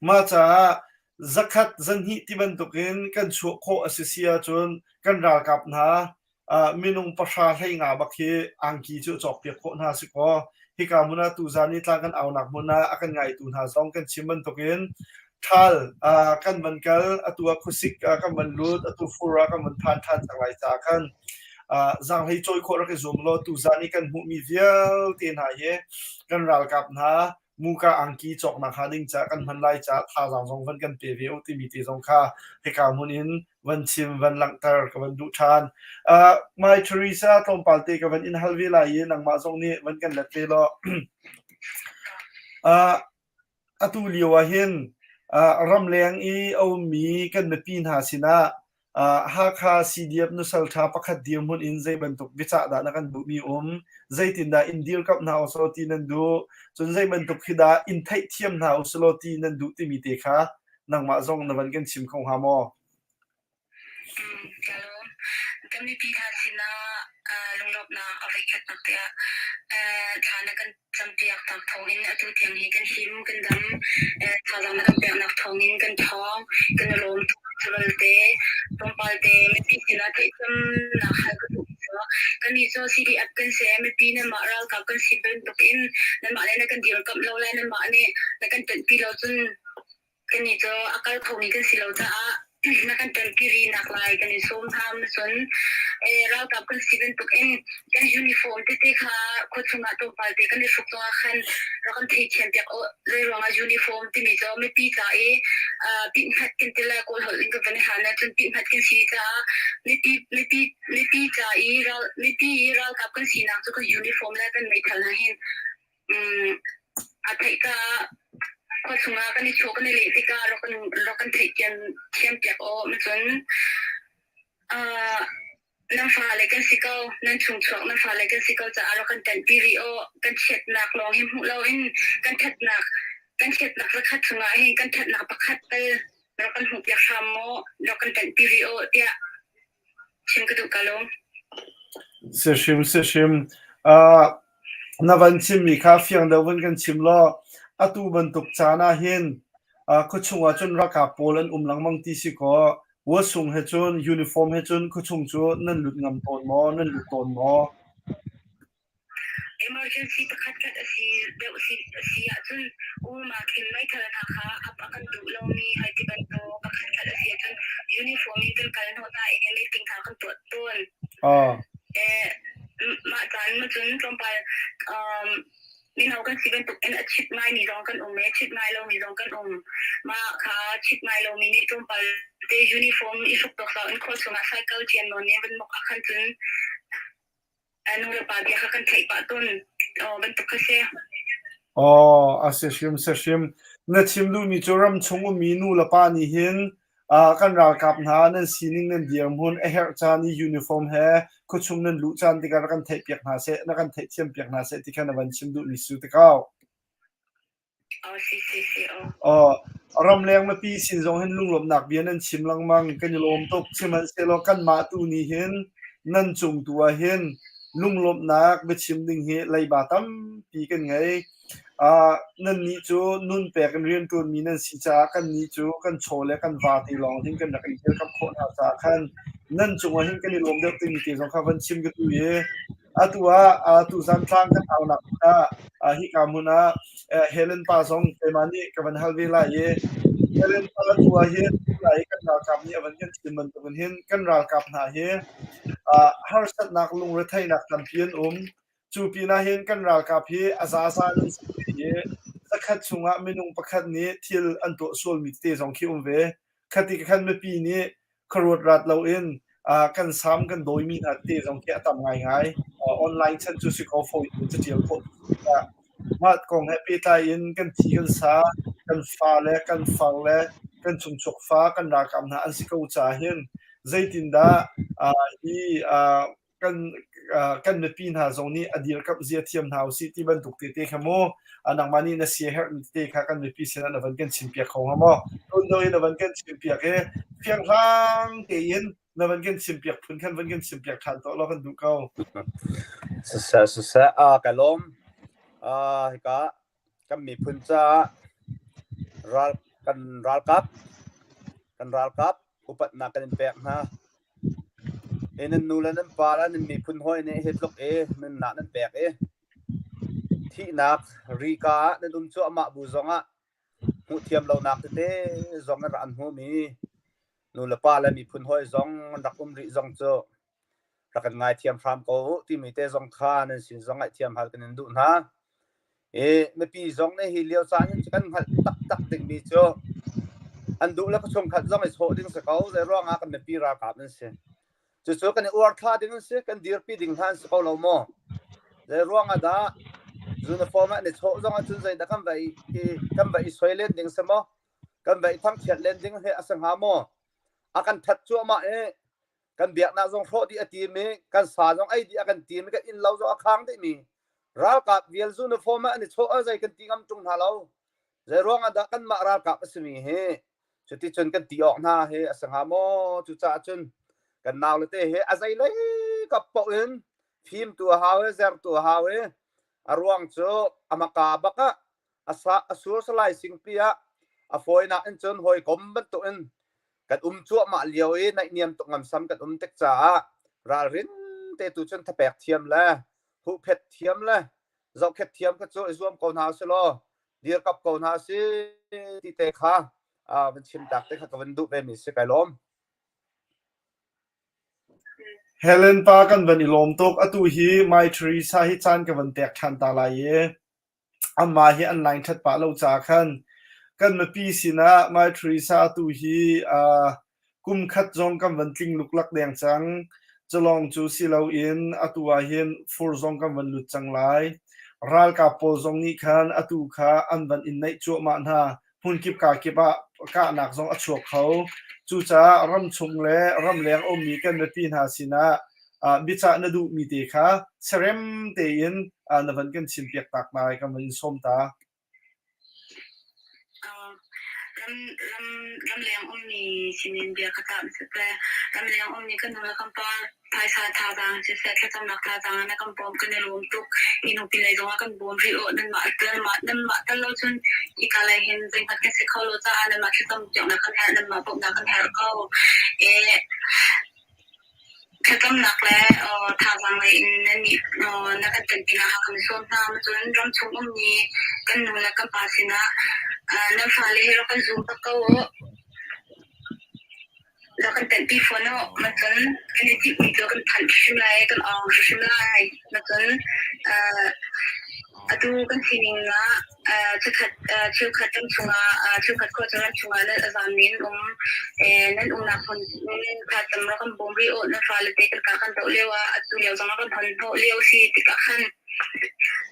Mah caah zakhat zahnih ti bantukin kan chuah khawh a si si ahcun kan ralkap hna minung pahra 15 bak hi angki cu cawkpiak khawh hna si kaw hika hmun ah tuzan i tlang kan aunak hmun ah a kan ngaitu hna zong kan chim bantukin ṭhal kan van kal atu ah khuasik kan van lut atu fur ah kan van phan ṭhan cang lai caah khan zaanghlei cawi khawh rak i zuam law tuzan i kan hmuhmi vialte hna hi kan ralkap hna. Muka angki cawknak hnga ding caah kan hman lai caah thazaang zong van kan pe ve u timi te zong kha hika hmun in van chim van langhter ka van duh ṭhan. Uh, Mai Teresa tlawmpal te ka van in hal ve lai i nangmah zong nih van kan let ve law. Uh, Atu lio ahhin ramleng i a ummi kan mipi hna sinah Hakha CDF nusalṭha pakhat dirhmun in zei bantuk biacah dah na kan duhmi um? Zeitindah in dirkamh hna usilaw ti nan duh? Cun zei bantuk hi dah in theihthiam hna usilaw ti nan duh timi te kha nangmah zong na van kan chim kho hnga maw? Ka lawm. Kan mipi hna sinah lunglawmhnak a voikhatnak tiah thla na kan campiaknak thawngin atu tiang hi kan him, kan dam. Thazaang na kan peknak thawngin kan ṭhawng, kan i lawm tuk. Cubalte tlawmpal te mipi sinah theihthiamnak hal ka duh cu kannih cu CDF kan si, mipi nanmah ralkap kan si bantukin nanmah le na kan dirkamh lo le nanmah nih na kan ṭanhpi lo cun Kannih cu a kal khomi kan si lo caah na kan ṭanpi rihnak lai kan in sawm hna. Cun ralkap kan si bantukin kan uniform tete kha khuachung ah tlawmpal te kan i hruk zongah khan rak kan theithiam piak u. Zeiruangah uniform timi cu mipi ca i pihmat kan ti le Kawl holh in kan van i hlan ahcun pihmat kan si caah mipi mipi mipi ca i ral mipi i ralkap kan sinak cu kan uniform le kan meithal hna hin A theih caah khua chungah kan i chawh kan i leh tikah rak kan rak kan theihthiam thiam piak aw. Cun nan fale kan si ko, nan chungchuak nan fale kan si ko caah rak kan ṭanhpi rih aw. Kan chiatnak lawng hi hmuh loin kan ṭhatnak kan chiatnak zakhat chungah hin kan ṭhatnak pakhat tal rak kan hmuhpiak hram maw, rak kan ṭanhpi rih aw tiah Chim ka duh ka lawm. Si hrim si hrim. Uh, na van chimmi kha fiang deuh van kan chim law atu bantuk caan ah hin uh, khuachung ah cun ralkap pawl an um lengmang ti si kaw wasung he cun uniform he cun khuachung cu nan lut ngam tawn maw nan lut tawn maw? Emergency pakhatkhat a si deuh si a si ahcun u khin meithal hna kha ap a kan duh lomi hei ti bantuk pakhatkhat a si ahcun uniform in kan kal hnawh hna i meeting kha kan tuah tawn. Eh, mah caan ma cun tlawmpal um, mino kan si bantuk in a chit ngaimi zong kan um i chit ngai lomi zong kan um. Mah kha chit ngai lomi nih tlawmpal te uniform i hruk tawk in khua chungah cycle cian nawn in van mok ah khan cun Nu le pa bia kha kan theih pah tawn bantuk kha si. Aw, a si hrim si hrim. Na chim duhmi cu ram chung ummi nu le pa nih hin uh, kan ralkap hna nan sining nan dirhmun a herh caan i uniform he khuachung nan luh caan tikah rak kan theihpiak hna seh, na kan theihthiam piak hna seh ti kha na van chim duhmi su te ko. Ramleng mipi sin zong hin lunglawmhnak bia nan chim lengmang kan i lawm tuk. Sihmanhsehlaw kanmah tu nih hin nan cung tu ah hin lunglawmhnak biachim ding hi leiba tampi kan ngei. Nannih cu nun pek in rianṭuanmi nan si caah kannih cu kan chaw le kan va te lawng hin kan rak in dirkamh khawh hna caah khan nan cungah hin kan i lawm deuh timi te zong kha van chim ka duh i Atu ah tuzan tlang kan aunak ah hika hmun ah Helen pa zong keimah nih ka van hal ve lai i Helen pa atu ah hin lai kan ralkap nih a van kan chim bantukin hin kan ralkap hna hi harsatnak lungretheihnak tampi an um. Cu pinah hin kan ralkap hi a zaza an si i zakhat chungah minung pakhat nih thil an tuah sualmi tete zong khi um ve. Khati khan mipi nih khuaruat rat loin kan sam kan dawimi hna te zong khi a tam ngaingai. Online chan cu si ko fawi in catial khawh tikah mah kong he pehtlai in kan thi kan sa, kan fa le kan far le kan chungchuak fa kan ralkap hna an si ko caah hin zeitindah hi kan kan mipi hna zong nih a dirkamh zia thiam hna usih ti bantuk tete kha mu nangmah nih na sia herhmi tete kha kan mipi sinah na van kan chimpiak kho hnga maw tundo in na van kan chimpiak i fianghlang tein na van kan chimpiak phun khan van kan chimpiak ṭhan tuah law kan duh ko. Siseh siseh a ka lawm hika kan miphun caah ral kan ralkap kan ralkap upatnak kan in pek hna. I nan nu le nan pa le nan miphun hawi nih hi tluk i nunnak nan pek i thihnak rika ah nan um cuahmah bu zongah hmuhthiam lonak tete zong an rak an hmumi nu le pa le miphun hawi zong an rak um rih zong cu rak kan ngaithiam hram ko u timi te zong kha nan sin zong ngaihthiam hal kan in duh hna. I mipi zong nih hi lio caan hin kan hngalh taktak dingmi cu an duh le ka chungkhat zong i sawh ding si ko. Zei ruangah kan mipi ralkap an si. Cucu kan i uar thla ding an si, kan dirpi ding hna an si ko lo maw? Zei ruangah dah uniform ah an i chawh zong ahcun zeidah kan va i kan va i soi len ding si maw? Kan va i thangchiat len ding hi a si hnga maw? A kan that cuahmah i kan biaknak zong hrawh dih a tim i kan sa zong ei dih a kan tim i kan innlo zong a khang dihmi ralkap vial uniform ah an i chawh ah zei kan ti ngam ṭung hna lo. Zei ruangah dah kanmah ralkap a simi hi cuticun kan ti awk hna hi a si hnga maw? Cucaah cun kan naule te hi a zeilei kap paoh in fim tu a hau i zer tu a hau i a ruang cu a maka bak ah a sa a sur salai singpi ah a fawinak in cun hawikom bantuk in kan um cuahmah lio i naihniam tuk ngamsam kan um tik caah ralrin te tu cun thapek thiam le huhphet thiam le zohkhet thiam kha cu i zuam ko hna usih law dirkap ko hna si ti te kha van chim tak te kha ka van duh ve mi si kai lawm. Helen pa kan van i lawm tuk. Atu hi Mai Theresa hi caan ka van pek ṭhan ta lai i Amah hi an line ṭhat pah lo caah khan kan mipi sinah Mai Theresa tu hi uh, kum khat zong kan van tling luklak deng cang. Culawng cu si loin atu ah hin fur zong kan van lut cang lai. Ralkap pawl zong nih khan atu kha an van in naih cuahmah hna. Hmunkip kakip ah kahnak zong a chuak kho. Cucaah ramchung le ramleng ummi kan mipi hna sinah uh, biacah na duhmi te kha serem tein uh, na van kan chimpiak tak lai kan van in sawm ta. Ram ram ramleng ummi sinin bia ka cah siseh, ramleng ummi kan nu le kan pa Phaisa thazaang siseh, thlacamnak thazaang na kan bawm kan i lawm tuk. Hi hnu pinlei zongah kan bawm rih u. Nanmah nanmah nanmah tal lo cun hika lei hin zeihmanh kan si kho lo caah nanmah thlacam piaknak kan herh, nanmah bawmhnak kan herh ko. E, thlacamnak le uh, thazaang lei in nannih uh, na kan ṭanpinak ah kan sawm hna. Cun ramchung ummi kan nu le kan pa sinah uh, nan fale hi rak kan zum bak ko u. Rak kan tenhpi fawn u. Macun kan i timhmi cu kan phanh hrim lai, kan awng hrimhrim lai. Macun uh, atu kan sining ah uh, cheukhat uh, cheukhat ram chungah uh, cheukhat khua cu ram chungah nan a zaammi nan um. Eh, nan umnak hmun kha tam rak kan bawm rih u. Nan fale te kan kah kan doh lio ah atu lio zong ah kan hon hnawh lio si tikah khan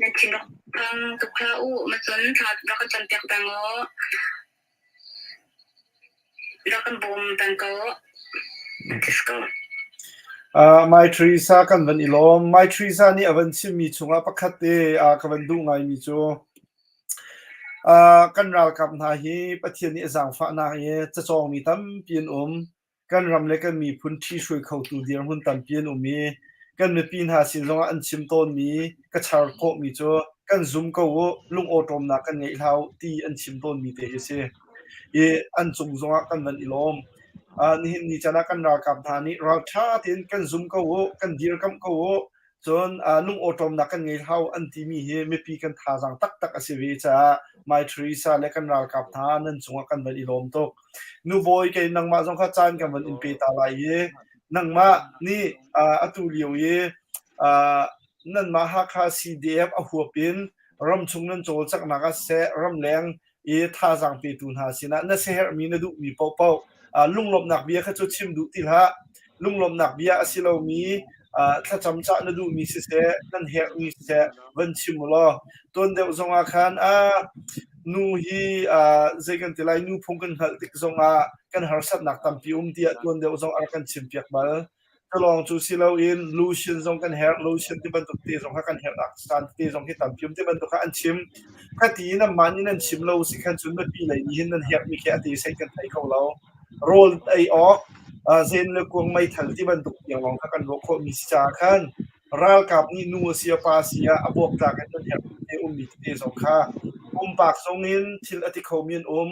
nan thin rak phang tuk hlah u. Macun thla rak kan campiak peng u. Rak kan bawm peng ko. Let's go. Uh, Mai Theresa kan van i lawm. Mai Theresa nih a van chimmi chungah pakhat te uh, ka van duh ngaimi cu uh, kan ralkap hna hi Pathian nih a zaangfahnak i cacawngmi tampi an um. Kan ram le kan miphun ṭhihruai khotu dirhmun tampi an um i kan mipi hna sin zongah an chim tawnmi ka char khawhmi cu kan zum ko u, lungawṭawmnak kan ngeih hlah u ti an chim tawnmi te hi si. I an cung zongah kan van i lawm. Uh, nihin ni caan ah kan ralkap hna nih ralṭha tein kan zum ko u, kan dirkamh ko u, Cun lungawṭawmnak kan ngei hau an timi hi mipi kan thazaang taktak a si ve caah Mai Theresa le kan ralkap hna nan cungah kan van i lawm tuk. Nubawi kei nangmah zong kha caan kan van in pe ta lai i nangmah nih atu lio i nanmah Hakha CDF a huap in ramchung nan cawlcanghnak ah siseh ramleng i thazaang petu hna sinah na siaherhmi na duhmi paohpaoh lunglawmhnak bia kha cu chim duh ti hlah. Lunglawmhnak bia a si lomi thlacam cah na duhmi siseh, nan herhmi siseh van chim u law tuan deuh zongah khan a nu hi zei kan ti lai nu phung kan hngalh tik zongah kan harsatnak tampi um tiah tuan deuh zong a rak kan chimpiak bal. Culawng cu si loin lotion zong kan herh, lotion ti bantuk te zong kha kan herh caan te zong hi tampi um ti bantuk kha an chim. Khati in anmah nih nan chim lo si khan cun mipi lei nih hin nan herhmi khi a te sei kan thei kho lo. Rawl ei awk, zen le kuang meithal ti bantuk tiang lawng kha kan ruah khawhmi si caah khan ralkap nih nu a si a pa a si ah a buaktlak in nan herhmi te ummi tete zong kha pumpak zong in thil a ti khomi an um,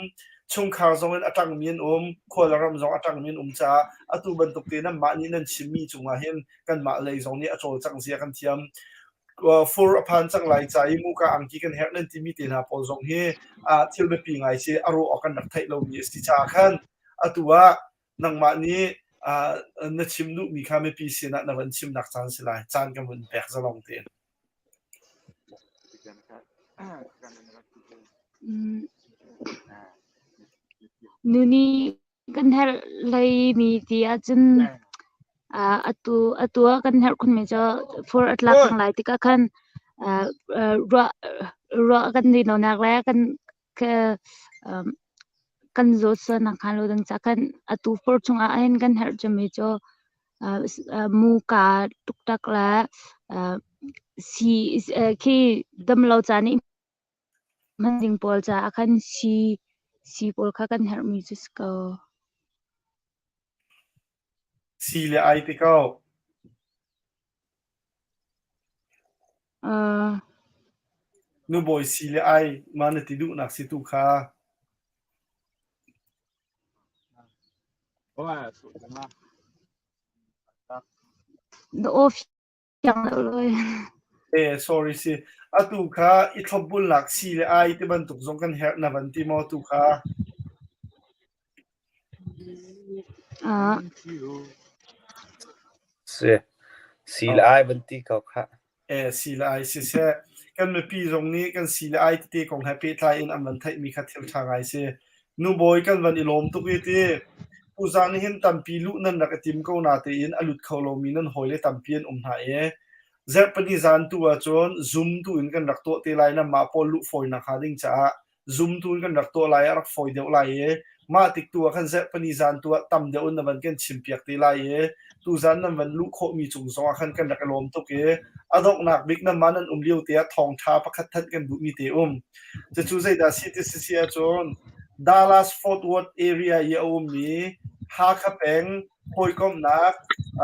chungkhar zong in a ṭangmi an um, khua le ram zong a ṭangmi an um caah atu bantuk te nanmah nih nan chimmi cungah hin kanmah lei zong nih a cawlcangh zia kan thiam. Fur a phan cang lai ca i muka angki kan herh nan timi te hna pawl zong hi thil biapi ngai si a ruah awk kan rak theih lomi a si caah khan atu ah nangmah nih na chim duhmi kha mipi sinah na van chimnak caan si lai. Caan kan vun pek zalong tein. Nu nih kan herh hleimi ti ahcun atu atu ah kan herh khunmi cu fur a tlak cang lai tikah khan ruah ruah kan din lonak le kan kan zawt sualnak hnga lo ding caah khan atu fur chungah hin kan herh cemmi cu muka tuktak le sii khi damlo ca nih hman ding pawl caah khan sii sii pawl kha kan herhmi cu si ko. Sii le ai te ko. Uh, Nubawi si le ai ma na ti duhnak si tu kha. Na aw fiang lo loi. Eh, sorry si. Atu kha i thlopbulnak si le ai ti bantuk zong kan herh na van ti maw tu kha? Uh, Si. Si le ai van ti ko kha. Eh, si le ai siseh, kan mipi zong nih kan si le ai tete kong he pehtlai in an van theihmi kha thil ṭha ngai si. Nubawi kan van i lawm tuk i ti. Tuzaan hin tampi luh nan rak i tim ko natein a lut kho lomi nan hawile tampi an um hna i zarhpini zan tu ahcun Zoom tu in kan rak tuah te lai nanmah pawl luh fawinak hnga ding caah zumtu in kan rak tuah lai a rak fawi deuh lai i mah tik tu ah khan zarhpini zan tu ah tam deuh in na van kan chimpiak te lai i tuzan nan van luh khawhmi cung zong ah khan kan rak i lawm tuk i a donghnak bik nanmah nan um lio te ah thawngṭha pakhat thanh kan duhmi te um. Cucu zeidah si ti si si ahcun Dallas Fort Worth area i a ummi Hakha peng hawikomhnak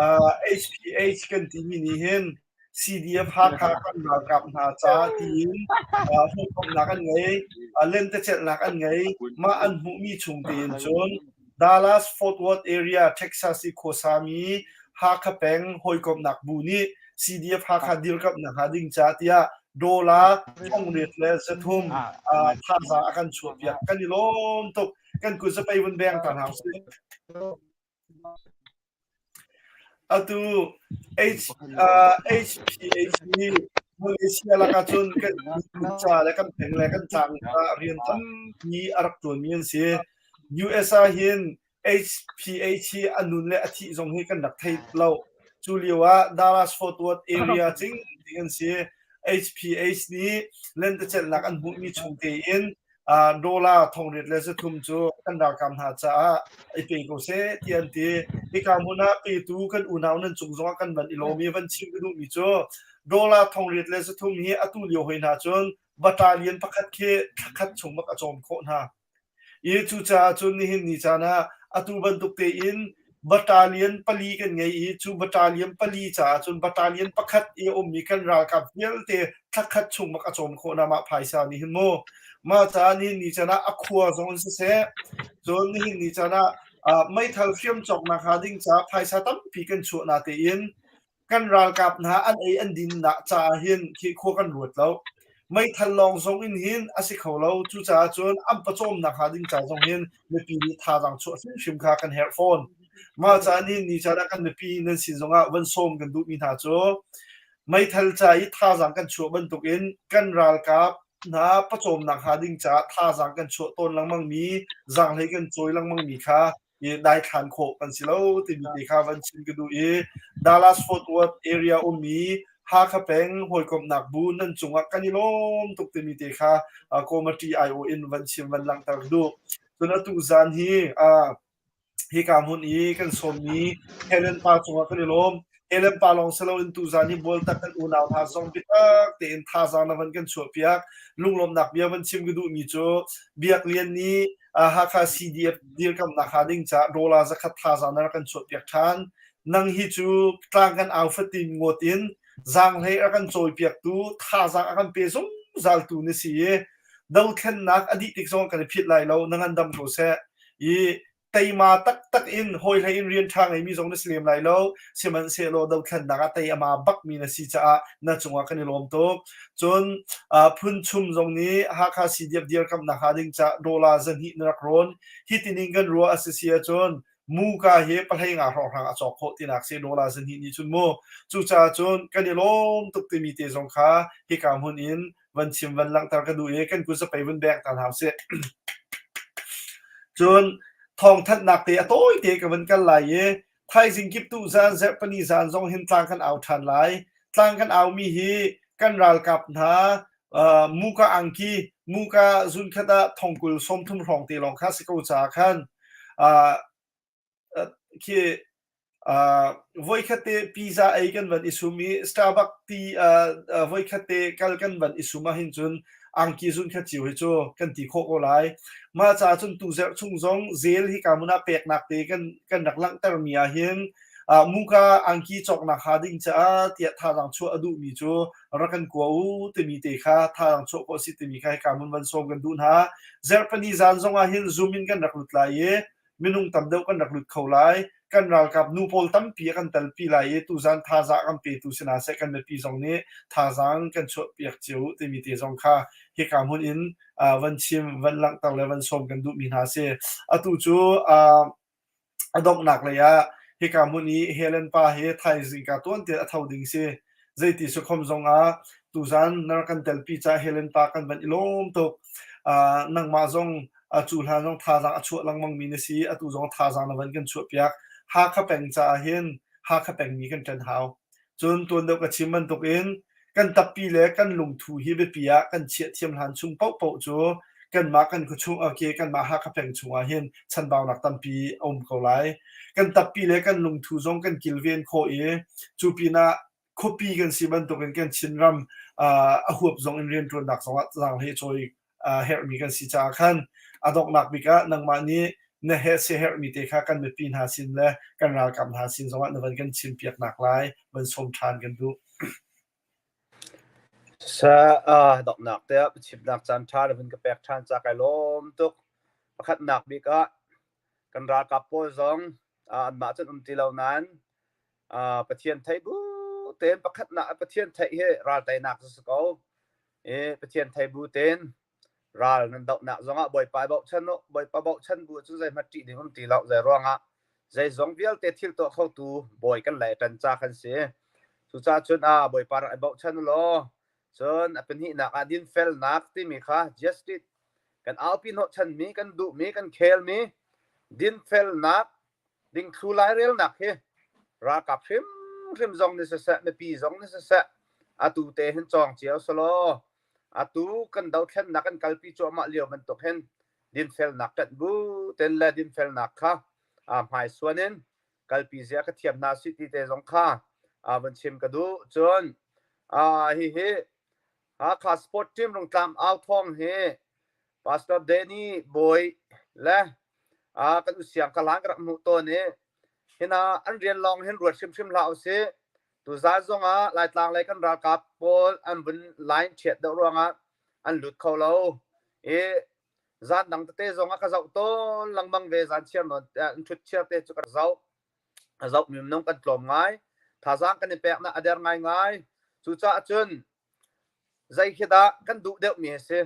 uh, HPH kan timi nih hin CDF Hakha kan ralkap hna ca tiin hawikomhnak an ngei, lentecelhnak an ngei. Mah an hmuhmi chung tein cun Dallas Fort Worth area Texas i khuasami Hakha peng hawikomhnak bu nih CDF Hakha dirkamhnak hnga ding ca tiah dollar thongriat le 300 thazaang a kan chuahpiak. Kan i lawm tuk. Kan kut zapei vun beng ta hna usih. Atu H, uh, HPH hi Malaysia lakah cun kan ca le kan peng le kan tlang ah rian tampi a rak ṭuanmi an si. US ah hin HPH hi a nun le a thih zong hi kan rak thei lo. Cu lio ah Dallas Fort Worth area cing ding an si. HPH nih lentecelhnak an hmuhmi chung tein dollar 8300 cu kan ralkap hna caah i pe ko seh ti an ti. Hika hmun ah petu kan unau nan cung zongah kan van i lawm i van chim ka duhmi cu dollar 8300 hi atu lio hoi hna cun battalion pakhat khi thlakhat chung bak a cawm khawh hna. I cucaah cun nihin ni caan ah atu bantuk tein battalion pali kan ngei i cu battalion pali caah cun battalion pakhat i a ummi kan ralkap vialte thlakhat chung bak a cawm khawh na mah phaisa nih hin mu mah caah nihin ni caan ah a khua zong in siseh cun nihin ni caan ah meithal hriam cawknak hnga ding caah phaisa tampi kan chuah na tein Kan ralkap hna an ei an dinnak caah hin khi khua kan ruat lo. Meithal lawng zong in hin a si kho lo. Cucaah cun an pawcawmnak hnga ding ca zong hin mipi nih thazaang chuah hrimhrim kha kan herh fawn. Mah caah nihin ni caan ah kan mipi nan sin zongah van sawm kan duhmi hna cu meithal ca i thazaang kan chuah bantukin kan ralkap hna pawcawmnak hnga ding caah thazaang kan chuah tawn lengmangmi, zaanghlei kan cawi lengmangmi kha i daithlan khawh kan si lo timi te kha van chim ka duh i Dallas Fort Worth area ummi Hakha peng hawikomhnak bu nan cungah kan i lawm tuk timi te kha committee IO in van chim van langhter ka duh. Cun atu zan hi hika hmun i kan sawmmi Helen pa cungah kan i lawm. Helen pa lawng si loin tuzan hi Bualtak kan unau hna zong biatak tein thazaang na van kan chuahpiak. Lunglawmhnak bia van chim ka duhmi cu Biak Lian nih Hakha CDF dirkamnak hnga ding caah dollar 100 thazaang na rak kan chuahpiak ṭhan. Nang hi cu tlang kan au fatin ngawt in zaanghlei a kan cawipiaktu thazaang a kan pe zungzaltu na si i dothlennak a dih tik zong kan i phit lai lo na ngandam ko seh i teima taktak in hawihlei in rian ṭha ngeimi zong na si lem lai lo sihmanhsehlaw dothlennak ah tei ama bakmi na si caah na cungah kan i lawm tuk Cun phunchum zong nih Hakha CDF dirkamnak hnga ding caah dollar 200 na rak rawn. Hi tining kan ruah a si si ahcun muka hi 15 hrawnghrang a cawk khawh tinak si dollar 200 nih cun mu. Cucaah cun kan i lawm tuk timi te zong kha hika hmun in van chim van langhter ka duh i kan kut zapei vun bek ta hna usih. Cun thawngthanhnak te a tawite ka van kal lai i thaizing kiptuh zan zarhpini zan zong hin tlang kan au ṭhan lai. Tlang kan aumi hi kan ralkap hna muka angki muka zunkhat ah thongkul 30 hrawng te lawng kha si ko caah khan khi voikhat te pizza ei kan van i sum i Starbucks ti voikhat te kal kan van i sum ahhin cun angki zun khat cio hi cu kan ti khawh ko lai. Mah caah cun tuzerh chung zong zel hi ka hmun ah peknak te kan kan rak langhter mi ahhin muka angki cawknak hnga ding caah tiah thazaang chuah a duhmi cu rak kan kua u timi te kha thazaang chuah khawh a si timi kha hika hmun van sawm kan duh hna. Zarhpini zan zong ah hin Zoom in kan rak lut lai i minung tam deuh kan rak lut kho lai. Kan ralkap nu pawl tampi a kan telpi lai i tuzan thazaang kan petu si hna seh kan mipi zong nih thazaang kan chuahpiak cio u timi te zong kha hika hmun in van chim, van langhter le van sawm kan duhmi hna si. Atu cu a donghnak lei ah hika hmun i Helen pa hi thaizing ka tuan tiah a tho ding si. Zeiti sukhom zong ah tuzan na rak kan telpi caah Helen pa kan van i lawm tuk. Nangmah zong cu hlan zong thazaang a chuah lengmang mi na si. Atu zong thazaang na van kan chuahpiak. Hakha peng caah hin Hakha pengmi kan ṭan hau. Cun tuan deuh ka chim bantukin kan tappi le kan lungthu hi biapi ah kan chiah thiam hlan chung paohpaoh cu kanmah kan khuachung okay kanmah Hakha peng chungah hin chanbaunak tampi a um ko lai. Kan tappi le kan lungthu zong kan kilven khawh i cu pinah khuapi kan si bantukin kan Chinram a huap zong in rianṭuannak zongah zaanghlei cawi herhmi kan si caah khan a donghnak bik ah nangmah nih na he siaherhmi te kha kan mipi hna sin le kan ralkap hna sin zongah na van kan chimpiak nak lai van sawm ṭhan kan duh. Sa donghnak te ah chimnak caan ṭha na vun ka pek ṭhan ca kai lawm tuk. Pakhatnak bik ah kan ralkap pawl zong anmah cun um ti lo nain Pathian theih bu tein pakhatnak Pathian theih hi ral teinak cu si ko. I Pathian thei bu tein ral nan dohnak zongah Bawipa bochan u. Bawipa bochan bu cu zeihmanh ṭih ding um ti lo. Zei ruangah zeizong vialte thil tuah khotu Bawi kan le ṭan ca kan si. Cucaah cun a Bawipa rak i bochan u law cun a pahnihnak ah dinfelnak timi kha justice kan aupi hnawhchanmi kan duhmi kan khelmi dinfelnak dingthlu lairelnak hi ralkap hrimhrim zong nih siseh mipi zong nih siseh atu te hin cawng cio selaw atu kan dothlennak kan kalpi cuahmah lio bantuk hin dinfelnak ṭanh bu ten le dinfelnak kha hmaisuan in kalpi zia ka thiam hna si ti te zong kha van chim ka duh. Cun hihi Hakha Sport Team Rungtlam au thawng hi Pastor Danny Bawi le kan usiang ka hlan ka rak hmuh tawn i hina an rian lawng hin ruat hrimhrim hlah usih. Tuzaan zongah Laitlang lei kan ralkap pawl an vun line chiat deuh ruangah an lut kho lo i zan dang tete zongah ka zoh tawn lengmang ve zan chiar nawn an ṭhut chiar te cu ka zoh. A zoh mi minung kan tlawm ngai. Thazaang kan i peknak a der ngaingai. Cucaah cun zei khi dah kan duh deuhmi a si?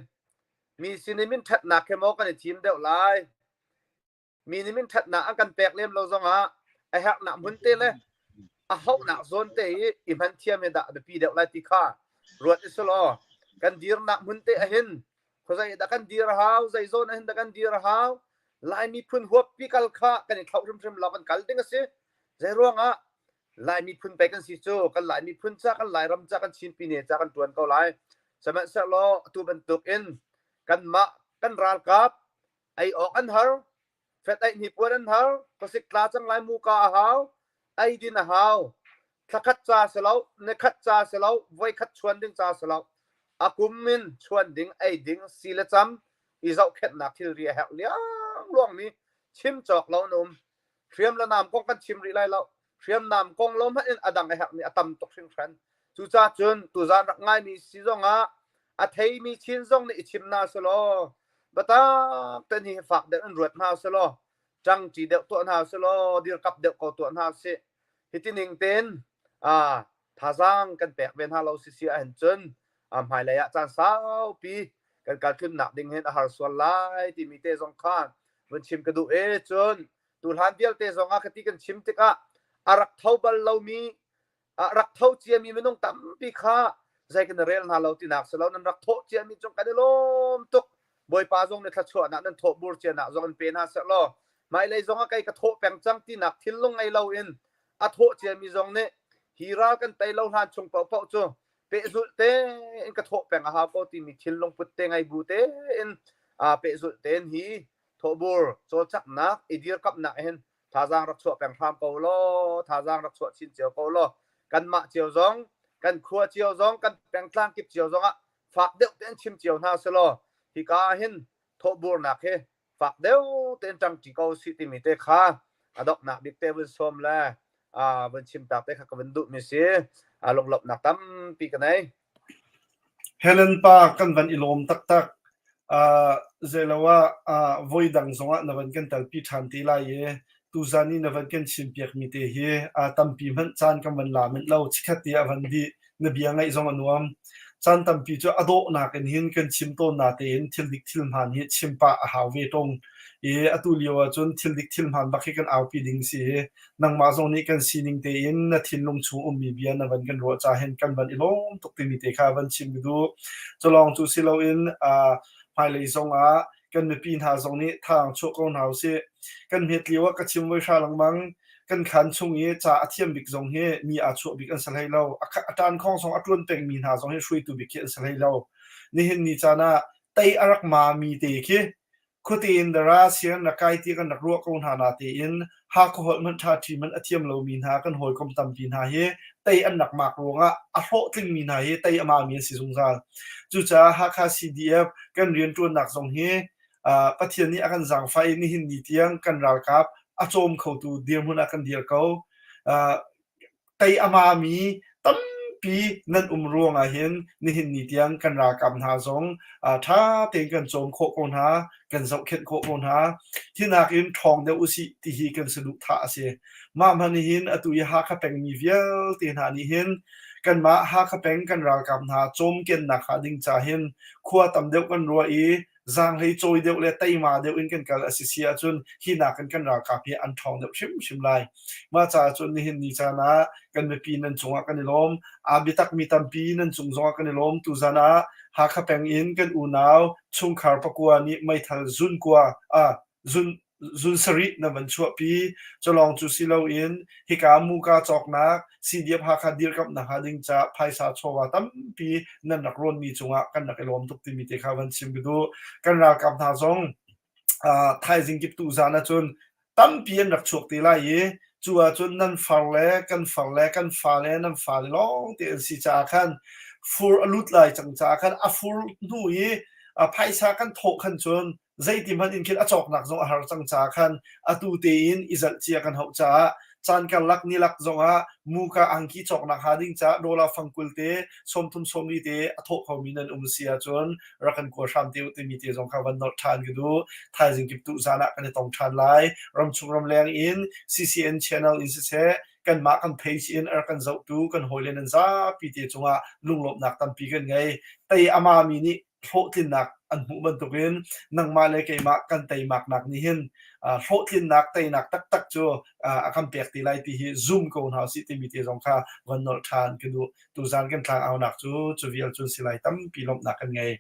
Mi sin i min ṭhatnak he maw kan i thim deuh lai? Mi nih min ṭhatnak an kan pek lem lo zongah a herhnak hmun te le a hauhnak zawn te i i hman thiam hi dah a biapi deuh lai ti kha ruat i selaw kan dirnak hmun te ahhin khuazei dah kan dir a hau, zei zawn ahhin dah kan dir a hau, Lai miphun huappi kal kha kan i thlauh hrimhrim lo kan kal ding a si. Zei ruangah Lai miphun pei kan si cu kan Lai miphun ca kan Lairam ca kan Chin pine ca kan ṭuan ko lai. Sihmanhsehlaw atu bantuk in kanmah kan ralkap ei awk an har, fet eih hnipuan an har, khuasik tla cang lai muka a hau, eidin a hau. Thlakhat ca si lo, nikhat ca si lo, voikhat chuan ding ca si lo. A kum in chuan ding, ei ding, si le cam, i zohkhenhnak thilri a herh liangluangmi chim cawk lo an um. Hriam le nam kong kan chim rih lai lo. Hriamnam kong lo hmanh in a dang a herhmi a tam tuk hringhran. Cucaah cun tuzaan rak ngaimi si zongah a theimi chin zong nih i chim hna selaw biatak ten hi fak deuh in ruat hna selaw ṭangṭi deuh tuah hna selaw dirkap deuh ko tuah hna sih. Hiti ning tein thazaang kan pek ve hna lo sisi ahhin cun hmailei ah caan saupi kan kaltlunnak ding hin a har sual lai timi te zong kha vun chim ka duh i cun tuhlan vialte zong ah khati kan chim tikah a rak tho bal lomi a rak tho ciami minung tampi kha Zei kan rel hna lo tinak si lo nan rak thawh ciami cung kan i lawm tuk. Bawipa zong nih thluachuahnak nan thawh bur cianak zong in pe hna seh law hmailei zong ah kei ka thawh peng cang tinak thinlung ngei loin a thawh ciami zong nih hi ral kan tei lo hlan chung paohpaoh cu pehzulh tein ka thawh peng a hau ko timi thinlung put te ngei bu tein pehzulh tein hi thawhbur cawlcanghnak i dirkamhnak hin thazaang rak chuah peng hram ko law thazaang rak chuah chin cio ko law kanmah cio zong kan khua cio zong kan pengtlang kip cio zong ah fak deuh tein chim cio hna selaw hika ah hin thawhburnak hi fak deuh tein ṭangṭi ko sih timi te kha a donghnak bik te vun sawm le vun chim tak te kha ka vun duhmi si. Lunglawmhnak tampi ka nei. Helen pa kan van i lawm taktak. Uh, zeilo ah uh, voi dang zongah na van kan telpi ṭhan te lai i tuzan i na van kan chimpiakmi te hi uh, tampi hmanh caan kan van la manh lo chikkhat te ah van dih na bia ngaih zong a nuam. Caan tampi cu a dawhnak in hin kan chim tawn natein thil dik thil hmaan hi chim pah a hau ve ṭung. I atu lio ahcun thil dik thil hmaan bak hi kan aupi ding si i nangmah zong nih kan sining tein na thinlung chung ummi bia na van kan ruah ca hin kan van i lawm tuk timi te kha van chim ka duh. Culawng cu si loin uh, hmailei zong ah kan mipi hna zong nih thaang chuah ko hna usih. Kan hmet lio ah ka chim voi hra lengmang. Kan khaan chung i ca a thiam bik zong hi mi aa chuah bik an si hlei lo. A ṭan khong zong a ṭuan pengmi hna zong hi hruaitu bik khi an si hlei lo. Nihin ni caan ah tei a rak ma mi te khi khuate in dara sian rak kai ti kan rak ruah ko hna natein Hakha holh hmanh ṭhaṭhi hmanh a thiam lomi hna kan hawikom tampi hna hi tei an rak mak ruangah a hlawhtlingmi hna hi tei a mami an si zungzal. Cucaah Hakha CDF kan rianṭuannak zong hi uh, Pathian nih a kan zaangfah i nihin ni tiang kan ralkap a cawm khotu dirhmun ah kan dir ko. Uh, Tei a mami tampi nan um ruangah hin nihin ni tiang kan ralkap hna zong ṭha tein kan cawm khawh ko hna, kan zohkhenh khawh ko hna. Hi nakin ṭhawng deuh usih ti hi kan saduhthah a si. Mah hmanh hin atu i Hakha pengmi vialte hna nih hin kanmah Hakha peng kan ralkap hna cawmkennak hnga ding ca hin khua tam deuh kan ruah i zaanghlei cawi deuh le teima deuh in kan kal a si si ahcun hi nakin kan ralkap hi an ṭhawng deuh hrimhrim lai. Mah caah cun nihin ni caan ah kan mipi nan cungah kan i lawm. Aa biatakmi tampi nan cung zongah kan i lawm. Tuzan ah Hakha peng in kan unau chungkhar pakua nih meithal zun kua ah zun zun sarih na van chuahpi. Culawng cu si loin hika muka cawknak CDF Hakha dirkamhnak hnga ding caah phaisa chawva tampi nan rak rawnmi cungah kan rak i lawm tuk timi te kha van chim ka duh. Kan ralkap hna zong uh, thaizing kip tu zan ahcun tampi an rak chuak te lai i cu ahcun nan far le kan far le kan fa le nan fa le lawng te an si caah khan fur a lut lai cang caah khan a fur hnu i phaisa kan thawh khan cun zeiti hmanh in khin a cawknak zong a har cang caah khan atu tein i zalh cia kan hauh caah caan karlak nilak zongah muka angki cawknak hnga ding caah dollar fangkul te 30 sawmli te a thawh khomi nan um si ahcun rak kan kua hram te u timi te zong kha van nolh ṭhan ka duh. Thaizing kip tu zan ah kan i tong ṭhan lai. Ramchung ramleng in CCN channel in siseh kanmah kan page in a rak kan zohtu kan hawile nan zapi te cungah lunglawmhnak tampi kan ngei. Tei ama mi nih hlawhtlinnak an hmuh bantukin nangmah le keimah kan teimaknak nih hin hlawhtlinnak teinak taktak cu a kan pek te lai ti hi zum ko hna usih timi te zong kha van nolh ṭhan ka duh. Tuzan kan tlangaunak cu cu vial cun si lai tampi lawmhnak kan ngei.